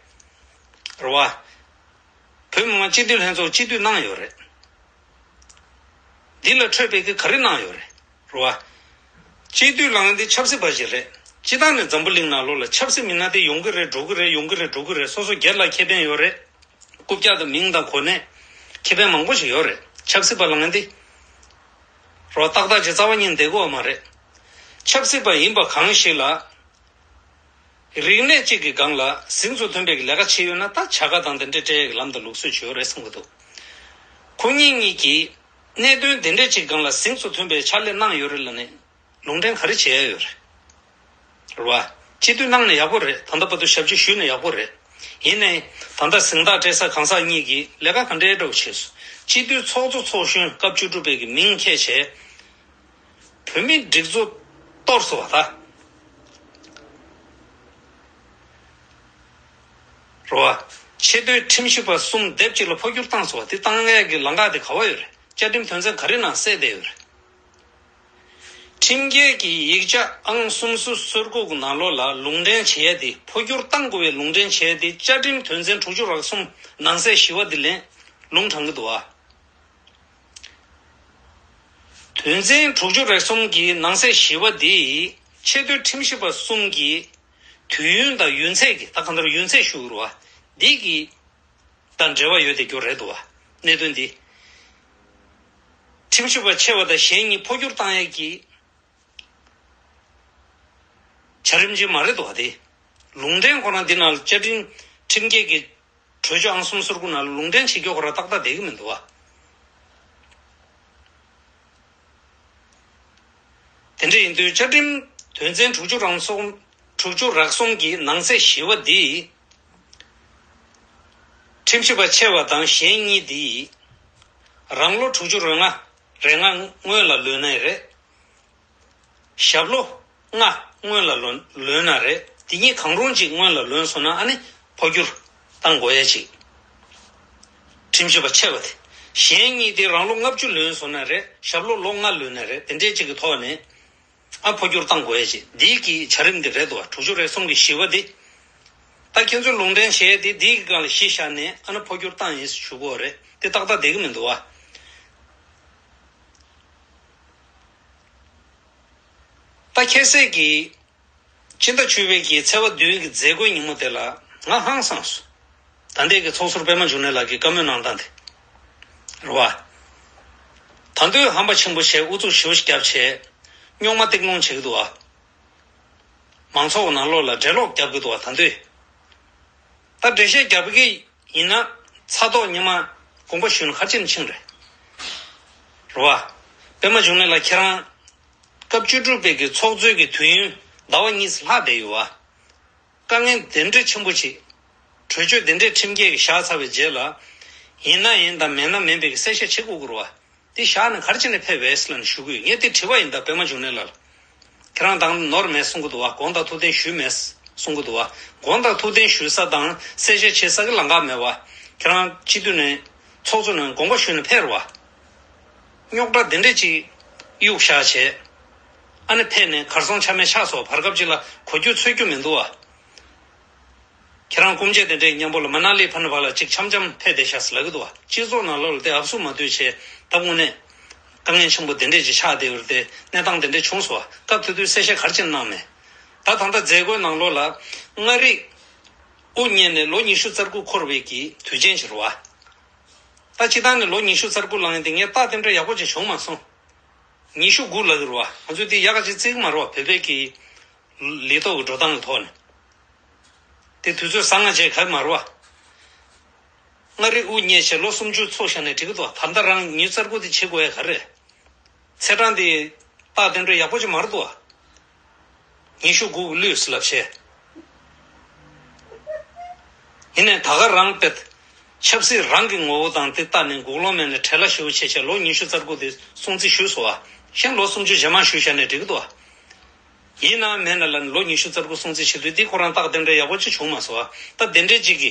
རེད་བ། བོད་མི་མང་སྤྱི་འཐུས་ལྷན་ཚོགས་སྤྱི་འཐུས་གནང་ཡོད་རེད། འདི་ལ་འཕྲོད་པའི་གི་ག་རེ་གནང་ཡོད་རེད། རེད་བ། སྤྱི་འཐུས་ལངས་འདི་ཆབ་སྲིད་པ་ཞིག་རེད། སྤྱི་བཏང་ནས་འཛམ་བུ་གླིང་ནང་ལོགས་ལ་ཆབ་སྲིད་མི་སྣ་དེ་ཡོང་གི་རེད་འགྲོ་གི་རེད་ཡོང་གི་རེད་འགྲོ་གི་རེད། སོ་སོ་སྒེར་ལ་ཁེ་ཕན་ཡོད་རེད། རྐུབ་བཀྱག་དང་མིང་དང་གོ་གནས། ཁེ་ཕན་མང་པོ་ཞིག་ཡོད་རེད། ཆབ་སྲིད་པ་ལ་ངན་དེ། རོ་ཏག་ཏག་ཅིག་རྩ་བ་ཉིད་བསྡད་དགོས་པ་མ་རེད། ཆབ་སྲིད་པ་ཡིན་པ་གང་ཞིག་ལ། རིག་གནས་གཅིག་གི་སྒང་ལ་གཟེངས་སུ་ཐོན་པའི་ལས་ཀ་བྱས་ཡོད་ན་ད་བྱ་དགའ་དང་དེ་འདྲ་སྤྲད་ཡག་གི་ལམ་དང་ལུགས་སྲོལ་ཅིག་ཡོད་རེད་བསམ་གྱི་འདུག་ཁོ་གཉིས་གཉིས་ཀྱིས་གནད་དོན་དེ་འདྲ་ཅིག་སྒང་ལ་གཟེངས་སུ་ཐོན་པའི་ཕྱག་ལས་གནང་ཡོད་རེད་ལབ་ནས། ལུང་འདྲེན་ག་རེ་བྱེད་ཡ་ཡོད་རེད། རེད་བ། སྤྱི་འཐུས་གནང་ན་ཡག་པོ་རེད། ད་ལྟ་བར་དུ་ཞབས་ཕྱི་ཞུས་ན་ཡག་པོ་རེད། ཡིན་ནའི། ད་ལྟ་གཟེངས་རྟགས་སྤྲད་ས་གང་ཟག་གཉིས་ཀྱིས་ལས་ཀ་ག་འདྲའི་འདྲ་བོ་བྱས་སོང་། སྤྱི་འཐུས་ཚོགས་གཙོ་ཚོགས་གཞོན་སྐབས་བཅུ་དྲུག་པའི་གི་མིང་འཁྱེར་བྱས། བོད་མིའི་སྒྲིག་འཛུགས་གཏོར་སོང་བ་ད། རེད་བ། ཆེས་མཐོའི་ཁྲིམས་ཞིབ་པ་གསུམ་སྡེབ་གཅིག་ལ་འཕོ་འགྱུར་བཏང་སོང་བ་དེ་བཏང་ཡས་ཀྱི་ལམ་ཁ་དེ་ག་བ་ཡོད་རེད། བཅའ་ཁྲིམས་དོན་ཚན་ག་རེ་ནང་གསལ་བསྡད་ཡོད་རེད། ཁྲིམས་འགལ་གྱི་ཡིག་ཆ་ཨང་སུམ་ཅུ་སོ་དགུ་གི་ནང་ལོགས་ལ་ལུང་འདྲེན་བྱེད་ཡས་དེ་འཕོ་འགྱུར་བཏང་དགོས་པའི་ལུང་འདྲེན་བྱེད་ཡས་དེ་བཅའ་ཁྲིམས་དོན་ཚན་དྲུག་ཅུ་རེ་གསུམ་ནང་གསེས་བཞི་པ་དེ་ལན་ལུང་དྲངས་ཀྱི་འདུག་བ། དོན་ཚན་དྲུག་ཅུ་རེ་གསུམ་གྱི་ནང་གསེས་བཞི་པ་དེ་ཆེས་མཐོའི་ཁྲིམས་ཞིབ་པ་གསུམ་གྱིས་དུས་ཡུན་དང་ཡུན་ཚད་ཀྱི་ད་གང་ལྟར་ཡུན་ཚད་ཞུ་དགོས་རེད་བ། འདི་གི་དང་འབྲེལ་བ་ཡོད་བསྡད་རྒྱུ་རེད་འདུག་བ། གནད་དོན་འདི། ཁྲིམས་ཞིབ་པ་ཆེ་བ་དང་གཞན་གཉིས་འཕོ་འགྱུར་བཏང་ཡས་ཀྱི་ འཆར་རིམ་ཅིག་མ་རེད་འདུག་བ། དེ་ལུང་འདྲེན་ཁོ་རང་འདི་ནང་བཅའ་ཁྲིམས་ཁྲིམས་འགལ་གྱི་གྲོས་ཆོད་ཨང་གསུམ་སོ་དགུ་ནང་ལུང་འདྲེན་བྱེད་རྒྱུ་ཁོ་རང་ཏག་ཏག་བསྡད་ཀྱི་མི་འདུག་བ། དེ་འདྲ་ཡིན་དུས་བཅའ་ཁྲིམས་དོན་ཚན་དྲུག་ཅུ་རང་གསུམ་དྲུག་ཅུ་རག་གསུམ་གྱི་ནང་གསེས་བཞི་པ་འདི། ཁྲིམས་ཞིབ་པ་ཆེ་བ་དང་གཞན་གཉིས་འདི། རང་ལོ་དྲུག་ཅུ་རེ་ལྔ་རེ་ལྔ་སྔོན་ལ་ལོན་ནའི་རེད། ཞབས་ལོ་ལྔ་སྔོན་ལ་ལོན་ལོན་ན་རེད། དེ་གཉིས་གང་རུང་གཅིག་སྔོན་ལ་ལོན་སོང་ན་ཨ་ནི་འཕོ་འགྱུར་བཏང་དགོས་ཡ་ཅིག་ཁྲིམས་ཞིབ་པ་ཆེ་བ་དེ། གཞན་གཉིས་དེ་རང་ལོ་ལྔ་བཅུ་ལོན་སོང་ན་རེད། ཞབས་ལོ་ལོ་ལྔ་ལོན་ན་རེད། དེ་འདྲས་ཅིག་གི་ཐོག་ནས་ཨ་འཕོ་འགྱུར་བཏང་དགོས་ཡ་ཅིག་འདིའི་གི་བྱ་རིམ་འདི་རེད་འདུག་བ། དྲུག་ཅུ་རེ་གསུམ་གི་བཞི་པ་འདི། ད་ཁྱེད་ཚོས་ལུང་འདྲེན་བྱས་ཏེ་འདིའི་གི་སྒང་ལ་གཞི་བཞག་ནས་ཨ་ནི་འཕོ་འགྱུར་བཏང་ཡིན་ཞུ་དགོས་རེད། དེ་ཏག་ཏག་བསྡད་ཀྱི་མི་འདུག་བ། ད་ཁྱེད་ཚོས་ཀྱིས་སྤྱི་ཟླ་བཅུ་པའི་གི་ཚེས་པ་བདུན་གྱི་མཛད་སྒོའི་ཉིན་མོ་དེ་ལ་ང་ཧང་སངས་སོང་། ད་ལྟའི་གི་ཚོགས་ཟུར་པད་མ་འབྱུང་གནས་ལགས་ཀྱིས་བཀའ་མོལ་གནང་སྟངས་དེ། རེད་བ། ད་དུང་ཧམ་པ་ཆེན་པོ་བྱས། ཨུ་ཚུགས་ཞེ་པོ་ཞིག་བརྒྱབ་བྱས། རྙོག་མ་སྟེགས་སློང་བྱེད་ཀྱི་འདུག་བ། མང་ཚོགས་ནང་ལོགས་ལ་འགྲེལ་ལོག་རྒྱབ་ཀྱི་འདུག་བ། ད་དུང་། ད་འགྲེལ་བཤད་རྒྱབ་ཀྱི་ཡིན་ན་ཚ་ཐོག་ཉི་མ་དགོངས་པ་ཞུས་ན་ག་རེ་བྱས་ནས་ཕྱིན་རེད། རེད་བ། པད་མ་འབྱུང་གནས་ལགས་ཁྱེད་རང་སྐབས་བཅུ་དྲུག་པའི་གི་ཚོགས་གཙོའི་གི་དུས་ཡུན་ཟླ་བ་གཉིས་ལྷག་བསྡད་ཡོད་བ། དཀའ་ངལ་དེ་འདྲ་ཆེན་པོ་ཅིག་གྲོས་ཆོད་དེ་འདྲའི་ཁྲིམས་འགལ་གྱི་བཞག་ཚར་བའི་རྗེས་ལ། ཡིན་ན་ཡིན་དང་མིན་ན་མིན་པའི་གི་གསལ་བཤད་བྱེད་དགོས་ཀྱི་རེད་བ། དེ་བཞག་ནས་ག་རེ་བྱས་ནས་ཕེབས་པ་རེད་ལབ་ནས་ཞུ་གི་ཡོད། ངས་དེ་དྲིས་པ་ཡིན་ད་པད་མ་འབྱུང་གནས་ལགས་ལ། ཁྱེད་རང་དང་ནོར་མེད་གསུང་གི་འདུག་བ། དགོངས་དག་ཐུགས་བདེན་ཞུས་མེད་གསུང་གི་འདུག་བ། དགོངས་དག་ཐུགས་བདེན་ཞུ་ས་དང་གསལ་བཤད་བྱེད་ས་གི་ལམ་ཁ་མེད་བ། ཁྱེད་རང་སྤྱི་འཐུས་ནས་ཚོགས་གཙོ་ནས་དགོངས་པ་ཞུས་ནས་ཕེབས་རེད་བ། རྙོག་དྲ་དེ་འདྲ་ཅིག་གཡུག་བཞག་བྱས། ཨ་ནི་ཕེབས་ནས་གར་སོང་ཆ་མེད་ཆགས་སོང་། བར་སྐབས་ཅིག་ལ་གོ་རྒྱུ་ཚོད་རྒྱུ་མི་འདུག་བ། ཁྱེད་རང་སྐུ་མཆེད་དེ་འདྲའི་མཉམ་པོ་ལ་མ་ན་ལི་ཕ་ནི་བ་ལ་གཅིག་འཆམ་འཆམ་ཕེབས་བསྡད་ཤག་ཟེར་ལབ་ཀྱི་འདུག་བ། སྤྱི་ཚོགས་ནང་ལོགས་ལ་དེ་ཨབ་སུ་མ་སྡུད་བྱས། ད་དངོས་གནས་དཀའ་ངལ་ཆེན་པོ་དེ་འདྲས་ཅིག་ཆགས་བསྡད་ཡོད་རེད་དེ། གནས་སྟངས་དེ་འདྲས་བྱུང་སོང་བ། སྐབས་དེ་དུས་གསལ་བཤད་ག་རེ་བྱས་གནང་མེད། ད་ད་ལྟ་མཛད་སྒོའི་ནང་ལོགས་ལ་མངའ་རིས་དབུ་བརྙེས་ནས་ལོ་ཉི་ཤུ་རྩ་དགུ་འཁོར་བའི་གི་དུས་ཆེན་ཞིག་རེད་བ། ད་སྤྱིར་བཏང་ནས་ལོ་ཉི་ཤུ་རྩ་དགུ་ལང་ཡིན་དེ་ངས་རྟགས་དེ་འདྲ་ཡག་པོ་ཅིག་བྱུང་མ་སོང་། ཉི་ཤུ་དགུ་ལབ་ཀྱི་རེད་བ། ང་ཚོས་དེ་ཡག་ག་ཅིག་བརྩི་གི་མ་རེད་བ། བོད་པའི་གི་ལི་ཏོག་གི་འགྲོ་སྟངས་ཀྱི་ཐོག་ནས། དེ་དུས་ཚོད་བཟང་ང་བྱས་ག་མ་རེད་བ། མངའ་རིས་དབུ་བརྙེས་བྱས་ལོ་སུམ་ཅུ་འཚོ་བཞག་ནས་འགྲིག་གི་འདུག་ད་ལྟ་རང་ཉི་ཤུ་རྩ་དགུ་དེ་བྱེད་དགོས་ཡ་ག་རེད། ཚེས་གྲངས་དེ་རྟགས་དེ་འདྲ་ཡག་པོ་ཅིག་མ་རེད་འདུག་བ། ཉི་ཤུ་དགུ་གི་ལུས་སུ་ལབ་བྱས། ཡིན་ནའི་ད་ག་རང་དཔེ་ཆབ་སྲིད་རང་གི་ངོ་བོ་དང་དེ་ལྟ་ནས་འགུག་སློང་མེད་ནས་བྲེལ་བ་ཞེ་པོ་བྱས་བྱས་ལོ་ཉི་ཤུ་རྩ་དགུ་དེ་སྲུང་བརྩི་ཞུས་སོང་བ། གཞན་ལོ་སུམ་ཅུ་རྗེས་མ་ཞུས་བཞག་ནས་འགྲིག་གི་འདུག་བ། ཡིན་ན་མེད་ན་ལ་ལོ་ཉི་ཤུ་རྩ་དགུ་སྲུང་བརྩི་བྱེད་དུས་འདི་ཁོ་རང་རྟགས་དེ་འདྲ་ཡག་པོ་ཅིག་བྱུང་མ་སོང་བ། ད་དེ་འདྲའི་ཅིག་གི་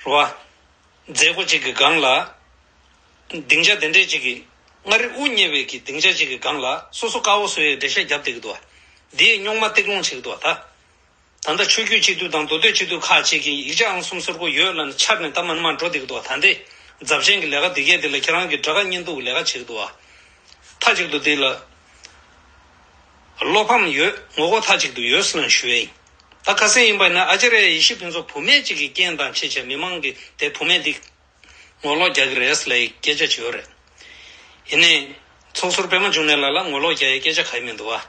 རེད་བ། མཛད་སྒོ་ཅིག་གི་སྒང་ལ། སྡིངས་ཆ་དེ་འདྲའི་ཅིག་གི། མངའ་རིས་དབུ་བརྙེས་པའི་གི་སྡིངས་ཆ་ཅིག་གི་སྒང་ལ་སོ་སོ་དཀར་པོ་བཟོ་ཡའི་འགྲེལ་བཤད་བརྒྱབ་བསྡད་ཀྱི་འདུག་བ། འདིས་རྙོག་མ་སྟེགས་སློང་བྱེད་ཀྱི་འདུག་བ་ད། ད་ལྟ་ཆོས་བརྒྱུད་སྤྱི་འཐུས་དང་མདོ་སྟོད་སྤྱི་འཐུས་ཁག་ཅིག་གིས་ཡིག་ཆ་ཨང་གསུམ་སོ་དགུ་ཡོད་ལབ་ནས་འཕྱར་ནས་ད་མ་ནི་མར་འགྲོ་བསྡད་ཀྱི་འདུག་བ། ད་འདི་རྫབ་ཆེན་གྱི་ལས་ཀ་འདི་གས་འདི་ལ་ཁྱེད་རང་གིས་དགྲ་དགའ་གཉེན་སྡུག་གི་ལས་ཀ་བྱེད་ཀྱི་འདུག་བ། མཐའ་གཅིག་ཏུ་འདི་ལ་བློ་ཕམ་ཡོད། ངོ་རྒོལ་མཐའ་གཅིག་ཏུ་ཡོད་ཟེར་ནས་ཞུ་ཡས་ཡིན། ད་ཁ་སང་ཡིན་པ་ཡིན་ན་ཨ་ཅར་ཡ་ཡེ་ཤེས་ཕུན་ཚོགས་བུད་མེད་ཅིག་གི་རྐྱེན་དང་བྱས་བྱས་མི་མང་གིས་དེ་བུད་མེད་འདི་ངོ་ལོག་རྒྱག་གི་རེད་ལབ་ཡའི་སྐད་ཆ་བྱོས་རེད། ཡིན་ནའི། ཚོགས་ཟུར་པད་མ་འབྱུང་གནས་ལགས་ལ་ངོ་ལོག་རྒྱག་ཡའི་སྐད་ཆ་ག་ཡེ་མི་འདུག་བ།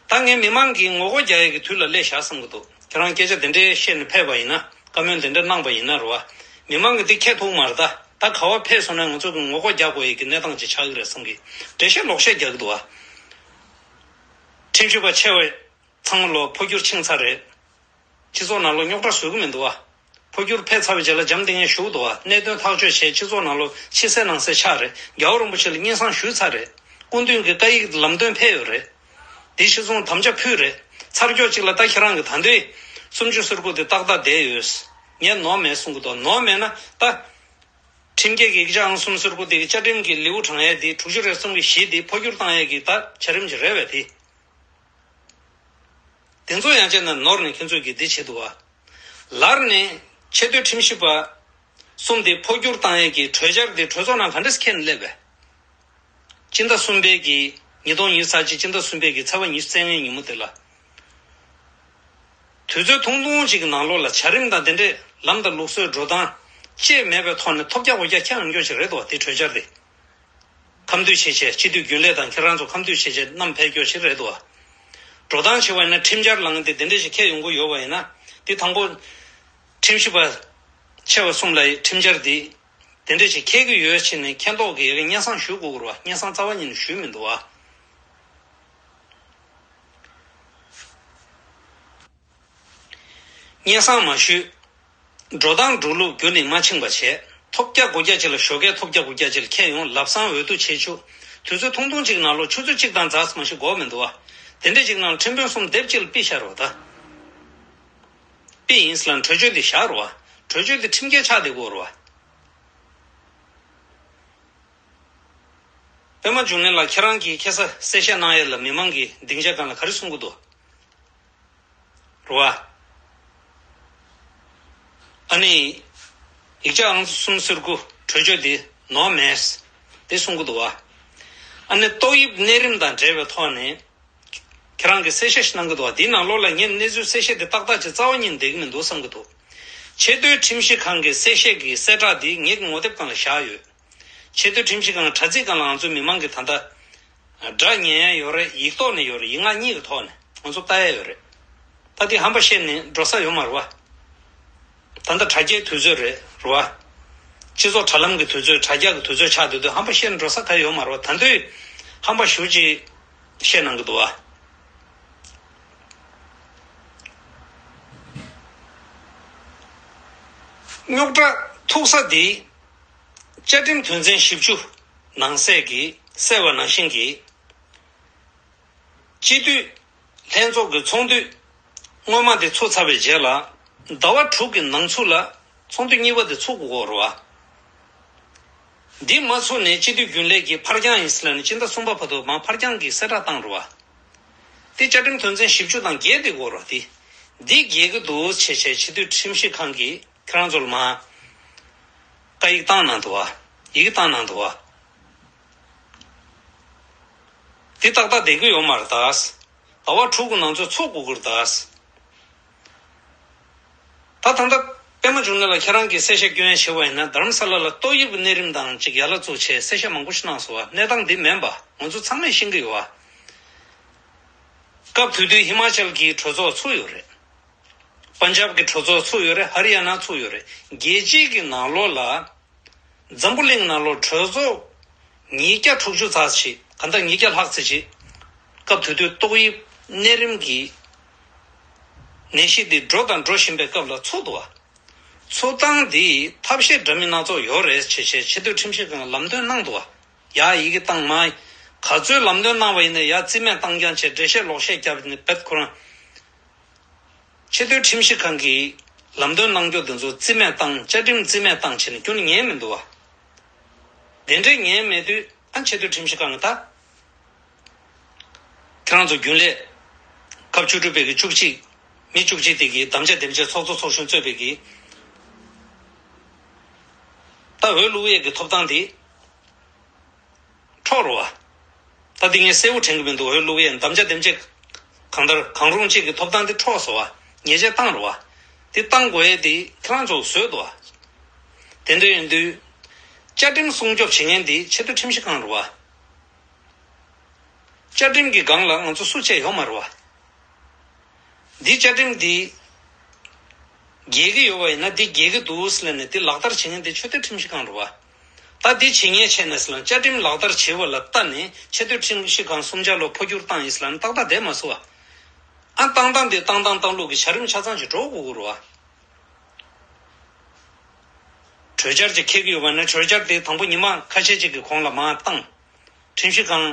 ད་ངས་མི་མང་གིས་ངོ་རྒོལ་རྒྱག་ཡའི་གི་དུས་ལ་སླེབས་བཞག་བསམ་གི་འདུག་ཁྱེད་རང་སྐད་ཆ་དེ་འདྲའི་བཤད་ནས་ཕེབས་པ་ཡིན་ན། བཀའ་མོལ་དེ་འདྲ་གནང་པ་ཡིན་ན་རེད་བ། མི་མང་གིས་འདི་ཁས་ཐུག་མ་རེད་ད། ད་ག་བ་ཕེབས་སོང་ན་ང་ཚོ་གི་ངོ་རྒོལ་རྒྱག་དགོས་ཡའི་གི་གནས་སྟངས་ཅིག་ཆགས་ཀྱི་རེད་བསམ་གི། འགྲེལ་བཤད་ལོག་བཤད་རྒྱག་གི་འདུག་བ། ཁྲིམས་ཞིབ་པ་ཆེ་བ་ཚང་མ་ལོ་འཕོ་འགྱུར་ཕྱིན་ཚར་རེད། སྤྱི་ཚོགས་ནང་ལོ་རྙོག་དྲ་བཟོ་གི་མི་འདུག་བ། འཕོ་འགྱུར་ཕེབས་ཚར་བའི་རྗེས་ལ་འཇམ་ཐིང་ངེ་བཞུགས་འདུག་བ། གནད་དོན་ཐག་གཅོད་བྱས་སྤྱི་ཚོགས་ནང་ལོ་ཕྱི་གསལ་ནང་གསལ་ཆགས་རེད། རྒྱལ་བ་རིན་པོ་ཆེ་ལ་སྙན་སེང་ཞུས་ཚར་རེད། སྐུ་མདུན་གྱི་བཀའ་ཡིག་ལམ་སྟོན་ཕེབས་ཡོད་རེད། འདི་གཞི་བཟུང་དམ་བཅའ་ཕུལ་རེད། ཚར་ཀྱོག་ཅིག་ལ་ད་ཁྱེད་རང་གི་ད་འདོད་སུམ་ཅུ་སོ་དགུ་དེ་ཏག་ཏག་བསྡད་ཡོད། ངས་ནོར་མེད་གསུང་གི་འདུག་ནོར་མེད་ན་ད། ཁྲིམས་འགལ་གྱི་ཡིག་ཆ་ཨང་གསུམ་སོ་དགུ་དེ་གི་བཅའ་ཁྲིམས་ཀྱི་ལེའུ་དྲངས་ཡས་དེ་དྲུག་ཅུ་རེ་གསུམ་གྱི་བཞི་དེ་འཕོ་འགྱུར་བཏང་ཡས་ཀྱི་ད་བྱ་རིམ་ཅིག་རེད་བས་དེ། དེ་ཚོ་ཡང་བྱས་ན་ནོར་ནས་ཁྱེད་ཚོས་ཀྱིས་འདི་བྱེད་འདུག་བ། ལར་ནས་ཆེས་མཐོའི་ཁྲིམས་ཞིབ་པ་གསུམ་དེ་འཕོ་འགྱུར་བཏང་ཡས་ཀྱི་གྲོས་འཆར་དེ་གྲོས་ཚོགས་ནང་ག་འདྲས་འཁྱེར་ནས་སླེབས་པས། སྤྱི་ཟླ་གསུམ་པའི་གི་ཉིས་སྟོང་ཉི་ཤུ་རྩ་གཅིག་སྤྱི་ཟླ་གསུམ་པའི་གི་ཚེས་པ་ཉི་ཤུ་རྩ་ལྔའི་ཉིན་མོ་དེ་ལ། དུས་ཚོད་ཐུང་ཐུང་ཅིག་གི་ནང་ལོགས་ལ་བྱ་རིམ་དང་དེ་འདྲས་ལམ་དང་ལུགས་སྲོལ་འགྲོ་སྟངས་བཅས་མེད་པའི་ཐོག་ནས་ཐོབ་རྒྱག་འོ་རྒྱག་ཁྱེར་ཡོང་རྒྱུ་ཞིག་རེད་འདུག་བ། དེ་གྲོས་འཆར་དེ། ཁམས་འདུས་བྱས་བྱས་སྤྱི་འཐུས་རྒྱུན་ལས་དང་ཁྱེད་རང་ཚོ་ཁམས་འདུས་བྱས་བྱས་བསྣམས་ཕེབས་རྒྱུ་ཞིག་རེད་འདུག་བ། འགྲོ་སྟངས་བྱས་པ་ཡིན་ན་ཁྲིམས་འཆར་ལངས་ཏེ་དེ་འདྲ་ཞིག་འཁྱེར་ཡོང་གི་ཡོད་པ་ཡིན་ན། དེ་དང་པོ་ཁྲིམས་ཞིབ་པ་ཆེ་བ་གསུམ་ལ་ཁྲིམས་འཆར་འདི་དེ་འདྲ་ཞིག་འཁྱེར་གྱི་ཡོད་ཕྱིན་ནས་མཁྱེན་རྟོགས་ཀྱི་ཡ་གི་སྙན་སེང་ཞུ་དགོས་ཀྱི་རེད་བ། སྙན་སེང་རྩ་བ་ཉིད་ནས་ཞུས་མི་འདུག་བ། སྙན་སེང་མ་ཞུས། འགྲོ་སྟངས་འགྲོ་ལུགས་རྒྱུན་ནས་མ་ཕྱིན་པ་བྱས། ཐོབ་རྒྱ་དགུ་རྒྱ་ཅིག་ལ་ཞོགས་ཀས་ཐོབ་རྒྱ་དགུ་རྒྱ་ཅིག་ལ་འཁྱེར་ཡོང་། ལམ་སང་འོས་བསྡུ་བྱེད་ཆོག་དུས་ཚོད་ཐུང་ཐུང་ཅིག་ནང་ལོགས་ཆུ་ཚོད་གཅིག་དང་ཟླ་ཙམ་ཞིག་འགོར་མི་འདུག་བ། དེ་འདྲ་ཅིག་ནང་ཁྲིམས་དཔོན་གསུམ་སྡེབ་གཅིག་ལ་ཕུད་བཞག་རེད་བ་ད། ཕུད་ཡིན་ཟེར་ལ་གྲོས་ཆོད་འདི་བཞག་རེད་བ། གྲོས་ཆོད་འདི་ཁྲིམས་འགལ་ཆགས་བསྡད་ཀྱི་ཡོད་རེད་བ། པད་མ་འབྱུང་གནས་ལགས། ཁྱེད་རང་གིས་ཁ་སང་གསལ་བཤད་གནང་ཡས་ལ་མི་མང་གིས་སྡིངས་ཆ་སྒང་ལ་ག་རེ་གསུང་གི་འདུག་རེད་བ། ཨ་ནི། ཡིག་ཆ་ཨང་གསུམ་ཟེར་དགུ་གྲོས་ཆོད་འདི་ནོར་མེད། དེ་གསུང་གི་འདུག་བ། ཨ་ནི་ཏོག་དབྱིབས་གནས་རིམ་དང་འབྲེལ་བའི་ཐོག་ནས། ཁྱེད་རང་གིས་གསལ་བཤད་ཞིག་གནང་གི་འདུག་བ། འདིའི་ནང་ལོགས་ལ་ངས་གནས་ཚུལ་གསལ་བཤད་འདི་ཏག་ཏག་ཅིག་རྩ་བ་ཉིད་ནས་བསྡད་ཀྱི་མི་འདུག་བསམ་གྱི་འདུག་ཆེས་མཐོའི་ཁྲིམས་ཞིབ་ཁང་གི་གསལ་བཤད་ཀྱི་གསལ་བསྒྲགས་འདི་ངེད་ཀྱི་ངོ་དེབ་སྒང་ལ་བཞག་ཡོད། ཆེས་མཐོའི་ཁྲིམས་ཞིབ་ཁང་གི་དྲ་ཚིགས་སྒང་ལ་ང་ཚོའི་མི་མང་གིས་ད་ལྟ་སྒྲ་ཉན་ཡ་ཡོད་རེད། ཡིག་ཐོག་ནས་ཡོད་རེད། ཡིག་ངག་གཉིས་ཀྱི་ཐོག་ནས་ང་ཚོ་ལྟ་ཡ་ཡོད་རེད། ད་དེ་ཧམ་པ་བཤད་ནས་འགྲོ་ས་ཡོད་མ་རེད་བ། ད་ལྟ་དྲ་རྒྱའི་དུས་ཚོད་རེད། རེད་བ། སྤྱི་ཚོགས་དྲ་ལམ་གྱི་དུས་ཚོད། དྲ་རྒྱ་གི་དུས་ཚོད་ཆགས་བསྡད་དུས་ཧམ་པ་བཤད་ནས་འགྲོ་ས་ག་ཡོད་མ་རེད་བ། ད་དུང་ཧམ་པ་ཞེ་པོ་ཅིག་བཤད་གནང་གི་འདུག་བ། རྙོག་དྲ་ཐུག་ས་འདི་བཅའ་ཁྲིམས་དོན་ཚན་བཞི་བཅུ་ནང་གསལ་གྱི་གསལ་བ་ནང་བཞིན་གྱི། སྤྱི་འཐུས་ལྷན་ཚོགས་ཀྱི་ཚོགས་འདུ་སྔོན་མ་དེ་ཚུགས་ཚར་བའི་རྗེས་ལ། ཟླ་བ་དྲུག་གི་ནང་ཚུད་ལ་ཚོགས་འདུ་གཉིས་པ་དེ་ཚུགས་དགོས་རེད་བ། འདི་མ་ཚུགས་ནས་སྤྱི་འཐུས་རྒྱུན་ལས་ཀྱིས་ཕར་འགྱངས་ཡིན་ཟེར་ལབ་ནས་སྤྱི་ཟླ་གསུམ་པ་བར་དུ་མར་ཕར་འགྱངས་ཀྱིས་གསལ་བསྒྲགས་བཏང་རེད་བ། དེ་བཅའ་ཁྲིམས་དོན་ཚན་བཞི་བཅུ་དང་འགལ་བསྡད་ཀྱི་ཡོད་རེད་བ། དེ་འདི་འགལ་གྱི་འདུག་ཅེས་བྱས་སྤྱི་འཐུས་ཁྲིམས་ཞིབ་ཁང་གིས་ཁྱེད་རང་ཚོ་ལ་མར་བཀའ་ཡིག་བཏང་གནང་འདུག་བ། ཡི་གེ་བཏང་གནང་འདུག་བ། དེ་ཏག་ཏག་བསྡད་ཀྱི་ཡོད་མ་རེད་ད། ཟླ་བ་དྲུག་གི་ནང་ཚུད་ཚུགས་དགོས་ཀྱི་རེད་ད། ད་ད་ལྟ་པད་མ་འབྱུང་གནས་ལགས་ཁྱེད་རང་གིས་གསལ་བཤད་སྐྱོན་ཡ་བྱས་པ་ཡིན་ན། རྡ་རམ་ས་ལ་ལ་ཏོག་དབྱིབས་ཀྱི་གནས་རིམ་དང་གཅིག་ཡར་ལ་བཙུགས་བྱས་གསལ་བཤད་མང་པོ་ཞིག་གནང་སོང་བ། གནས་སྟངས་འདི་མིན་པ་ང་ཚོ་ཚང་མས་ཤེས་ཀྱི་ཡོད་བ། སྐབས་དེ་དུས་ཧི་མ་ཅལ་གྱི་གྲོས་ཚོགས་ཚུགས་ཡོད་རེད། པན་ཇབ་ཀྱི་གྲོས་ཚོགས་ཚུགས་ཡོད་རེད། ཧ་རི་ཡ་ན་ཚུགས་ཡོད་རེད། རྒྱལ་སྤྱིའི་གི་ནང་ལོགས་ལ། འཛམ་བུ་གླིང་ནང་ལོགས་གྲོས་ཚོགས་ཉིས་བརྒྱ་དྲུག་ཅུ་ཙམ་ཞིག་གང་ལྟར་ཉིས་བརྒྱ་ལྷག་ཙམ་ཞིག་སྐབས་དེ་དུས་ཏོག་དབྱིབས་གནས་རིམ་གྱི་ནད་གཞི་འདི་འགྲོ་དང་འགྲོ་བཞིན་པའི་སྐབས་ལ་ཚུགས་འདུག་བ། ཚུགས་སྟངས་འདི་ཐབས་ཤེས་འདྲ་མིན་སྣ་ཚོགས་ཡོད་རེད་ཅེས་བྱས་ཆེས་མཐོའི་ཁྲིམས་ཞིབ་ཁང་ལམ་སྟོན་གནང་འདུག་བ། ཡ་ཡི་གེ་བཏང་མ། ག་ཚོད་ལམ་སྟོན་གནང་བ་ཡིན་ན་ཡ་རྩིས་མེད་བཏང་རྐྱང་བྱས་འགྲེལ་བཤད་ལོག་བཤད་བརྒྱབ་ནས་བེད་ཁོ་རང་། ཆེས་མཐོའི་ཁྲིམས་ཞིབ་ཁང་གིས་ལམ་སྟོན་གནང་རྒྱུ་དེ་ཚོ་རྩིས་མེད་བཏང་། བཅའ་ཁྲིམས་རྩིས་མེད་བཏང་བྱས་ནས་ཁྱོན་ནས་ཉན་མི་འདུག་བ། དེ་འདྲའི་ཉན་མེད་དུས་ཨ་ཆེས་མཐོའི་ཁྲིམས་ཞིབ་ཁང་གིས་ད། ཁྱེད་རང་ཚོ་རྒྱུན་ལས་སྐབས་བཅུ་དྲུག་པའི་གི་བཅུ་གཅིག་མི་བཅུ་གཅིག་དེ་གིས་དམ་བཅའ་དེམ་ཅན་ཚོགས་གཙོ་ཚོགས་གཞོན་གཙོས་པའི་གི་ད་འོས་བླུག་ཡས་ཀྱི་ཐོབ་ཐང་དེ་འཕྲོག་རེད་བ། ད་འདི་ངས་གསལ་པོ་དྲན་གྱི་མི་འདུག་འོས་བླུག་ཡས་དམ་བཅའ་དེམ་ཅན་གང་ལྟར་གང་རུང་གཅིག་གི་ཐོབ་ཐང་དེ་འཕྲོག་སོང་བ། ཉེས་ཆད་བཏང་རེད་བ། དེ་བཏང་དགོས་ཡས་དེ་ཁྱེད་རང་ཚོ་བཟོས་འདུག་བ། དེ་འདྲ་ཡིན་དུས། བཅའ་ཁྲིམས་སྲུང་སྐྱོབ་བྱེད་མཁན་དེ་ཆེས་མཐོའི་ཁྲིམས་ཞིབ་ཁང་རེད་བ། བཅའ་ཁྲིམས་ཀྱི་སྒང་ལ་ང་ཚོ་སུ་བཅས་ཡོད་མ་རེད་བ། འདི་བཅའ་ཁྲིམས་འདི་འགལ་གྱི་ཡོད་པ་ཡིན་ན་འདི་འགལ་གྱི་འདུག་ཟེར་ནས་འདི་ལག་བསྟར་བྱེད་མཁན་འདི་ཆེས་མཐོའི་ཁྲིམས་ཞིབ་ཁང་རེད་བ། ད་འདི་བྱེད་མཁན་བྱས་ནས་ཟེར་ན་བཅའ་ཁྲིམས་ལག་བསྟར་བྱེད་པ་ལ་ལྟ་ནས་ཆེས་མཐོའི་ཁྲིམས་ཞིབ་ཁང་སུམ་ཆ་ལོ་འཕོ་འགྱུར་བཏང་ཡིན་ཟེར་ན་ཏག་ཏག་བསྡད་མ་སོང་བ། ཨ་བཏང་སྟངས་འདི་བཏང་སྟངས་བཏང་ལུགས་ཀྱི་བྱ་རིམ་ཆ་ཚང་ཅིག་འགྲོ་དགོས་ཀྱི་རེད་བ། གྲོས་འཆར་ཅིག་འཁྱེར་གྱི་ཡོད་པ་ན་གྲོས་འཆར་དེ་དང་པོ་ཉི་མ་ཁ་ཤས་ཅིག་གི་གོང་ལ་མར་བཏང་། ཁྲིམས་ཞིབ་ཁང་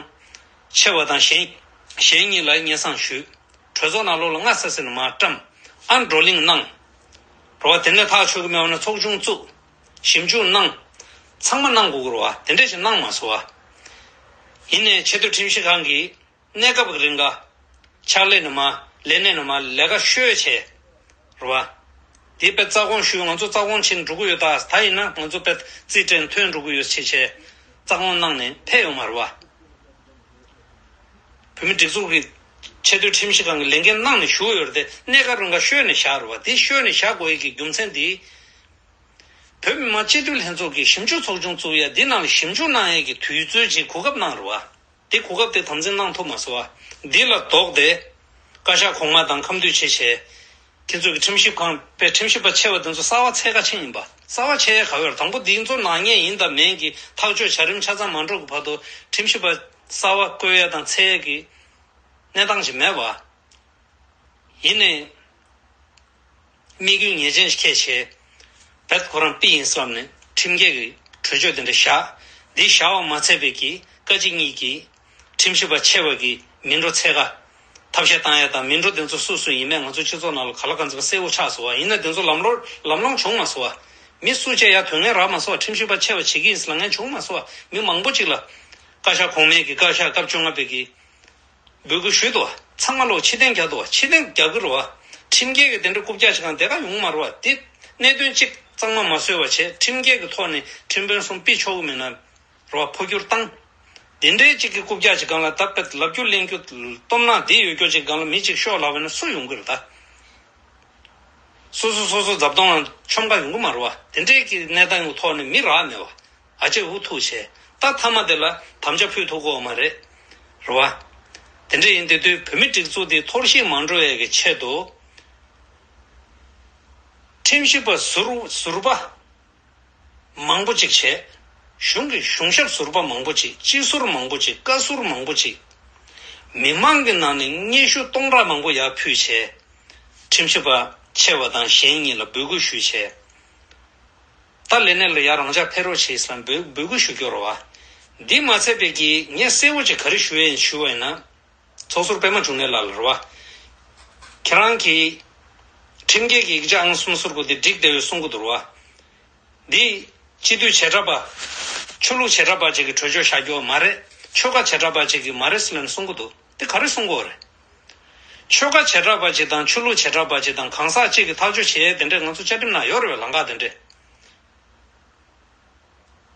ཆེ་བ་དང་གཞན་གཞན་གཉིས་ལ་སྙན་སེང་ཞུས། གྲོས་ཚོགས་ནང་ལོགས་ལ་སྔ་ས་ཟིན་ནས་མར་བཀྲམ། ཨ་བགྲོ་གླེང་གནང་། རེད་བ། དེ་ནས་ཐག་ཆོད་ཀྱི་མེད་པ་ན་ཚོགས་ཆུང་བཙུགས། ཞིབ་འཇུག་གནང་། ཚང་མ་གནང་དགོས་ཀྱི་རེད་བ། དེ་འདྲས་ཞིག་གནང་མ་སོང་བ། ཡིན་ནའི་ཆེས་མཐོའི་ཁྲིམས་ཞིབ་ཁང་གིས། གནས་སྐབས་ཀྱི་རིང་ལ། ཕྱག་ལས་ནས་མར། ལས་གནས་ནས་མར་ལས་ཀ་ཤོས་བྱས། རེད་བ། དེ་དཔེ་རྩ་དགོངས་ཞུས། ང་ཚོ་རྩ་དགོངས་བྱས་ནས་འགྲོ་གི་ཡོད་ད། ད་ཡིན་ན་ང་ཚོ་དཔེ་རྩིས་སྤྲད་ནས་ཐོན་འགྲོ་གི་ཡོད་ཅེས་བྱས། རྩ་དགོངས་གནང་ནས་ཕེབས་ཡོད་མ་རེད་བ། བོད་མིའི་སྒྲིག་འཛུགས་ཀྱི་ཆེས་མཐོའི་ཁྲིམས་ཞིབ་ཁང་གི་ལས་འགན་གནང་ནས་བཞུགས་ཡོད་རེད་དེ། གནས་སྐབས་རིང་ལ་ཤོས་ནས་བཞག་རེད་བ། དེ་ཤོས་ནས་བཞག་དགོས་ཡས་ཀྱི་རྒྱུ་མཚན་དེ། བོད་མི་མང་སྤྱི་འཐུས་ལྷན་ཚོགས་ཀྱི་ཞིབ་འཇུག་ཚོགས་ཆུང་བཙུགས་ཡ་འདི་ནང་ལ་ཞིབ་འཇུག་གནང་ཡས་ཀྱི་དུས་ཚོད་ཅིག་གོ་སྐབས་གནང་རེད་བ། དེ་གོ་སྐབས་དེ་དམ་འཛིན་གནང་ཐུབ་མ་སོང་བ། འདི་ལ་ལྡོག་སྟེ། བཀའ་ཤག་གོང་མ་དང་ཁམས་འདུས་ཆེ་ཆེ། ཁྱེད་ཚོ་གི་ཁྲིམས་ཞིབ་ཁང་པའི་ཁྲིམས་ཞིབ་པ་ཆེ་བ་དེ་ཚོ་གསར་བ་འཚོལ་ག་ཕྱིན་ཡིན་པ། གསར་བ་འཚོལ་ཡས་ག་བར་དང་པོ་འདི་ཚོ་ནག་ཉེས་ཡིན་དང་མིན་གྱི་ཐག་གཅོད་བྱ་རིམ་ཆ་ཚང་མ་འགྲོ་གི་བར་དུ་ཁྲིམས་ཞིབ་པ་གསར་བ་བསྐོ་ཡས་དང་འཚོལ་ཡས་ཀྱི་གནས་སྟངས་ཤིག་མེད་པ། ཡིན་ནའི། དམིགས་ཡུལ་ངེས་ཅན་ཞིག་འཁྱེར་བྱས། བེད་ཁོ་རང་པི་ཡིན་བསམ་ནས་ཁྲིམས་འགལ་གྱི་གྲོས་ཆོད་དེ་འདྲ་བཞག་འདི་བཞག་པ་མ་ཚད་པའི་གི་བཀའ་སྤྱི་གཉིས་ཀྱིས་ཁྲིམས་ཞིབ་པ་ཆེ་བ་གི་མི་འགྲོ་འཚོལ་ག་ཐབས་ཤེས་བཏང་ཡ་དང་། མི་འགྲོ་དེ་ཚོ་སུ་སུ་ཡིན་མིན་ང་ཚོ་སྤྱི་ཚོགས་ནང་ལ་ག་ལ་ག་ཚོད་གསལ་བོ་ཆགས་སོང་བ། ཡིན་ན་དེ་ཚོ་ལམ་ལྷོང་ལམ་ལྷོང་བྱུང་མ་སོང་བ། མི་སུ་བྱས་ཡ་དོན་ངན་རག་མ་སོང་བ། ཁྲིམས་ཞིབ་པ་ཆེ་བ་བྱེད་ཀྱི་ཡིན་ཟེར་ལབ་མཁན་བྱུང་མ་སོང་བ། མི་མང་པོ་ཅིག་ལ་བཀའ་ཤག་གོང་མའི་གི་བཀའ་ཤག་སྐབས་བཅོ་ལྔ་པའི་གི་འབོད་སྐུལ་ཞུས་འདུག་བ། ཚང་མ་ལོག་ཕྱིར་འཐེན་རྒྱག་འདུག་བ། ཕྱིར་འཐེན་རྒྱག་གི་རེད་བ། ཁྲིམས་འགལ་གྱི་དེ་འདྲ་རྐུབ་བཀྱག་ཅིག་གང་དེ་ག་ཡོང་མ་རེད་བ། དེ་གནད་དོན་གཅིག་གཙང་མ་མ་བཟོས་པ་བྱས། ཁྲིམས་འགལ་གྱི་ཐོག་ནས་ཁྲིམས་དཔོན་གསུམ་ཕུད་ཆོག་གི་མེད་ན་རེད་བ། འཕོ་འགྱུར་བཏང་། དེ་འདྲའི་གཅིག་གི་རྐུབ་བཀྱག་ཅིག་སྒང་ལ་ད་དཔེ་ལབ་རྒྱུ་གླེང་རྒྱུ་སྟོབས་ན་དེ་ཡོད་རྒྱུ་ཅིག་སྒང་ལ་མི་གཅིག་ཤོག་ལབ་པ་ན་སུ་ཡོང་གི་རེད་ད། སོ་སོ་སོ་སོ་རྫབ་དོང་ལ་མཆོང་ག་ཡོང་གི་མ་རེད་བ། དེ་འདྲའི་གི་གནས་སྟངས་ཐོག་ནས་མི་རག་མེད་བ། ཨ་ཅེ་འུ་ཐུག་བྱས། ད་མཐའ་མ་དེ་ལ་དམ་བཅའ་ཕུལ་ཐུབ་ཀྱི་ཡོད་མ་རེད། རེད་བ། དེ་འདྲ་ཡིན་དེ་དུས་བོད་མི་སྒྲིག་འཛུགས་འདི་འཐོར་ཞིག་མ་འགྲོ་ཡས་ཀྱི་ཆེད་དུ། ཁྲིམས་ཞིབ་པ་ཟུར་ཟུར་པ་མང་པོ་ཅིག་བྱས། གཞུང་གི་གཞུང་ཞབས་ཟུར་པ་མང་པོ་ཅིག་སྤྱི་ཟུར་མང་པོ་ཅིག་བཀའ་ཟུར་མང་པོ་ཅིག་མི་མང་གི་ནང་ནས་སྙན་ཞུ་སྟོང་ཕྲག་མང་པོ་ཡར་ཕུལ་བྱས། ཁྲིམས་ཞིབ་པ་ཆེ་བ་དང་གཞན་གཉིས་ལ་འབོད་སྐུལ་ཞུས་བྱས། ད་ལས་གནས་ལ་ཡར་རང་འཇགས་ཕེབས་རོགས་བྱེད་ཟེར་ལ་འབོད་འབོད་སྐུལ་ཞུ་རྒྱུ་རེད་བ། འདི་མ་ཚད་པའི་གི་ངས་གསལ་བོ་ཅིག་ག་རེ་ཞུ་ཡས་ཞུ་བ་ཡིན་ན། ཚོགས་ཟུར་པད་མ་འབྱུང་གནས་ལགས་ལ་རེད་བ། ཁྱེད་རང་གིས་ཁྲིམས་འགལ་གྱི་ཡིག་ཆ་ཨང་གསུམ་ཟུར་དགོས་དེ་འགྲིག་བསྡད་ཡོད་གསུང་གི་འདུག་རེད་བ། འདི་སྤྱི་འཐུས་བྱེ་བྲག་པ། ཆོས་ལུགས་བྱེ་བྲག་པ་ཅིག་གིས་གྲོས་ཆོད་བཞག་རྒྱུ་མ་རེད། ཆོལ་ཁ་བྱེ་བྲག་པ་ཅིག་གིས་མ་རེད་ཟེར་ལབ་ནས་གསུང་གི་འདུག་དེ་ག་རེ་གསུང་གི་ཡོད་རེད། ཆོལ་ཁ་བྱེ་བྲག་པ་ཅིག་དང་ཆོས་ལུགས་བྱེ་བྲག་པ་ཅིག་དང་གང་ཟག་ཅིག་གིས་ཐག་གཅོད་བྱེད་ཡས་དེ་འདྲས་ང་ཚོ་བཅའ་ཁྲིམས་ནང་ཡོད་རེད་པས། ལམ་ཁ་དེ་འདྲས།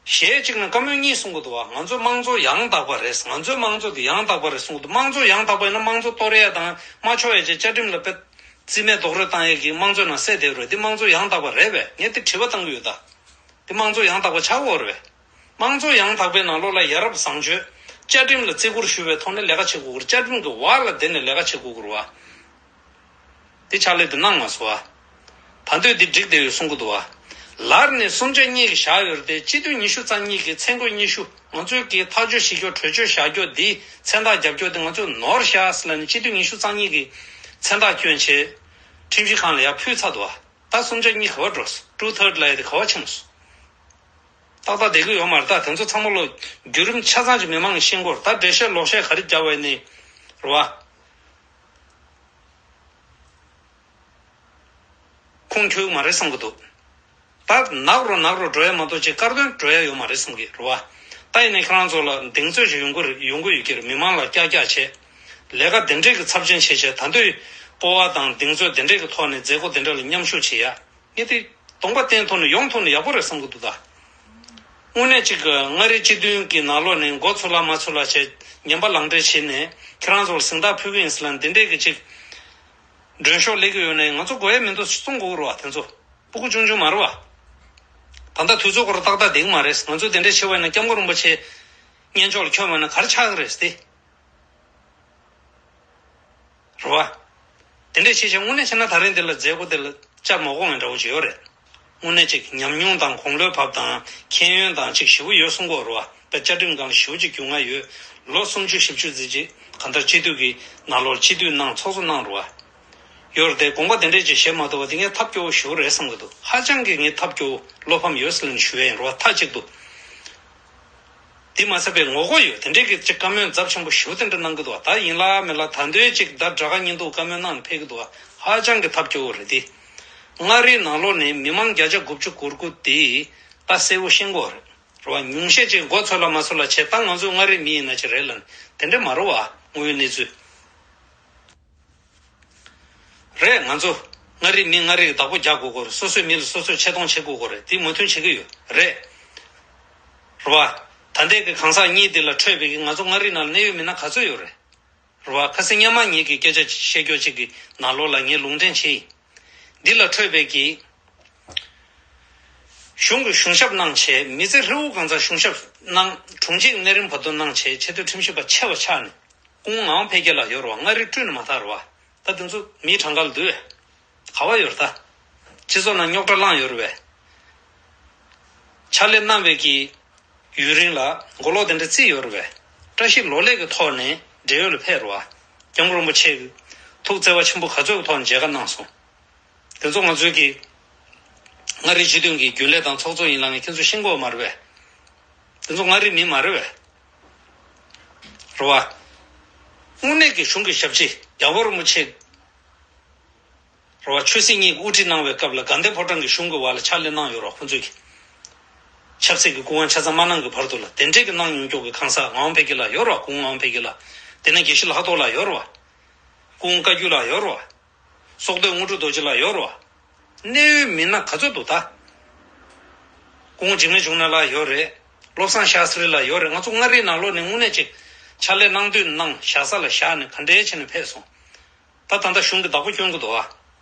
གཞས་གཅིག་ན་བཀའ་མོལ་གཉིས་གསུང་གི་འདུག་བ། ང་ཚོའི་དམངས་གཙོ་ཡང་དག་པ་རེད། ང་ཚོའི་དམངས་གཙོ་དེ་ཡང་དག་པ་རེད་གསུང་གི་འདུག་དམངས་གཙོ་ཡང་དག་པ་ཡིན་ན་དམངས་གཙོ་གཏོར་ཡས་དང་མ་ཆོག་ཡས་ཅིག་བཅའ་ཁྲིམས་ལ་དཔེ་རྩིས་མེད་རྡོག་རོལ་བཏང་ཡས་ཀྱི་དམངས་གཙོའི་ནང་གསལ་བསྡད་ཡོད་རེད། དེ་དམངས་གཙོ་ཡང་དག་པ་རེད་པས། ངས་དེ་དྲི་བ་བཏང་གི་ཡོད་ད། དེ་དམངས་གཙོ་ཡང་དག་པ་ཆགས་ཡོད་རེད་པས། དམངས་གཙོ་ཡང་དག་པའི་ནང་ལོགས་ལ་ཡ་རབས་བཟང་སྤྱོད། བཅའ་ཁྲིམས་ལ་བརྩི་བཀུར་ཞུ་བའི་ཐོག་ནས་ལས་ཀ་བྱེད་དགོས་ཀྱི་རེད། བཅའ་ཁྲིམས་ཀྱི་འོག་ལ་བསྡད་ནས་ལས་ཀ་བྱེད་དགོས་ཀྱི་རེད་བ། དེ་ཕྱག་ལས་དེ་གནང་མ་སོང་བ། ད་འདོད་དེ་འགྲིག་བསྡད་ཡོད་གསུང་གི་འདུག་བ། ལར་ནས་གསུམ་ཆ་གཉིས་ཀྱི་བཞག་ཡོད་རེད་དེ། སྤྱི་འཐུས་ཉི་ཤུ་རྩ་གཉིས་ཀྱི་མཚན་བཀོད་སྙན་ཞུ། ང་ཚོའི་གི་ཐག་གཅོད་བྱེད་རྒྱུ་གྲོས་ཆོད་བཞག་རྒྱུ་འདི་མཚན་རྟགས་རྒྱབ་རྒྱུ་དེ་ང་ཚོས་ནོར་བཞག་ཟེར་ལབ་ནས་སྤྱི་འཐུས་ཉི་ཤུ་རྩ་གཉིས་ཀྱི་མཚན་རྟགས་བསྐྱོན་བྱས། ཁྲིམས་ཞིབ་ཁང་ལ་ཡར་ཕུལ་ཚར་འདུག་བ། ད་གསུམ་ཆ་གཉིས་ག་པར་འགྲོ་སོང་། ཊུ་ཐརཌ་ལབ་ཡ་དེ་ག་པར་ཕྱིན་སོང་། ཏག་ཏག་བསྡད་ཀྱི་ཡོད་མ་རེད། ད་དེ་ཚོ་ཚང་མ་ལོ་བརྒྱུད་རིམ་ཆ་ཚང་ཅིག་མི་མང་གིས་ཤེས་ཀྱི་ཡོད་རེད། ད་འགྲེལ་བཤད་ལོག་བཤད་ག་རེ་རྒྱབ་པ་ཡིན་ནའི་རེད་བ། ཁུངས་འཁྱོལ་གྱི་མ་རེད་བསམ་གྱི་འདུག་ད་ནག་རུ་ནག་རུ་འགྲོ་ཡ་མ་གཏོགས་ཅིག་དཀར་དོན་འགྲོ་ཡ་ཡོད་མ་རེད་བསམ་གྱི་རེད་བ། ད་ཡིན་ནའི་ཁྱེད་རང་ཚོ་ལ་གདེང་ཚོད་ཅིག་ཡོང་གི་རེད། ཡོང་གི་ཡོད་ཀྱི་རེད། མི་མང་ལ་ཀྱག་ཀྱག་བྱས། ལས་ཀ་དེ་འདྲས་ཀྱི་ཚབས་ཆེན་བྱས་བྱས། ད་འདོད་སྤོབས་པ་དང་གདེང་ཚོད་དེ་འདྲས་ཀྱི་ཐོག་ནས་མཛད་སྒོ་དེ་འདྲ་ལ་མཉམ་ཞུགས་བྱེད་ཡ། ངས་དེ་གདོང་པ་བསྟན་ཐུབ་ན་ཡོང་ཐུབ་ན་ཡག་པོ་རེད་བསམ་གྱི་འདུག་ད། དངོས་གནས་ཅིག་གི་མངའ་རིས་སྤྱི་མཐུན་གྱི་ནང་ལོགས་ནས་མགོ་ཚོས་ལ་མ་ཚོས་ལ་བྱས། ངན་པ་ལག་འབྲེལ་བྱས་ནས་ཁྱེད་རང་ཚོ་ལ་གཟེངས་རྟགས་ཕུལ་གྱི་ཡིན་ཟེར་ལབ་འདི་འདྲས་ཀྱི་ཅིག་མགྲོན་ཤོག་སླེབས་ཀྱི་ཡོད་ནའི་ང་ཚོ་དགོས་ཡ་མི་འདུག་གསུང་དགོས་ཀྱི་རེད་བ། དེ་ཚོ་སྤུ་གུ་ཆུང་ཆུང་མ་རེད་བ། ད་ལྟ་དུས་ཚོད་ཁོ་རང་ཏག་ཏག་བསྡད་ཀྱི་མ་རེད། ང་ཚོ་དེ་འདྲས་བྱེད་པ་ཡིན་ན་སྐྱབས་མགོན་རིན་པོ་ཆེ་སྙན་ཕྱོགས་ལ་འཁྱོལ་མ་ན་ག་རེ་ཆགས་ཀྱི་རེད་ཟེར་ཏེ། རེད་བ། དེ་འདྲས་བྱས་བྱས་དངོས་གནས་བྱས་ན་ད་རིང་འདི་ལ་མཛད་སྒོ་འདི་ལ་བཅའ་མ་དགོངས་པའི་འདྲ་བོ་ཅིག་ཡོད་རེད། དངོས་གནས་ཅིག་ཉམས་མྱོང་དང་དགུང་ལོའི་བབ་དང་མཁྱེན་ཡོན་དང་ཅིག་ཞེ་པོ་ཡོད་གསུང་གི་ཡོད་རེད་བ། དཔེ་བཅའ་ཁྲིམས་སྒང་ཞེ་པོ་ཅིག་རྒྱུས་མངའ་ཡོད། ལོ་སུམ་ཅུ་བཞི་བཅུ་ཙམ་ཅིག་གང་ལྟར་སྤྱི་འཐུས་ཀྱི་ནང་ལོགས་སྤྱི་འཐུས་གནང་ཚོགས་གཙོ་གནང་རེད་བ། ཡོད་རེད་དེ། དགོངས་པ་དེ་འདྲས་ཅིག་བཞེས་མ་ཐུབ་པ་དེ་ངས་ཐབས་སྐྱོ་བོ་ཞེ་པོ་རེད་བསམ་གྱི་འདུག་ཧ་ཅང་གི་ངས་ཐབས་སྐྱོ་བོ་བློ་ཕམ་ཡོད་ཟེར་ནས་ཞུ་ཡ་ཡིན་རེད་བ། མཐའ་གཅིག་ཏུ། དེ་མ་ཚད་པའི་ངོ་རྒོལ་ཡོད་དེ་འདྲས་ཀྱི་ཅིག་བཀའ་མོལ་ཚབས་ཆེན་པོ་ཞེ་པོ་དེ་འདྲ་གནང་གི་འདུག་ད་ཡིན་ལ་མིན་ལ་ད་འདོད་ཅིག་ཟླ་སྒྲ་ག་ཉིན་འདུག་བཀའ་མོལ་གནང་ནས་ཕེབས་ཀྱི་འདུག་ཧ་ཅང་གི་ཐབས་སྐྱོ་བོ་རེད་དེ། མངའ་རིས་ནང་ལོགས་ནས་མི་མང་བརྒྱ་ཆ་དགུ་བཅུ་གོ་དགུ་དེ་ད་གསལ་པོ་ཤེས་ཀྱི་ཡོད་རེད། རེད་བ། ཉུང་ཤས་ཅིག་མགོ་ཚོས་ལ་མ་ཚོས་ལ་བྱས། ད་ང་ཚོ་མངའ་རིས་མི་ཡིན་ན་ཅི་རེད་ལབ་ནས་དེ་འདྲ་མ་རེད་བ། དངོས་ཡོད་གནས་ཚུལ། རེད། ང་ཚོ་མངའ་རིས་མི་མངའ་རིས་ཀྱི་བདག་པོ་རྒྱག་དགོས་ཀྱི་རེད། སོ་སོའི་མི་ལ་སོ་སོས་ཆེ་མཐོང་བྱེད་དགོས་ཀྱི་རེད། དེ་མོས་མཐུན་བྱེད་ཀྱི་ཡོད་རེད། རེད་བ། ད་ལྟའི་གི་གང་ཟག་གཉིས་འདི་ལ་འཕྲོད་པའི་གི་ང་ཚོ་མངའ་རིས་ནང་ལ་གནད་ཡོད་མི་སྣ་ག་ཚོད་ཡོད་རེད། རེད་བ། ཁ་སང་སྔོན་མ་ངེད་ཀྱི་སྐད་ཆ་བཤད་རྒྱུ་ཅིག་གི་ནང་ལོགས་ལ་ངས་ལུང་འདྲེན་བྱས་ཡིན། འདི་ལ་འཕྲོད་པའི་གི་གཞུང་གི་གཞུང་ཞབས་གནང་བྱས། མི་ཚེ་ཧྲིལ་བོ་གང་ཚང་གཞུང་ཞབས་གནང་། དྲུང་ཆེ་གནས་རིམ་བར་དུ་གནང་བྱས། ཆེས་མཐོའི་ཁྲིམས་ཞིབ་པ་ཆེ་བ་ཆགས་ནས། སྐུ་ངོ་ངག་དབང་འཕེལ་རྒྱས་ལགས་ཡོད་རེད་བ། མངའ་རིས་བཀྲུས་ནས་མ་ཐག་རེད་བ། ད་དེ་ཚོ་མིའི་གྲངས་ཀ་ལ་འདུས་བས། ག་བ་ཡོད་རེད་ད། སྤྱི་ཚོགས་ནང་རྙོག་དྲ་བསླངས་ཡོད་རེད་བས། ཕྱག་ལས་གནང་བའི་གི་ཡུན་རིང་ལ་མགོ་ལོག་དེ་འདྲ་བརྩིས་ཡོད་རེད་བས། བཀྲ་ཤིས་ལོ་ལེགས་ཀྱི་ཐོག་ནས་བགྲེས་ཡོལ་ལ་ཕེབས་རེད་བ། སྐྱབས་མགོན་རིན་པོ་ཆེ་གི་ཐུགས་བརྩེ་བ་ཆེན་པོ་ག་ཚོད་ཀྱི་ཐོག་ནས་མཇལ་ཁ་གནང་སོང་། དེ་ཚོ་ང་ཚོའི་གི་མངའ་རིས་སྤྱི་མཐུན་གྱི་རྒྱུན་ལས་དང་ཚོགས་གཙོ་ཡིན་ལབ་མཁན་ཁྱེད་ཚོས་ཤེས་ཀྱི་ཡོད་མ་རེད་བས། དེ་ཚོ་མངའ་རིས་མི་མ་རེད་བས། རེད་བ། དངོས་གནས་ཀྱི་གཞུང་གི་ཞབས་ཕྱི་རྒྱལ་བ་རིན་པོ་ཆེ། རེད་བ། ཆོས་སྲིད་གཉིས་ཀྱི་དབུ་ཁྲིད་གནང་བའི་སྐབས་ལ་དགའ་ལྡན་ཕོ་བྲང་གི་གཞུང་གི་འོག་ལ་ཕྱག་ལས་གནང་ཡོད་རེད་བ་ཁོང་ཚོས་ཀྱི། ཆབ་སྲིད་ཀྱི་སྐུ་དབང་ཆ་ཚང་མ་གནང་གི་བར་དུ་ལ་དེ་འདྲས་ཀྱི་གནང་མྱོང་རྒྱུ་གི་གང་ཟག་ངག་དབང་འཕེལ་རྒྱས་ལགས་ཡོད་རེད་བ། སྐུ་ངོ་ངག་དབང་འཕེལ་རྒྱས་ལགས། དེ་ནས་དགེ་བཤེས་ལྷག་རྡོར་ལགས་ཡོད་རེད་བ། སྐུ་ངོ་བཀའ་བརྒྱུད་ལགས་ཡོད་རེད་བ། སོག་སྡོད་དངོས་གྲུབ་རྡོ་རྗེ་ལགས་ཡོད་རེད་བ། གནད་ཡོད་མི་སྣ་ག་ཚོད་འདུག་ད། སྐུ་ངོ་འཇིགས་མེད་འབྱུང་གནས་ལགས་ཡོད་རེད། བློ་བཟང་ཤཱསྟྲི་ལགས་ཡོད་རེད། ང་ཚོ་མངའ་རིས་ནང་ལོགས་ནས་དངོས་གནས་ཅིག་ཕྱག་ལས་གནང་འདོད་གནང་བཞག་ས་ལ་བཞག་ནས་ག་འདྲས་བྱས་ནས་ཕེབས་སོང་། ད་ད་ལྟ་གཞུང་གི་བདག་པོ་སྐྱོན་གྱི་འདུག་ཨ།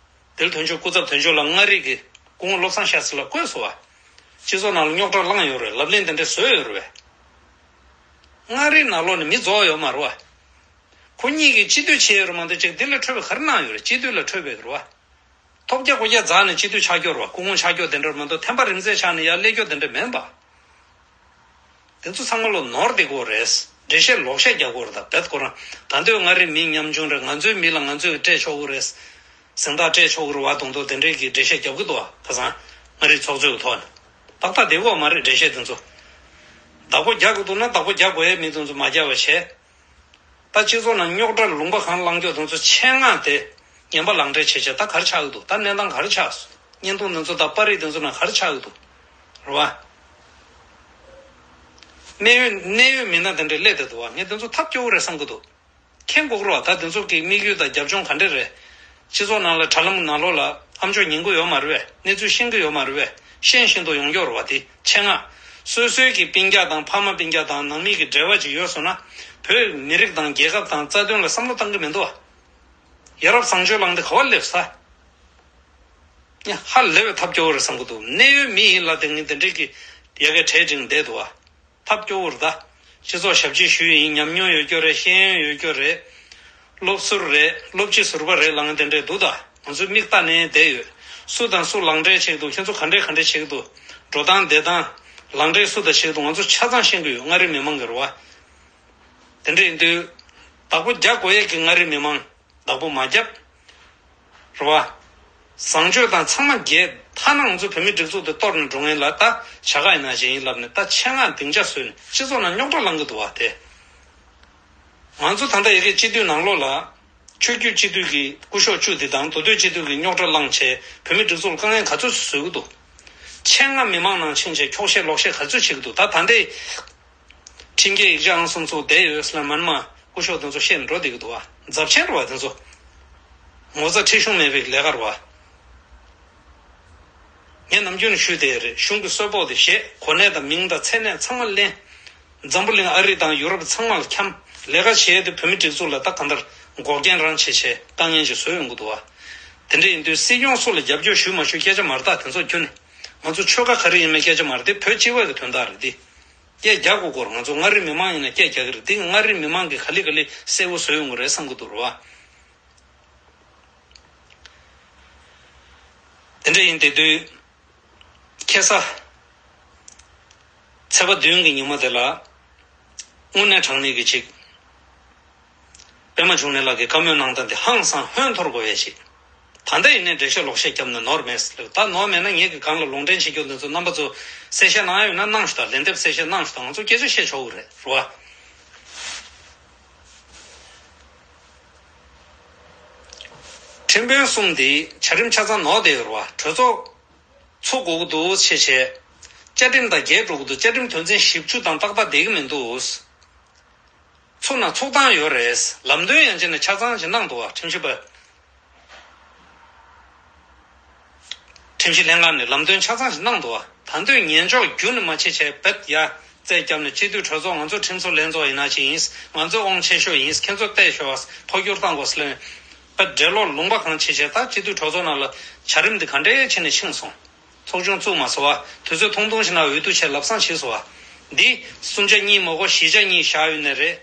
དེ་ལ་དོན་གཅོད་སྐུ་ཚབ་དོན་གཅོད་ལ་མངའ་རིས་ཀྱི་སྐུ་ངོ་བློ་བཟང་ཤཱསྟྲི་ལགས་བསྐོས་སོང་ཨ། སྤྱི་ཚོགས་ནང་ལ་རྙོག་དྲ་བསླངས་ཡོད་རེད། ལབ་གླེང་དེ་འདྲ་བཟོས་ཡོད་རེད་བས། མངའ་རིས་ནང་ལོགས་ནས་མི་རྫོགས་ཡོད་མ་རེད་བ། ཁོ་གཉིས་ཀྱིས་སྤྱི་འཐུས་བྱས་ཡོད་རེད་མ་གཏོགས་ཅིག་འདི་ལ་འཕྲོད་པའི་ག་རེ་གནང་ཡོད་རེད། སྤྱི་འཐུས་ལ་འཕྲོད་པའི་རེད་བ། ཐོབ་རྒྱ་སྒོ་རྒྱ་རྫག་ནས་སྤྱི་འཐུས་ཆགས་རྒྱུ་རེད་བ། སྐུ་ངོ་ཆགས་རྒྱུ་དེ་འདྲ་རེད་མ་གཏོགས་ཐེམ་པ་རིམ་འཛེགས་ཆགས་ནས་ཡར་སླེབས་རྒྱུ་དེ་འདྲ་མིན་པ། དེ་ཚོ་ཚང་མ་ལོ་ནོར་བསྡད་ཀྱི་ཡོད་རེད། འགྲེལ་བཤད་ལོག་བཤད་རྒྱག་གི་ཡོད་རེད། ད་བེད་ཁོ་རང་ད་འདོད་མངའ་རིས་མི་ཉམ་ཆུང་རེད། ང་ཚོའི་མི་ལ་ང་ཚོས་སྤྲད་ཆོག་གི་རེད། གཟེངས་རྟགས་སྤྲད་ཆོག་གི་རེད་བ་དང་དུ་དེ་འདྲས་ཀྱི་འགྲེལ་བཤད་རྒྱབ་ཀྱི་འདུག་བ། ཁ་སང་མངའ་རིས་ཚོགས་གཙོའི་ཐོག་ནས་ཏག་ཏག་བསྡད་ཀྱི་ཡོད་མ་རེད། འགྲེལ་བཤད་དེ་ཚོ་བདག་པོ་རྒྱག་གི་འདུག་ན་བདག་པོ་རྒྱག་དགོས་ཡས་མི་དེ་ཚོ་མ་རྒྱག་པ་བྱས། ད་སྤྱི་ཚོགས་ནང་རྙོག་དྲ་ལུང་པ་གང་བསླངས་ཀྱོག་དེ་ཚོ་ཆེད་མངགས་ཏེ་ངན་པ་ལག་འབྲེལ་བྱེད་བྱས་ད་ག་རེ་ཆགས་ཀྱི་འདུག་ད་གནས་སྟངས་ག་རེ་ཆགས་སོང་། བརྙན་ཐུང་དེ་ཚོ་དང་པར་རིས་དེ་ཚོ་ནང་ག་རེ་ཆགས་ཀྱི་འདུག་རེད་བ། གནད་ཡོད་གནད་ཡོད་མི་སྣ་དེ་འདྲས་སླེབས་བསྡད་འདུག་བ། ངས་དེ་ཚོ་ཐབས་སྐྱོ་བོ་རེད་བསམ་གྱི་འདུག་མཁྱེན་དགོས་ཀྱི་རེད་བ། ད་དེ་ཚོ་གི་དམིགས་ཡུལ་དང་རྒྱབ་ལྗོངས་ག་འདྲས་རེད། སྤྱི་ཚོགས་ནང་ལ་དྲ་ལམ་ནང་ལོགས་ལ་ཨ་མཆོག་ཉན་གྱི་ཡོད་མ་རེད་བས། གནས་ཚུལ་ཤེས་ཀྱི་ཡོད་མ་རེད་བས། ཤེས་བཞིན་དུ་ཡོང་ཀྱོག་རེད་བ། དེ་ཆེད་མངགས་སོ་སོའི་གི་སྤུན་ཀྱག་དང་ཕ་མ་སྤུན་ཀྱག་དང་ནང་མི་གི་འབྲེལ་བ་ཅིག་ཡོད་སོང་ན་བོད་མི་རིགས་དང་རྒྱལ་ཁབ་དང་རྩ་དོན་ལ་བསམ་བློ་བཏང་གི་མི་འདུག་བ། ཡ་རབས་བཟང་སྤྱོད་ལངས་ཏེ་ག་བ་སླེབས་ས། ཡ་ཧ་ལས་པའི་ཐབས་སྐྱོ་བོ་རེད་བསམ་གྱི་འདུག་གནད་ཡོད་མི་ཡིན་ལ་དེ་ངས་དེ་འདྲས་ཀྱི་ཡ་གི་གྲས་སྒྲིང་བསྡད་འདུག་བ། ཐབས་སྐྱོ་བོར་གདའ། སྤྱི་ཚོགས་ཞབས་ཕྱི་ཞུས་ཡིན། ཉམས་མྱོང་ཡོད་རྒྱུ་རེད། ཤེས་ཡོན་ཡོད་རྒྱུ་རེད། སློབ་ཟུར་རེད། སློབ་སྤྱི་ཟུར་པ་རེད་ལབ་མཁན་དེ་འདྲས་འདུག་ད་ང་ཚོས་མིག་ལྟ་ནས་བསྡད་ཡོད། སུ་དང་སུ་ལག་འབྲེལ་བྱེད་ཀྱི་འདུག་ཁྱེད་ཚོ་ག་འདྲས་ག་འདྲས་བྱེད་ཀྱི་འདུག་འགྲོ་སྟངས་བསྡད་སྟངས་ལག་འབྲེལ་སུ་དང་བྱེད་ཀྱི་འདུག་ང་ཚོ་ཆ་ཚང་ཤེས་ཀྱི་ཡོད། མངའ་རིས་མི་མང་གི་རེད་བ། དེ་འདྲས་ཡིན་དུས། བདག་པོ་རྒྱག་དགོས་ཡས་ཀྱི་མངའ་རིས་མི་མང་། བདག་པོ་མ་བརྒྱབ། རེད་བ། བཟང་སྤྱོད་དང་ཚང་མ་རྒྱས། ཐ་ན་ང་ཚོ་བོད་མིའི་སྒྲིག་འཛུགས་དེ་གཏོར་ནས་འགྲོ་མཁན་ལ་ད་བྱ་དགའ་ཡིན་ན་ཅི་ཡིན་ལབ་ནས་ད་ཆེད་མངགས་སྡིངས་ཆ་བཟོས་ནས་སྤྱི་ཚོགས་ནང་རྙོག་དྲ་བསླང་གི་འདུག་བ་དེ། ང་ཚོ་ད་ལྟ་ཡ་གི་སྤྱི་འཐུས་ནང་ལོགས་ལ། ཆོས་བརྒྱུད་སྤྱི་འཐུས་ཀྱི་སྐུ་ཞབས་བཅུ་འདི་དང་མདོ་སྟོད་སྤྱི་འཐུས་ཀྱི་རྙོག་དྲ་བསླངས་བྱས་བོད་མིའི་སྒྲིག་འཛུགས་ལ་དཀའ་ངལ་ག་ཚོད་བཟོ་གི་འདུག་ཆེད་མངགས་མི་མང་ནང་ཕྱིན་བྱས་འཁྱོག་བཤད་ལོག་བཤད་ག་ཚོད་བྱེད་ཀྱི་འདུག་ད་ད་ལྟའི། ཁྲིམས་འགལ་ཡིག་ཆ་ཨང་སུམ་ཚུགས་བསྡད་ཡོད་ཟེར་ལ་མ་ནི་མ་སྐུ་ཞབས་དེ་ཚོ་བཤད་འགྲོ་བསྡད་ཀྱི་འདུག་བ། རྫབ་ཆེན་རེད་བ་དེ་ཚོ། ངོ་ཚ་ཁྲེལ་གཞུང་མེད་པའི་ལས་ཀ་རེད་བ། ངས་ནམ་རྒྱུན་ནས་ཞུས་བསྡད་ཡོད་རེད། གཞུང་གི་གསོལ་ཕོགས་དེ་བཞེས། གོ་གནས་དང་མིང་དང་མཚན་གནས་ཚང་མ་ལེན། འཛམ་བུ་གླིང་ཨ་རི་དང་ཡུ་རོབ་ཚང་མ་ལ་འཁྱམས། ལས་ཀ་བྱས་ཏེ་བོད་མི་སྒྲིག་འཛུགས་ལ་ད་གང་ལྟར་འགོག་རྐྱེན་རང་བྱས་བྱས་དཀའ་ངལ་ཅིག་བཟོས་ཡོང་གི་འདུག་བ། དེ་འདྲ་ཡིན་དུས་སྲིད་སྐྱོང་སུ་ལ་རྒྱབ་སྐྱོར་ཞུས་མ་ཞུས་སྐད་ཆ་མ་རེད། ད་དེ་ཚོ་ཁྱོན་ནས་ང་ཚོ་ཆོལ་ཁ་ག་རེ་ཡིན་མིན་སྐད་ཆ་མ་རེད། དེ་བོད་སྤྱི་བའི་གི་དོན་དག་རེད་དེ། སྐད་རྒྱག་དགོས་སྐོར་ང་ཚོ་མངའ་རིས་མི་མང་ཡིན་ན་སྐད་རྒྱག་གི་རེད། འདི་མངའ་རིས་མི་མང་གིས་ག་ལེ་ག་ལེ་གསལ་བོ་བཟོས་ཡོང་གི་རེད་བསམ་གི་འདུག་རེད་བ། དེ་འདྲ་ཡིན་དེ་དུས་ཁ་སང་ཚེས་པ་བདུན་གྱི་ཉིན་མོ་དེ་ལ་དངོས་གནས་དྲང་གནས་ཀྱི་ཅིག་པད་མ་འབྱུང་གནས་ལགས་ཀྱིས་བཀའ་མོལ་གནང་སྟངས་དེ་ཧང་སང་ཧོན་འཐོར་དགོས་ཡས་ཤིག་ད་ལྟ་ཡིན་ནའི་འགྲེལ་བཤད་ལོག་བཤད་བརྒྱབ་ན་ནོར་མེད་ཟེར། ད་ནོར་མེད་ན་ངེད་ཀྱི་སྒང་ལ་ལུང་འདྲེན་བྱེད་རྒྱུ་འདི་ཚོ་རྣམ་པ་ཚོ་གསལ་བཤད་གནང་ཡ་ཡོད་ན་གནང་ཤོག་དང་། ལན་འདེབས་གསལ་བཤད་གནང་ཤོག་དང་། ང་ཚོ་སྐད་ཆ་བཤད་ཆོག་གི་རེད་རེད་བ། ཁྲིམས་དཔོན་གསུམ་འདི་བྱ་རིམ་ཆ་ཚང་ནོར་བསྡད་ཡོད་རེད་བ། གྲོས་ཚོགས་ཚོགས་དགོས་ཀྱི་འདུག་ཅེས་བྱས། བཅའ་ཁྲིམས་དང་འགལ་འགྲོ་གི་འདུག་བཅའ་ཁྲིམས་དོན་ཚན་བཞི་བཅུ་དང་ཏག་ཏག་བསྡད་ཀྱི་མི་འདུག་ཚོགས་ན་ཚོགས་སྟངས་ཡོད་རེད། ལམ་སྟོན་ཡང་བྱས་ནས་ཆ་ཚང་ཞིག་གནང་འདུག་བ། ཁྲིམས་ཞིབ་པ། ཁྲིམས་ཞིབ་ལྷན་ཁང་ནས་ལམ་སྟོན་ཆ་ཚང་ཞིག་གནང་འདུག་བ། ད་དུང་ཉན་འཇོག་རྒྱུན་ནས་མ་བྱེད་བྱས་རྦད་ཡ་རྩད་བརྒྱབ་ནས་སྤྱི་འཐུས་གྲོས་ཚོགས་ང་ཚོ་ཁྲིམས་བཟོ་ལྷན་ཚོགས་ཡིན་ན་ཅི་ཡིན། ང་ཚོ་དབང་ཆེ་ཤོས་ཡིན། ཁྱེད་ཚོ་བལྟས་ཤོག་འཕོ་འགྱུར་བཏང་དགོས་ཟེར་ལབ་ནས་རྦད་འགྲེལ་ལོག་ལུང་པ་གང་བྱེད་བྱས། ད་སྤྱི་འཐུས་གྲོས་ཚོགས་ནང་ལ་བྱ་རིམ་འདི་ག་འདྲའི་བྱས་ནས་ཕྱིན་སོང་། ཚོགས་ཆུང་བཙུགས་མ་སོང་བ། དུས་ཚོད་ཐུང་ཐུང་ཞིག་ནང་འོས་བསྡུ་བྱས་ལབ་སང་བྱས་སོང་བ། འདི་སུམ་ཆ་གཉིས་མ་གོ་བཞི་ཆ་གཉིས་བཞག་ཡོད་ནི་རེད། རེད་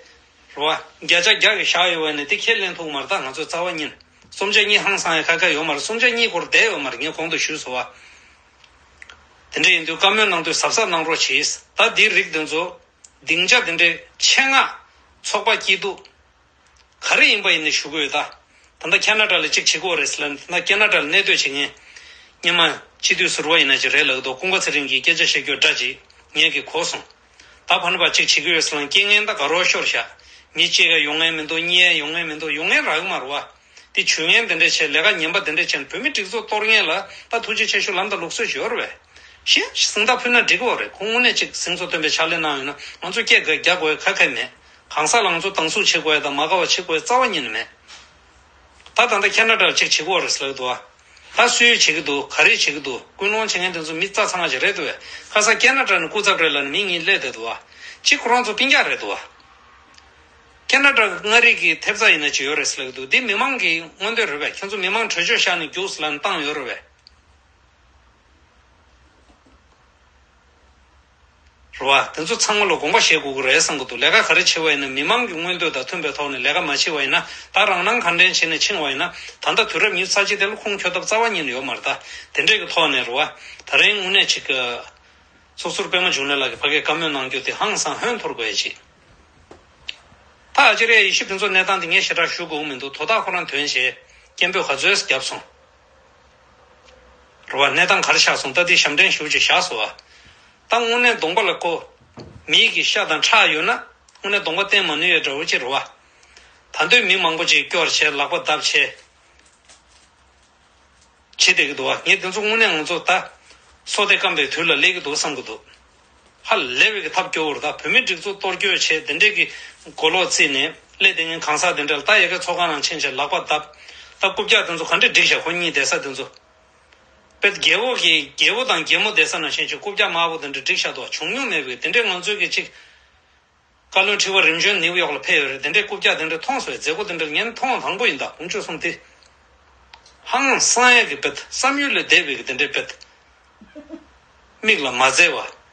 བ། བརྒྱ་ཆ་བརྒྱ་གི་བཞག་ཡོད་བ་ནི་འདི་ཁས་ལེན་ཐུབ་མ་རེད། ད་ང་ཚོས་རྩ་བ་ཉིད་ནས་ གསུམ་ཆ་གཉིས་ཧང་སང་ཡ་ཁ་ཁ་ཡོད་མ་རེད། གསུམ་ཆ་གཉིས་སྐོར་བསྡད་ཡོད་མ་རེད། ངས་གོང་དུ་ཞུས་སོང་བ། དེ་འདྲ་ཡིན་དུས་བཀའ་མོལ་གནང་དུས་གཟབ་གཟབ་གནང་རོགས་གྱིས། ད་འདིའི་རིགས་དེ་ཚོ་སྡིངས་ཆ་དེ་འདྲའི་ཆེད་མངགས་ཚོགས་པ་སྐྱིད་སྡུག་ག་རེ་ཡིན་པ་ཡིན་ནའི་ཞུ་གི་ཡོད་ད། ད་ལྟ་ཁེ་ན་ཌ་ལ་གཅིག་བྱེད་དགོས་རེད་ཟེར་ལབ་ནས། ད་ལྟ་ཁེ་ན་ཌ་ལ་གནས་སྡོད་བྱེད་མཁན་སྔོན་མ་སྤྱི་འཐུས་ཟུར་པ་ཡིན་ན་ཅིག་རེད་ལབ་འདུག་ཀུན་དགའ་ཚེ་རིང་གིས་སྐད་ཆ་བཤད་རྒྱུ་འདྲ་ཅིག་ངས་ཀྱིས་གོ་སོང་། ད་ཕ་ནུ་བ་གཅིག་བྱེད་ཀྱི་ཡོད་ཟེར་ལབ་ནས། རྐྱེན་ངན་ད་ག་རོ་ཤོར་བཞག་མི་གཅིག་ཡ་ཡོང་ངེས་མི་འདུག་གཉིས་ཡ་ཡོང་ངེས་མི་འདུག་ཡོང་ངེས་རག་གི་མ་རེད་བ། དེ་ཇུས་ངན་དེ་འདྲས་བྱས། ལས་ཀ་ངན་པ་དེ་འདྲས་བྱས་ནས་བོད་མི་སྒྲིག་འཛུགས་གཏོར་མཁན་ལ་ད་ཐུགས་རྗེ་ཆེ་ཞུ་ལབ་ད་ལུགས་སྲོལ་ཞིག་ཡོད་རེད་བས། གཞན་ཞིག་གཟེངས་རྟགས་ཕུལ་ན་འགྲིག་གི་རེད། ཁོ་དངོས་གནས་ཅིག་གཟེངས་བཟོ་སྟོན་པའི་ཕྱག་ལས་གནང་ཡོད་ན་ང་ཚོ་སྐད་རྒྱག་དགོས་ཁ་ཁ་མེད། གང་ཟག་ལ་ང་ཚོ་སྡང་ཟུག་བྱེད་དགོས་ཡ་དང་མ་དགའ་བ་བྱེད་དགོས་ཡ་རྩ་བ་ཉིད་ནས་མེད། ད་ད་ལྟ་ཁེ་ན་ཌར་ཅིག་བྱེད་དགོས་རེད་ཟེར་ལབ་འདུག་བ། ད་སུས་བྱེད་ཀྱི་འདུག་ག་རེ་བྱེད་ཀྱི་འདུག་སྐུལ་སློང་བྱེད་མཁན་དེ་ཚོ་མི་རྩ་ཚང་བ་ཅིག་རེད་འདུག་བས། ཁ་སང་ཁེ་ན་ཌ་ནས་སྐུ་ཚབ་རེད་ལབ་ནས་མི་གཉིས་སླེབས་བསྡད་འདུག་བ། གཅིག་ཁོ་རང་ཚོ་སྤུན་ཀྱག་རེད་འདུག་བ། ཁེ་ན་ཌ་མངའ་རིས་ཀྱི་ཐེབས་རྩ་ཡིན་ན་ཅི་ཡོད་རེད་ཟེར་ལབ་ཀྱི་འདུག་འདི་མི་མང་གི་མངོན་འདོད་རེད་པས། ཁྱེད་ཚོ་མི་མང་གྲོས་ཆོད་བཞག་ནས་རྒྱུགས་ལབ་ནས་བཏང་ཡོད་རེད་པས། རེད་བ། དེ་ཚོ་ཚང་མ་ལ་དགོངས་པ་བཞེས་དགོས་ཀྱི་རེད་བསམ་གྱི་འདུག་ལས་ཀ་ག་རེ་བྱེད་པ་ཡིན་ན་མི་མང་གི་མངོན་འདོད་དང་མཐུན་པའི་ཐོག་ནས་ལས་ཀ་མ་བྱེད་པ་ཡིན་ན། ད་རང་སྣང་གང་དྲན་བྱས་ནས་ཕྱིན་པ་ཡིན་ན། ད་ལྟ་དུས་རབས་ཉི་ཤུ་རྩ་གཅིག་དེ་ལ་ཁུངས་འཁྱོལ་ཐབས་རྩ་བ་ཉིད་ནས་ཡོད་མ་རེད་ད། དེ་འདྲས་ཀྱི་ཐོག་ནས་རེད་བ། ད་རིང་དངོས་གནས་ཅིག་གི་ཚོགས་ཟུར་པད་མ་འབྱུང་གནས་ལགས་ཀྱིས་ཕ་གིར་བཀའ་མོལ་གནང་རྒྱུ་དེ་ཧང་སང་ཧོན་འཐོར་དགོས་ཡ་ཅིག་ད་ཨ་ཅེ་རེ་ཡེ་ཤེས་ཕུན་ཚོགས་གནས་སྟངས་དེ་ངས་ཞེ་དྲག་ཞུ་དགོས་མི་འདུག་དོ་བདག་ཁོ་རང་དོན་བྱས་སྐད་འབོད་ག་ཚོད་བརྒྱབ་སོང་། རེད་བ། གནས་སྟངས་ག་རེ་ཆགས་སོང་། ད་དེ་ཞབས་འདྲེན་ཞུ་ཅིག་བཞག་སོང་བ། ད་དངོས་གནས་གདོང་པ་ལ་ཁོ་མིག་གི་ཤ་དང་ཁྲག་ཡོད་ན་དངོས་གནས་གདོང་པ་བསྟན་མ་ནུས་ཡ་འདྲ་བོ་ཅིག་རེད་བ། ད་འདོད་མི་མང་པོ་ཅིག་སྐྱོར་བྱས་ལག་པ་བརྡབ་བྱས། བྱེད་བསྡད་ཀྱི་འདུག་བ། ངས་དེ་ཚོ་དངོས་གནས་ང་ཚོ་ད་སོ་ལྟས་སྐམ་པའི་དུས་ལ་སླེབས་ཀྱི་འདུག་བསམ་གྱི་འདུག་ཧ་ལས་པའི་གི་ཐབས་སྐྱོ་བོ་རེད། ད་བོད་མི་སྒྲིག་འཛུགས་གཏོར་སྐྱོན་བྱས་དེ་འདྲས་ཀྱི་མགོ་ལོག་བརྩིས་ནས་སླེབས་བསྡད་མཁན་གང་ཟག་དེ་འདྲ་ལ་ད་ཡ་གི་ཚོགས་ཁང་ནང་ཕྱིན་བྱས་ལག་པ་བརྡབ། ད་རྐུབ་བཀྱག་དེ་ཚོ་ག་འདྲས་བསྒྲིགས་བཞག་ཁོ་གཉིས་བསྡད་ས་དེ་ཚོ། དཔེ་རྒྱལ་པོ་གི་རྒྱལ་པོ་དང་རྒྱལ་མོ་བསྡད་ས་ནང་བཞིན་བྱས་རྐུབ་བཀྱག་དམར་པོ་དེ་འདྲ་བསྒྲིགས་བཞག་འདུག་བྱུང་མྱོང་མེད་པའི་དེ་འདྲས་ང་ཚོའི་གི་ཅིག་བཀའ་བློན་ཁྲི་པ་རིམ་བྱོན་ནིའུ་ཡོག་ལ་ཕེབས་ཡོད་རེད། དེ་འདྲའི་རྐུབ་བཀྱག་དེ་འདྲ་མཐོང་སོང་། མཛད་སྒོ་དེ་འདྲ་ངས་མཐོང་བ་དང་པོ་ཡིན་ད། དགུང་ཆོས་གསུམ་དེ། ཧང་སང་ཡག་གི་བེད། བསམ་ཡུལ་ལས་འདས་པའི་གི་དེ་འདྲའི་བེད། མིག་ལ་མ་མཛེས་པ།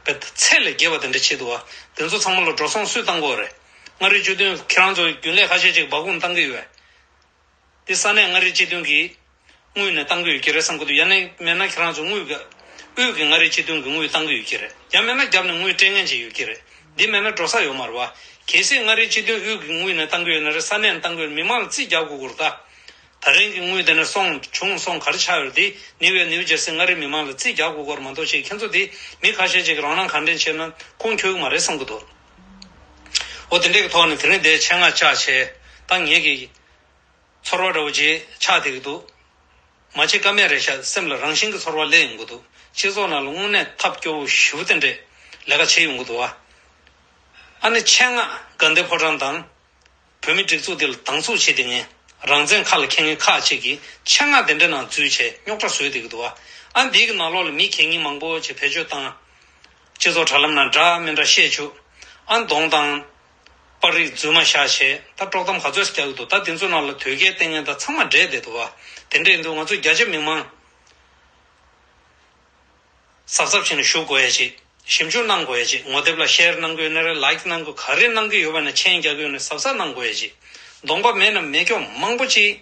བེད་ཚད་ལས་བརྒལ་བ་དེ་འདྲ་བྱེད་འདུག་བ། དེ་ཚོ་ཚང་མ་ལ་འགྲོ་སོང་སུས་བཏང་གི་ཡོད་རེད། མངའ་རིས་སྤྱི་མཐུན་ཁྱེད་རང་ཚོ་རྒྱུན་ལས་ཁ་ཤས་ཅིག་སྦ་ཁུག་བཏང་གི་ཡོད་པས། འདི་ས་གནས་མངའ་རིས་སྤྱི་མཐུན་གྱི་དངུལ་ནས་བཏང་གི་ཡོད་ཀྱི་རེད་བསམ་གྱི་འདུག་ཡང་ན་མེད་ན་ཁྱེད་རང་ཚོ་དངུལ་ག་དབུས་ཀྱི་མངའ་རིས་སྤྱི་མཐུན་གྱི་དངུལ་བཏང་གི་ཡོད་ཀྱི་རེད། ཡང་མེད་ན་རྒྱབ་ནས་དངུལ་སྤྲད་མཁན་ཅིག་ཡོད་ཀྱི་རེད། འདི་མེད་ན་འགྲོ་ས་ཡོད་མ་རེད་བ། གལ་སྲིད་མངའ་རིས་སྤྱི་མཐུན་དབུས་ཀྱི་དངུལ་ནས་བཏང་གི་ཡོད་ན་རེད། ས་གནས་ནས་བཏང་གི་ཡོད་ན། མི་མང་ལ་རྩིས་རྒྱག་དགོས་ཀྱི་རེད་ད། ད་རིང་གི་དངུལ་དེ་ནས་སོང་བྱུང་སོང་ག་རེ་ཆགས་ཡོད་རེད། འདི་ནིའུ་ཡོག་ནིའུ་ཇར་སི་མངའ་རིས་མི་མང་ལ་རྩིས་རྒྱག་དགོས་ཀྱི་རེད་མ་གཏོགས་ཅིག་ཁྱེད་ཚོ་འདི་མི་ཁ་ཤས་ཅིག་རང་སྣང་གང་དྲན་བྱས་ན་ཁུངས་འཁྱོལ་གྱི་མ་རེད་བསམ་གྱི་འདུག་འོ་དེ་འདྲས་ཀྱི་ཐོག་ནས་དེ་རིང་འདིར་ཆེད་མངགས་བཅར་བྱས། ད་ངེད་ཀྱི་ཚོར་བ་འདྲ་བོ་ཅིག་ཆགས་བསྡད་ཀྱི་འདུག་མ་བྱེད་ཀ་མེད་རེད་ཤག་སེམས་ལ་རང་བཞིན་གྱི་ཚོར་བ་སླེབས་ཡོང་གི་འདུག་སྤྱི་ཚོགས་ནང་ལ་དངོས་གནས་ཐབས་སྐྱོ་བོ་ཞེ་པོ་དེ་འདྲས་ལས་ཀ་བྱེད་ཡོང་གི་འདུག་བ། ཨ་ནི་ཆེད་མངགས་དགའ་ལྡན་ཕོ་བྲང་དང་། བོད་མི་སྒྲིག་འཛུགས་འདི་ལ་སྡང་ཟུག་བྱེད་བསྡད་མཁན། རང་བཙན་ཁ་ལ་འཁྱེར་མཁན་ཁག་ཅིག་གིས་ཆེད་མངགས་དེ་འདྲ་ནང་འཛུལ་བྱས་རྙོག་དྲ་བཟོས་བསྡད་ཀྱི་འདུག་བ། ཨ་འདི་གི་ནང་ལོགས་ལ་མི་གད་སྙིགས་མང་པོ་ཅིག་བེད་སྤྱོད་བཏང་། སྤྱི་ཚོགས་དྲ་ལམ་ནང་འདྲ་མི་འདྲ་བཤད་བཅུག་ཨ་གདོང་དང་། པར་རིས་རྫུན་མ་བཞག་བྱས་ད་དཀྲོག་གཏམ་ག་ཚོད་རྒྱག་གི་འདུག་ད་དེ་ཚོ་ནང་ལ་དོལ་རྒྱལ་བསྟེན་མཁན་དང་ཚང་མ་འདྲེས་བསྡད་འདུག་བ། དེ་འདྲ་ཡིན་དུས་ང་ཚོ་རྒྱ་ཆེ་མི་མང་གཟབ་གཟབ་བྱས་ནས་བཞུགས་དགོས་ཡ་ཅིག་ཞིབ་འཇུག་གནང་དགོས་ཡ་ཅིག་ངོ་དེབ་ལ་ཤེར་གནང་གི་ཡོད་ན་རེད། ལའིཀ་གནང་གི་ག་རེ་གནང་གི་ཡོད་པ་ན་མཆན་རྒྱག་གི་ཡོད་ན་གཟབ་གཟབ་གནང་དགོས་ཡ་ཅིག་གདོང་པ་མེད་ན་མེད་སྐྱོ་མང་པོ་ཅིག་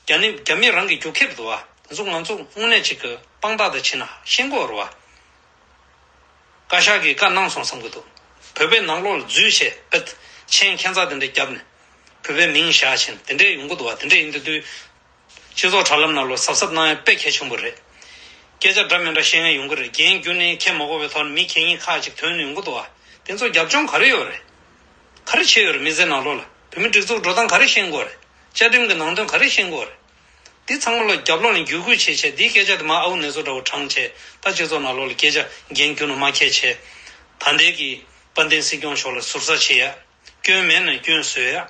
རྒྱ་ནི་རྒྱ་མི་རང་གི་རྒྱུག་ཁྱེར་འདུག་བ། དེ་ཚོ་ང་ཚོ་དངོས་གནས་ཅིག་གི་དཔང་རྟགས་དེ་བྱས་ན་ཤེས་དགོས་རེད་བ། བཀའ་ཤག་གིས་བཀའ་གནང་སོང་བསམ་གྱི་འདུག་བོད་པའི་ནང་ལོགས་ལ་འཛུལ་བྱས་བེད་མཆན་ཁྱད་མཚར་དེ་འདྲ་བརྒྱབ་ནས་བོད་པའི་མིང་བཞག་བྱས་ནས་དེ་འདྲས་ཡོང་གི་འདུག་བ། དེ་འདྲས་ཡིན་དུས་དུས། སྤྱི་ཚོགས་དྲ་ལམ་ནང་ལོགས་གཟབ་གཟབ་གནང་ཡ་དཔེ་གལ་ཆེན་པོ་རེད། སྐད་ཆ་འདྲ་མི་འདྲ་བཤད་མཁན་ཡོང་གི་རེད། རྒན་རྒྱུ་ནས་ཁྱེད་མ་གོ་བའི་ཐོག་ནས་མི་གད་སྙིགས་ཁག་ཅིག་ཐོན་ནས་ཡོང་གི་འདུག་བ། དེ་ཚོ་རྒྱབ་ལྗོངས་ག་རེ་ཡོད་རེད། ག་རེ་བྱས་ཡོད་རེད། མི་ཚེ་ནང་ལོགས་ལ་བོད་མི་སྒྲིག་འཛུགས་འགྲོ་སྟངས་ག་རེ་ཤེས་དགོས་རེད། བཅའ་ཁྲིམས་ཀྱི་ནང་དོན་ག་རེ་ཤེས་དགོས་རེད། འདི་ཚང་མ་ལ་རྒྱབ་ལོགས་ནས་བརྒྱུད་སྐུལ་བྱས་བྱས་འདིའི་སྐད་ཆ་དེ་མར་ཨའུ་ནེ་ཚོ་འདྲ་བོ་དྲངས་བྱས་ད་སྤྱི་ཚོགས་ནང་ལོགས་ལ་སྐད་ཆ་རྒན་རྒྱུ་ནས་མ་ཁྱེར་བྱས། ད་ལྟའི་གི་དཔལ་ལྡན་སྲིད་སྐྱོང་མཆོག་ལ་ཟུར་ཟ་བྱེད་ཡ། སྐྱོན་མེད་ན་སྐྱོན་བཟོས་ཡ། རེད་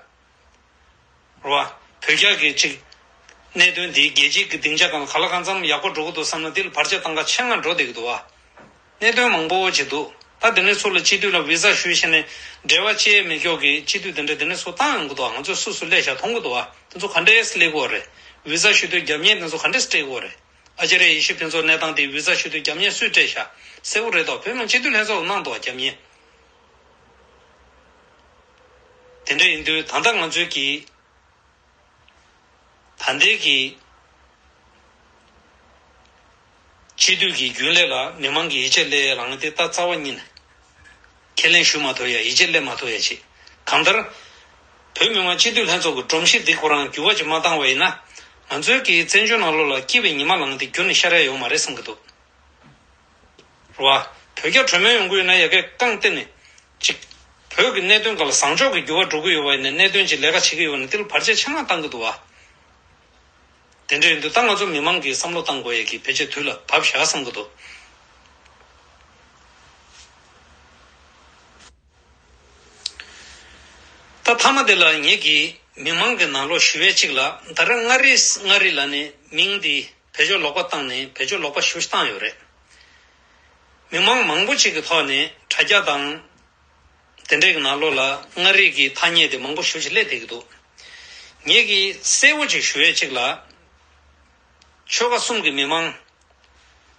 བ། བོད་རྒྱ་གི་ཅིག་གནད་དོན་འདི་རྒྱལ་སྤྱིའི་གི་སྡིངས་ཆ་སྒང་ལ་ག་ལ་གང་འཚམ་ཡག་པོ་འགྲོ་གི་འདུག་བསམ་ན་འདི་ལ་བར་ཆད་བཏང་ག་ཆེད་མངགས་འགྲོ་བསྡད་ཀྱི་འདུག་བ། གནད་དོན་མང་པོ་ཅིག་འདུག་ད་དེ་ནས་ཚུར་ལ་སྤྱི་འཐུས་ལ་བི་ཛ་ཞུས་བྱས་ནས་འབྲེལ་བ་བཅད་མེད་སྐྱོག་གི་སྤྱི་འཐུས་དེ་འདྲ་དེ་ནས་ཚུར་བཏང་ཡོང་གི་འདུག་ང་ཚོས་སུ་སུ་སླེབས་བཞག་མཐོང་གི་འདུག་བ། དེ་ཚོ་ག་འདྲས་སླེབས་ཀྱི་ཡོད་རེད། བི་ཛ་ཞུ་དུས་རྒྱབ་གཉེར་དེ་ཚོ་ག་འདྲས་སྤྲད་ཀྱི་ཡོད་རེད། ཨ་ཅེ་རེ་ཡེ་ཤེས་ཕུན་ཚོགས་གནས་སྟངས་དེ་བི་ཛ་ཞུ་དུས་རྒྱབ་གཉེར་སུས་སྤྲད་བཞག་གསལ་པོ་རེད་དོ། བོད་མི་མང་སྤྱི་འཐུས་ལྷན་ཚོགས་གནང་འདུག་བ་རྒྱབ་གཉེར། དེ་འདྲ་ཡིན་དུས་ད་ལྟ་ང་ཚོའི་གི་ ད་ལྟའི་གི་སྤྱི་འཐུས་ཀྱི་རྒྱུན་ལས་ལ་མི་མང་གི་ཡིད་ཆེས་སླེབས་ཡ་ལངས་ཏེ་ད་རྩ་བ་ཉིད་ནས་ཁས་ལེན་ཞུ་མ་ཐུབ་ཡ། ཡིད་ཆེས་སླེབས་མ་ཐུབ་ཡ་ཅིག་གང་ལྟར། བོད་མི་མང་སྤྱི་འཐུས་ལྷན་ཚོགས་ཀྱི་སྒྲོམ་གཞི་འདི་ཁོ་རང་འགྱུར་བ་ཅིག་མ་བཏང་བ་ཡིན་ན། ང་ཚོའི་གི་བཙན་བྱོལ་ནང་ལོགས་ལ་སྐྱིད་པའི་ཉི་མ་ལངས་ཏེ་འགྱུར་ནས་ཤར་ཡ་ཡོད་མ་རེད་བསམ་གྱི་འདུག་རེད་བ། བོད་རྒྱ་གྲོས་མོལ་ཡོང་གི་ཡོད་ན་ཡ་གི་རྐང་སྟེང་ནས་ཅིག་བོད་ཀྱི་གནད་དོན་སྒང་ལ་བཟང་ཕྱོགས་ཀྱི་འགྱུར་བ་འགྲོ་གི་ཡོད་པ་ཡིན་ན། གནད་དོན་ཅིག་ལས་ཀ་བྱེད་ཀྱི་ཡོད་ན་དེ་ལ་བར་ཆད་ཆེད་མངགས་བཏང་གི་འདུག་བ། དེ་འདྲ་ཡིན་དུས་ད་ང་ཚོ་མི་མང་གིས་བསམ་བློ་བཏང་དགོས་ཡས་ཀྱི་ཕལ་ཆེར་དུས་ལ་བབས་བཞག་བསམ་གྱི་འདུག་ད་མཐའ་མ་དེ་ལ་ངེད་ཀྱིས་མི་མང་གི་ནང་ལོགས་ཞུ་ཡས་གཅིག་ལ། ད་རེས་མངའ་རིས་མངའ་རིས་ལབ་ནས་མིང་འདི་བེད་སྤྱོད་ལོག་པ་བཏང་ནས་བེད་སྤྱོད་ལོག་པ་ཞེ་པོ་ཞིག་བཏང་ཡོད་རེད། མི་མང་མང་པོ་ཅིག་གི་ཐོག་ནས་དྲ་རྒྱ་དང་དེ་འདྲའི་གི་ནང་ལོགས་ལ་མངའ་རིས་ཀྱི་ཐ་སྙད་དེ་མང་པོ་ཞེ་པོ་ཞིག་སླེབས་བསྡད་ཀྱི་འདུག་ངེད་ཀྱིས་གསལ་པོ་ཅིག་ཞུ་ཡས་གཅིག་ལ། ཆོལ་ཁ་གསུམ་གྱི་མི་མང་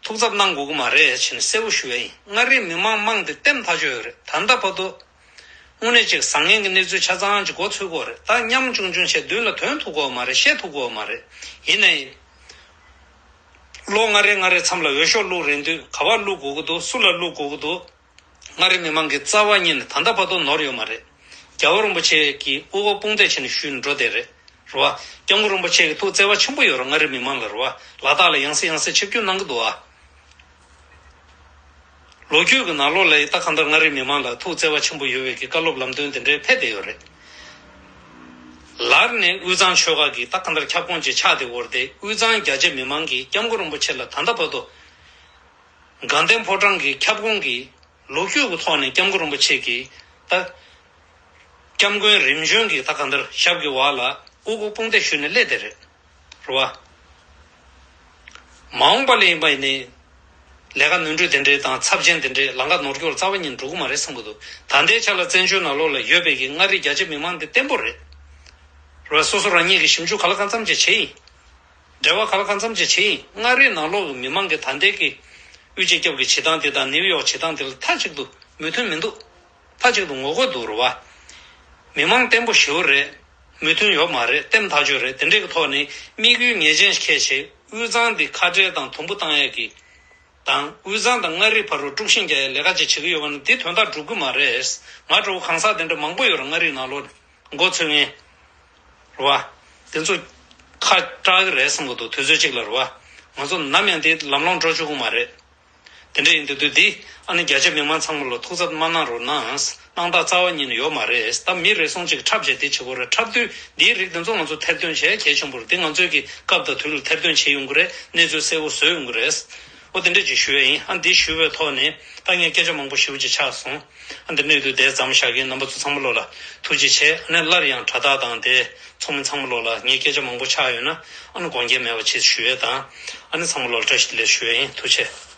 ཐུགས་འཚབ་གནང་དགོས་ཀྱི་མ་རེད་ཅེས་ནས་གསལ་པོ་ཞུ་ཡ་ཡིན། མངའ་རིས་མི་མང་མང་དེ་ལྟེམ་ཐག་ཆོད་ཡོད་རེད། ད་ལྟ་བར་དུ་དངོས་གནས་ཅིག་བཟང་ངན་གྱི་གནས་ཚུལ་ཆ་ཚང་ཅིག་མགོ་ཚོས་ཀྱི་ཡོད་རེད། ད་ཉམ་ཆུང་ཆུང་བྱས་མདུན་ལ་ཐོན་ཐུབ་ཀྱི་ཡོད་མ་རེད། བཤད་ཐུབ་ཀྱི་ཡོད་མ་རེད། ཡིན་ནའི་ལོ་ལྔ་རེ་ལྔ་རེ་མཚམས་ལ་འོས་ཤོག་བླུགས་རན་དུས་ག་པར་བླུགས་དགོས་ཀྱི་འདུག་སུ་ལ་བླུགས་དགོས་ཀྱི་འདུག་མངའ་རིས་མི་མང་གིས་རྩ་བ་ཉིད་ནས་ད་ལྟ་བར་དུ་ནོར་ཡོད་མ་རེད། རྒྱལ་བ་རིན་པོ་ཆེ་གིས་དབུ་འཁོར་དཔུང་འདེགས་བྱས་ནས་ཞུས་ནས་འགྲོ་བསྡད་རེད། རེད་བ། སྐྱབས་མགོན་རིན་པོ་ཆེ་གི་ཐུགས་བརྩེ་བ་ཆེན་པོ་ཡོད་རེད། མངའ་རིས་མི་མང་ལ་རེད་བ། ལ་དྭགས་ལ་ཡང་སེ་ཡང་སེ་ཆིབས་བསྒྱུར་གནང་གི་འདུག་བ། ལོ་རྒྱུས་ཀྱི་ནང་ལོགས་ལ་ད་གང་ལྟར་མངའ་རིས་མི་མང་ལ་ཐུགས་བརྩེ་བ་ཆེན་པོ་ཡོད་པའི་གི་བཀའ་སློབ་ལམ་སྟོན་དེ་འདྲའི་ཕེབས་བསྡད་ཡོད་རེད། ལར་ནས་དབུས་གཙང་ཆོལ་ཁ་གི་ད་གང་ལྟར་ཁྱབ་ཁོངས་ཅིག་ཆགས་བསྡད་ཡོད་རེད་དེ། དབུས་གཙང་རྒྱ་ཆེ་མི་མང་གིས་སྐྱབས་མགོན་རིན་པོ་ཆེ་ལ་ད་ལྟ་བར་དུ་དགའ་ལྡན་ཕོ་བྲང་གི་ཁྱབ་ཁོངས་ཀྱི་ལོ་རྒྱུས་ཀྱི་ཐོག་ནས་སྐྱབས་མགོན་རིན་པོ་ཆེ་གིས་ད་སྐྱབས་མགོན་རིམ་བྱོན་གྱི་ད་གང་ལྟར་ཞབས་ཀྱི་འོག་ལ་དབུ་འཁོར་དཔུང་འདེགས་ཞུས་ནས་སླེབས་བསྡད་རེད། རེད་བ། མ་འོངས་པ་ལ་ཡིན་པ་ཡིན་ནའི་ལས་ཀ་ནོར་འཁྲུལ་དེ་འདྲའི་དང་ཚབས་ཆེན་དེ་འདྲའི་ལམ་ཁ་ནོར་སྐྱོར་རྩ་བ་ཉིད་འགྲོ་གི་མ་རེད་བསམ་གྱི་འདུག་ད་ལྟའི་ཆ་ལ་བཙན་བྱོལ་ནང་ལོགས་ལ་ཡོད་པའི་གི་མངའ་རིས་རྒྱ་ཆེ་མི་མང་དེ་བརྟན་པོ་རེད། རེད་བ། སོ་སོ་རང་ཉིད་ཀྱི་ཞིབ་འཇུག་ག་ལ་གང་འཚམ་ཅིག་བྱས་ཡིན། འབྲེལ་བ་ག་ལ་གང་འཚམ་ཅིག་བྱས་ཡིན། མངའ་རིས་ནང་ལོགས་ཀྱི་མི་མང་གི་ད་ལྟའི་གི་དབུས་སྤྱི་ཁྱབ་ཀྱི་བྱེད་སྟངས་དེ་དང་ནིའུ་ཡོག་བྱེད་སྟངས་དེ་ལ་མཐའ་གཅིག་ཏུ་མོས་མཐུན་མི་འདུག་མཐའ་གཅིག་ཏུ་ངོ་རྒོལ་འདུག་རེད་བ། མི་མང་བརྟན་པོ་ཞེ་པོ་རེད། མོས་མཐུན་ཡོད་མ་རེད། ལྟེམ་ཐག་ཆོད་རེད། དེ་འདྲའི་གི་ཐོག་ནས་དམིགས་ཡུལ་ངེས་ཅན་ཞིག་འཁྱེར་བྱས་དབུས་གཙང་འདི་ཁ་བྲལ་དང་དུམ་བུ་བཏང་ཡས་ཀྱི་དང་། དབུས་གཙང་དང་མངའ་རིས་བར་དུ་དཀྲུག་ཤིང་རྒྱག་ཡས་ལས་ཀ་ཅིག་བྱེད་ཀྱི་ཡོད་པ་ན་འདི་དོན་དག་འགྲུབ་ཀྱི་མ་རེད། ང་འདྲ་བོ་གང་ཟག་དེ་འདྲ་མང་པོ་ཡོད་རེད། མངའ་རིས་ནང་ལོགས་ནས་མགོ་ཚོས་མཁན། རེད་བ། དེ་ཚོ་ཁ་བཀྲག་གི་རེད་བསམ་གྱི་འདུག་དུས་ཚོད་གཅིག་ལ་རེད་བ། ང་ཚོ་ནམ་ཡང་འདི་ལམ་ལྷོང་འགྲོ་ཆོག་གི་མ་རེད། དེ་འདྲ་ཡིན་དུས་དུས་འདི་ཨ་ནི་རྒྱ་ཆེ་མི་མང་ཚང་མ་ལ་ཐུགས་འཚབ་མ་གནང་རོགས་གནང་། གནང་སྟངས་རྩ་བ་ཉིད་ནས་ཡོད་མ་རེད། ད་མི་རེ་ཟུང་ཅིག་འཁྲབ་བྱས་དེ་བྱེད་དགོས་རེད། འཁྲབ་དུས་འདིའི་རིགས་དེ་ཚོ་ང་ཚོ་ཐེར་འདོན་བྱས་གལ་ཆེན་པོ་རེད། འདི་ང་ཚོའི་གི་སྐབས་དང་དུས་ལ་ཐེར་འདོན་བྱས་ཡོང་གི་རེད། གནས་ཚུལ་གསལ་པོ་བཟོས་ཡོང་གི་རེད། ཨོ་དེ་འདྲ་ཅིག་ཞུ་ཡ་ཡིན། ཨ་འདི་ཞུ་བའི་ཐོག་ནས་ད་ངས་སྐད་ཆ་མང་པོ་ཞེ་པོ་ཅིག་ཆགས་སོང་། ཨ་འདི་གནས་དུས་དེ་མཚམས་བཞག་གི་རྣམ་པ་ཚོ་ཚང་མ་ལོ་ལ་ཐུགས་རྗེ་ཆེ། ཨ་ནི་སླར་ཡང་དྲ་ཐག་དང་དེ་ཚོགས་མི་ཚང་མ་ལོ་ལ་ངས་སྐད་ཆ་མང་པོ་ཆགས་ཡོད་ན་ཨ་ནི་དགོངས་འགལ་མེད་པ་ཅིག་ཞུ་ཡས་དང་། ཨ་ནི་ཚང་མ་ལོ་ལ་བཀྲ་ཤིས་བདེ་ལེགས་ཞུ་ཡས་ཡིན། ཐུགས་རྗེ་ཆེ།